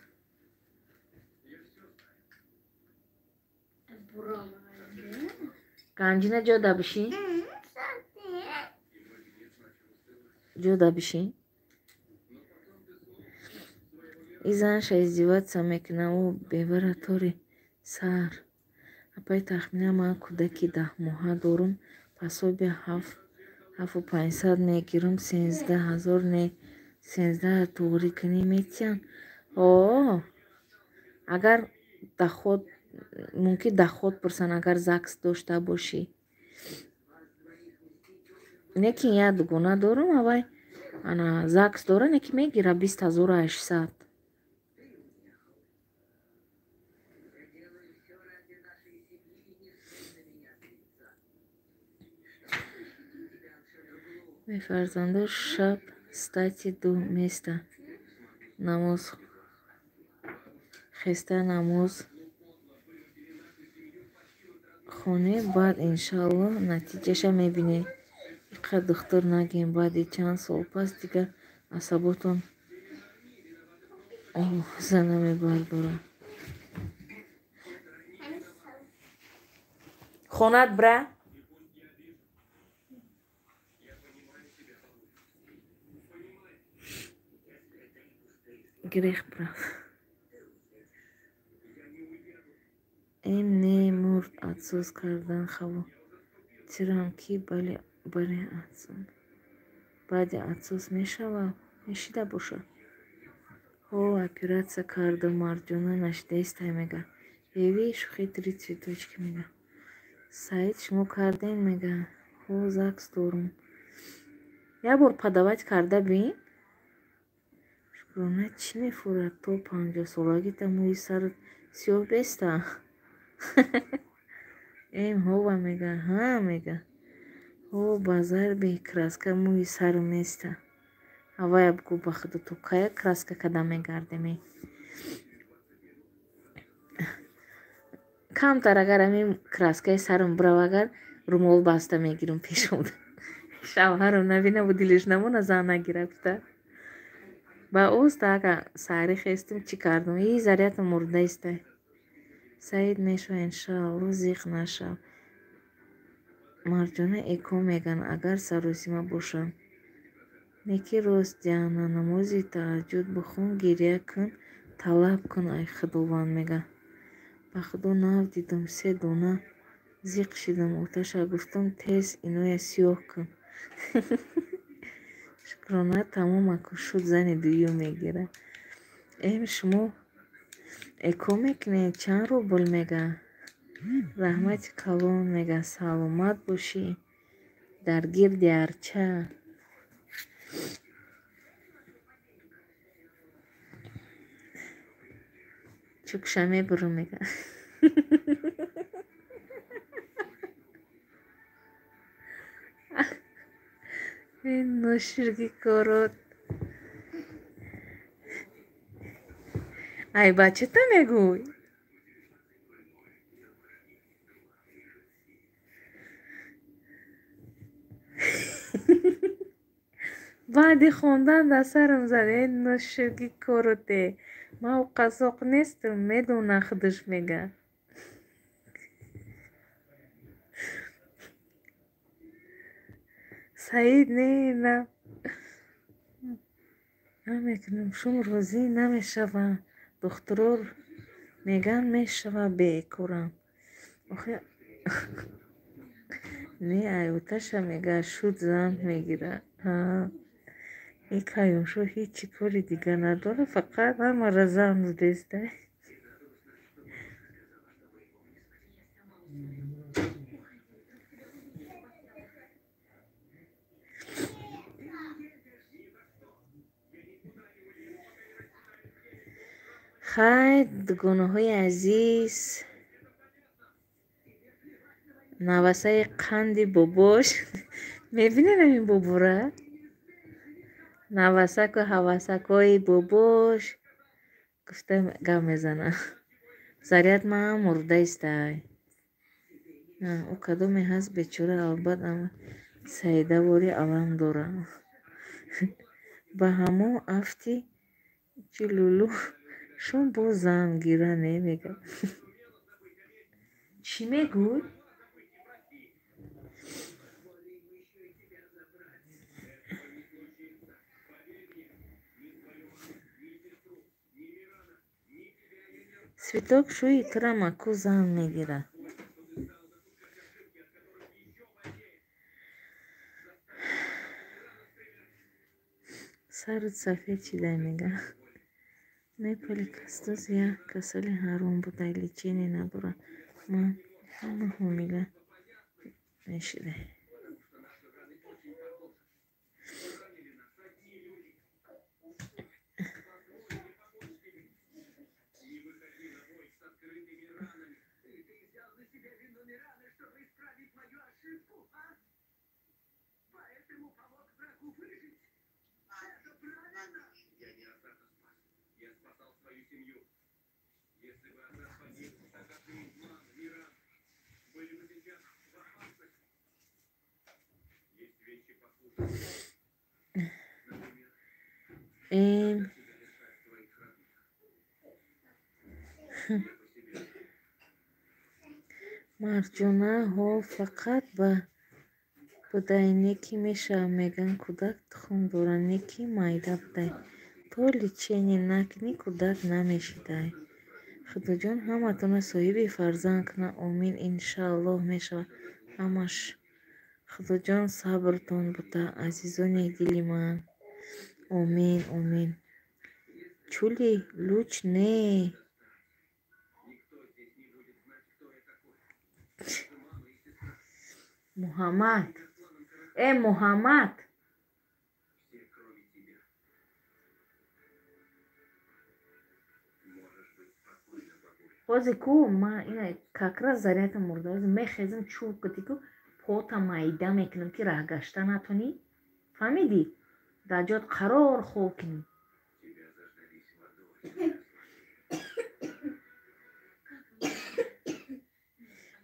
Ганҷина, ҷода бишин. Ҷода бишин. И занша издеваться мекуна, ӯ бевара тори сар. Апаи Тахмина, ман кӯдаки 10 моҳа дорум, пособия 7500 мегирам, 13 000 не, 13 туғрӣ кунӣ метиҳанд? О, агар доход, мумкин доход пурсанд, агар ЗАГС дошта бошӣ. Не ки як дугона дорум, авай ана ЗАГС дора, не ки мегира 20 800. Бефарзандо шаб стати ду места намоз хеста намоз хонӣ, баъд иншааллоҳ натиҷаша мебинед. Иқадр духтур нагем, баъди чанд сол пас дигар асаботон овоза намебардорад. Хонат бра. Грех прав. Эм не мурд, атсӯз кардан хавотирам, ки бале баъди атсӯз мешавад, мешида бошад. Ҳо, оператсия кардам, Марҷона нашидаистай мега. Беви шӯхи три цветочки мега. Саид, шумо кардем мега. Ҳо, ЗАГС дорум. Як бор подавать карда бин. Шукрона, чӣ мефурад, то 50 солагита мӯи сарат сиёҳ беста? Эм ҳова мега, ҳа мега. Ҳо, ба зарби краска мӯи сарам неста. Авая бугӯ ба худо, то кая краска када мегардем? Камтар агар ҳамин краскаи сарам бирав, агар румол баста мегирам пешом. Шавҳарам набинаву дилиш намона, зан нагира гуфта. Ба оста ага саҳарӣ хестум, чӣ кардум? И зарятам мурда истай. Саид мешава иншааллоҳ, зиқ нашав. Марҷона, эко меган, агар саросима бошам. Не ки рост, Диана, намози таҳаҷҷуд бихон, гиря кун, талаб кун ай худованд мега. Ба худо нав дидум, се дона зиқ шидам, оташа гуфтам, тез иноя сиёҳ кун. Шукрона тамом аку шуд, зани дуюм мегира. Эм шумо эко мекунед, чанд рубл мега? Раҳмати калон мега, саломат бошӣ. Дар гирди арча. Чукша мебурам мега. Ноширги корот. Ай бачата мегӯй. Баъди хондан дар сарам зад. Э ноширги короте. Ман ӯ қазоқ нестам, медона худаш мега. Саид не на намекунам, шум розӣ намешавам. Духтуро меган мешава бекорам. Охи не ай оташа мега шуд зан мегира. Ин каюмшо ҳечи кори дигар надора, фақат ҳамаро зан дудеста. Хайр, дугонаҳои азиз, навасаи қанди бобош мебинед ҳамин бобора? Навасаку ҳавасакҳои бобош гуфта гап мезанам. Заряд ман мурда истай. Ӯ кадоме ҳаст бечора, албат саидавори алам дора. Ба ҳамон афти чи лулу шум боз зан гира не мега. Чӣ мегӯй? Свиток шӯи тура маку зан мегирад. Сарат сафед шидай мега. Не поликастоз як касали ҳаром будай, лечение надорад. Ман ҳама ҳомила мешидай. Марҷона ҳо фақат ба будай неки мешавад меган кӯдак тухм дора неки майда будай. То лечение накунӣ кӯдак намешидай. Худоҷон ҳаматонро соҳиби фарзанд кунад. Омин иншааллоҳ мешавад ҳамаш. Худоҷон сабртон буда, азизони дили ман. Омин, омин. Чули луч не. Муҳаммад. Э Муҳаммад. Ҳозир ку ман ина как раз зарядам мурда. Ҳозир мехезам чӯб кати ку пота майда мекунам ки раҳ гашта натонӣ. Фаҳмидӣ? Дар ҷоят қарор хоб кунӣ.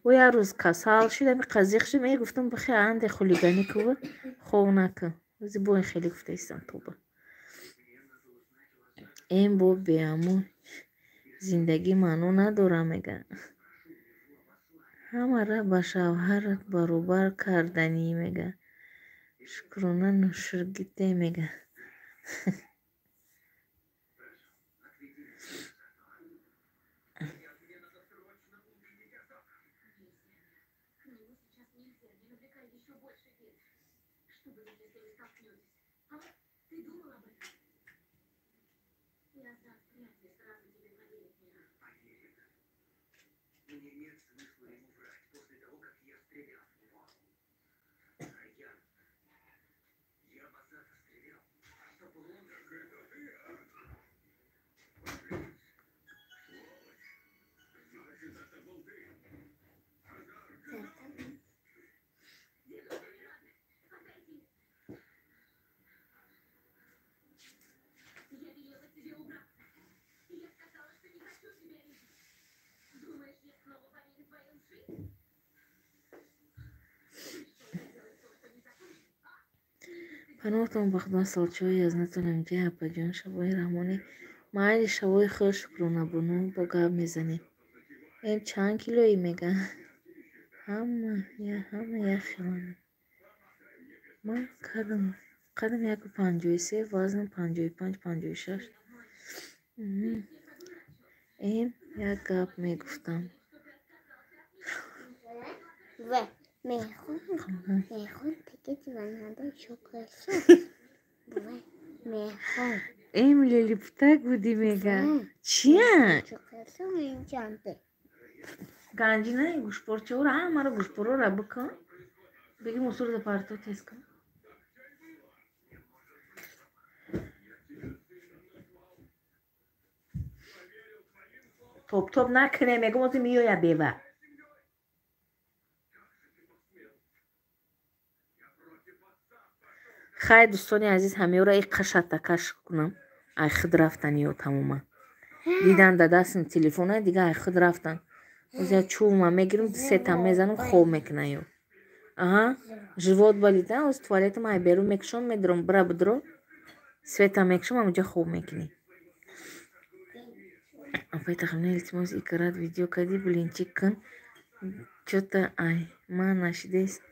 Ӯ як рӯз касал шуд, ами қазиқ шуд, мегуфтам бихе анде хулиганӣ кува, хов накун. Ҳозир бо ин хеле гуфта истам тоба. Эн бо беаму зиндагӣ маъно надора мега. Ҳамаро ба шавҳарат баробар карданӣ мега. Шукрона нушургите мега. Паноҳтон ба Худо, солчаҳои аз натонам ҷа апаҷон, шабои раҳмонӣ. Майли, шабои хуш, шукронабону, бо гап мезанем. Эм чанд килоӣ мега? Ҳама як хеланд. Ман қадам 1,53, вазнам 55, 56. Эм як гап мегуфтам. Эм лелипутак будӣ мега. Чия? Ганҷинаи гӯшпорчаҳоро ҳамаро гӯшпорҳоро бикун. Беги мусурда парто тез кун. Топ-топ накунем, мегум ози меояд бева. Хайр, дӯстони азиз, ҳамеёро и қашаттакаш кунам. Ай худ рафтан ё тамоман. Дидан да дастам телефона, дига ай худ рафтан. Ози чӯбма мегирам, сета мезанам, хоб мекунам ё. Аҳа, живот болит, а? Ози туалетам ай берун мекушам, медурам, бира будро. Света мекушам, ҳамонҷа хоб мекунӣ. Апай тахмина, илтимос, икарат видео кади блинчик кун. Чота ай ман нашидест.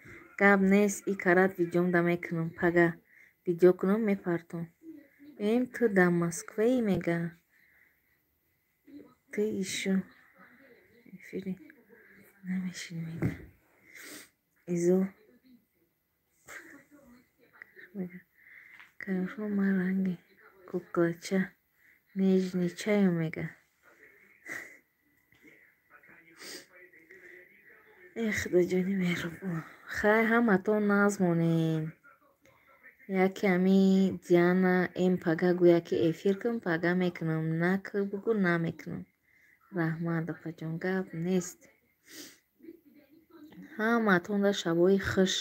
Гап нест, икарат видеом да мекунам. Пага видео кунам, мепартом. Эм ту дар Москваи мега. Ты ещё эфири намешинӣ мега. Изо мега. Каримшо ман ранги куклача нежничаю мега. Э худоҷони меҳрубон. Хай, ҳаматон нағз монем. Яке ами Диана эм пага гӯя ки эфир кун, пага мекунам. Накӣ бугӯ, намекунам. Раҳмат, апаҷон, гап нест. Ҳаматонда шабои хуш.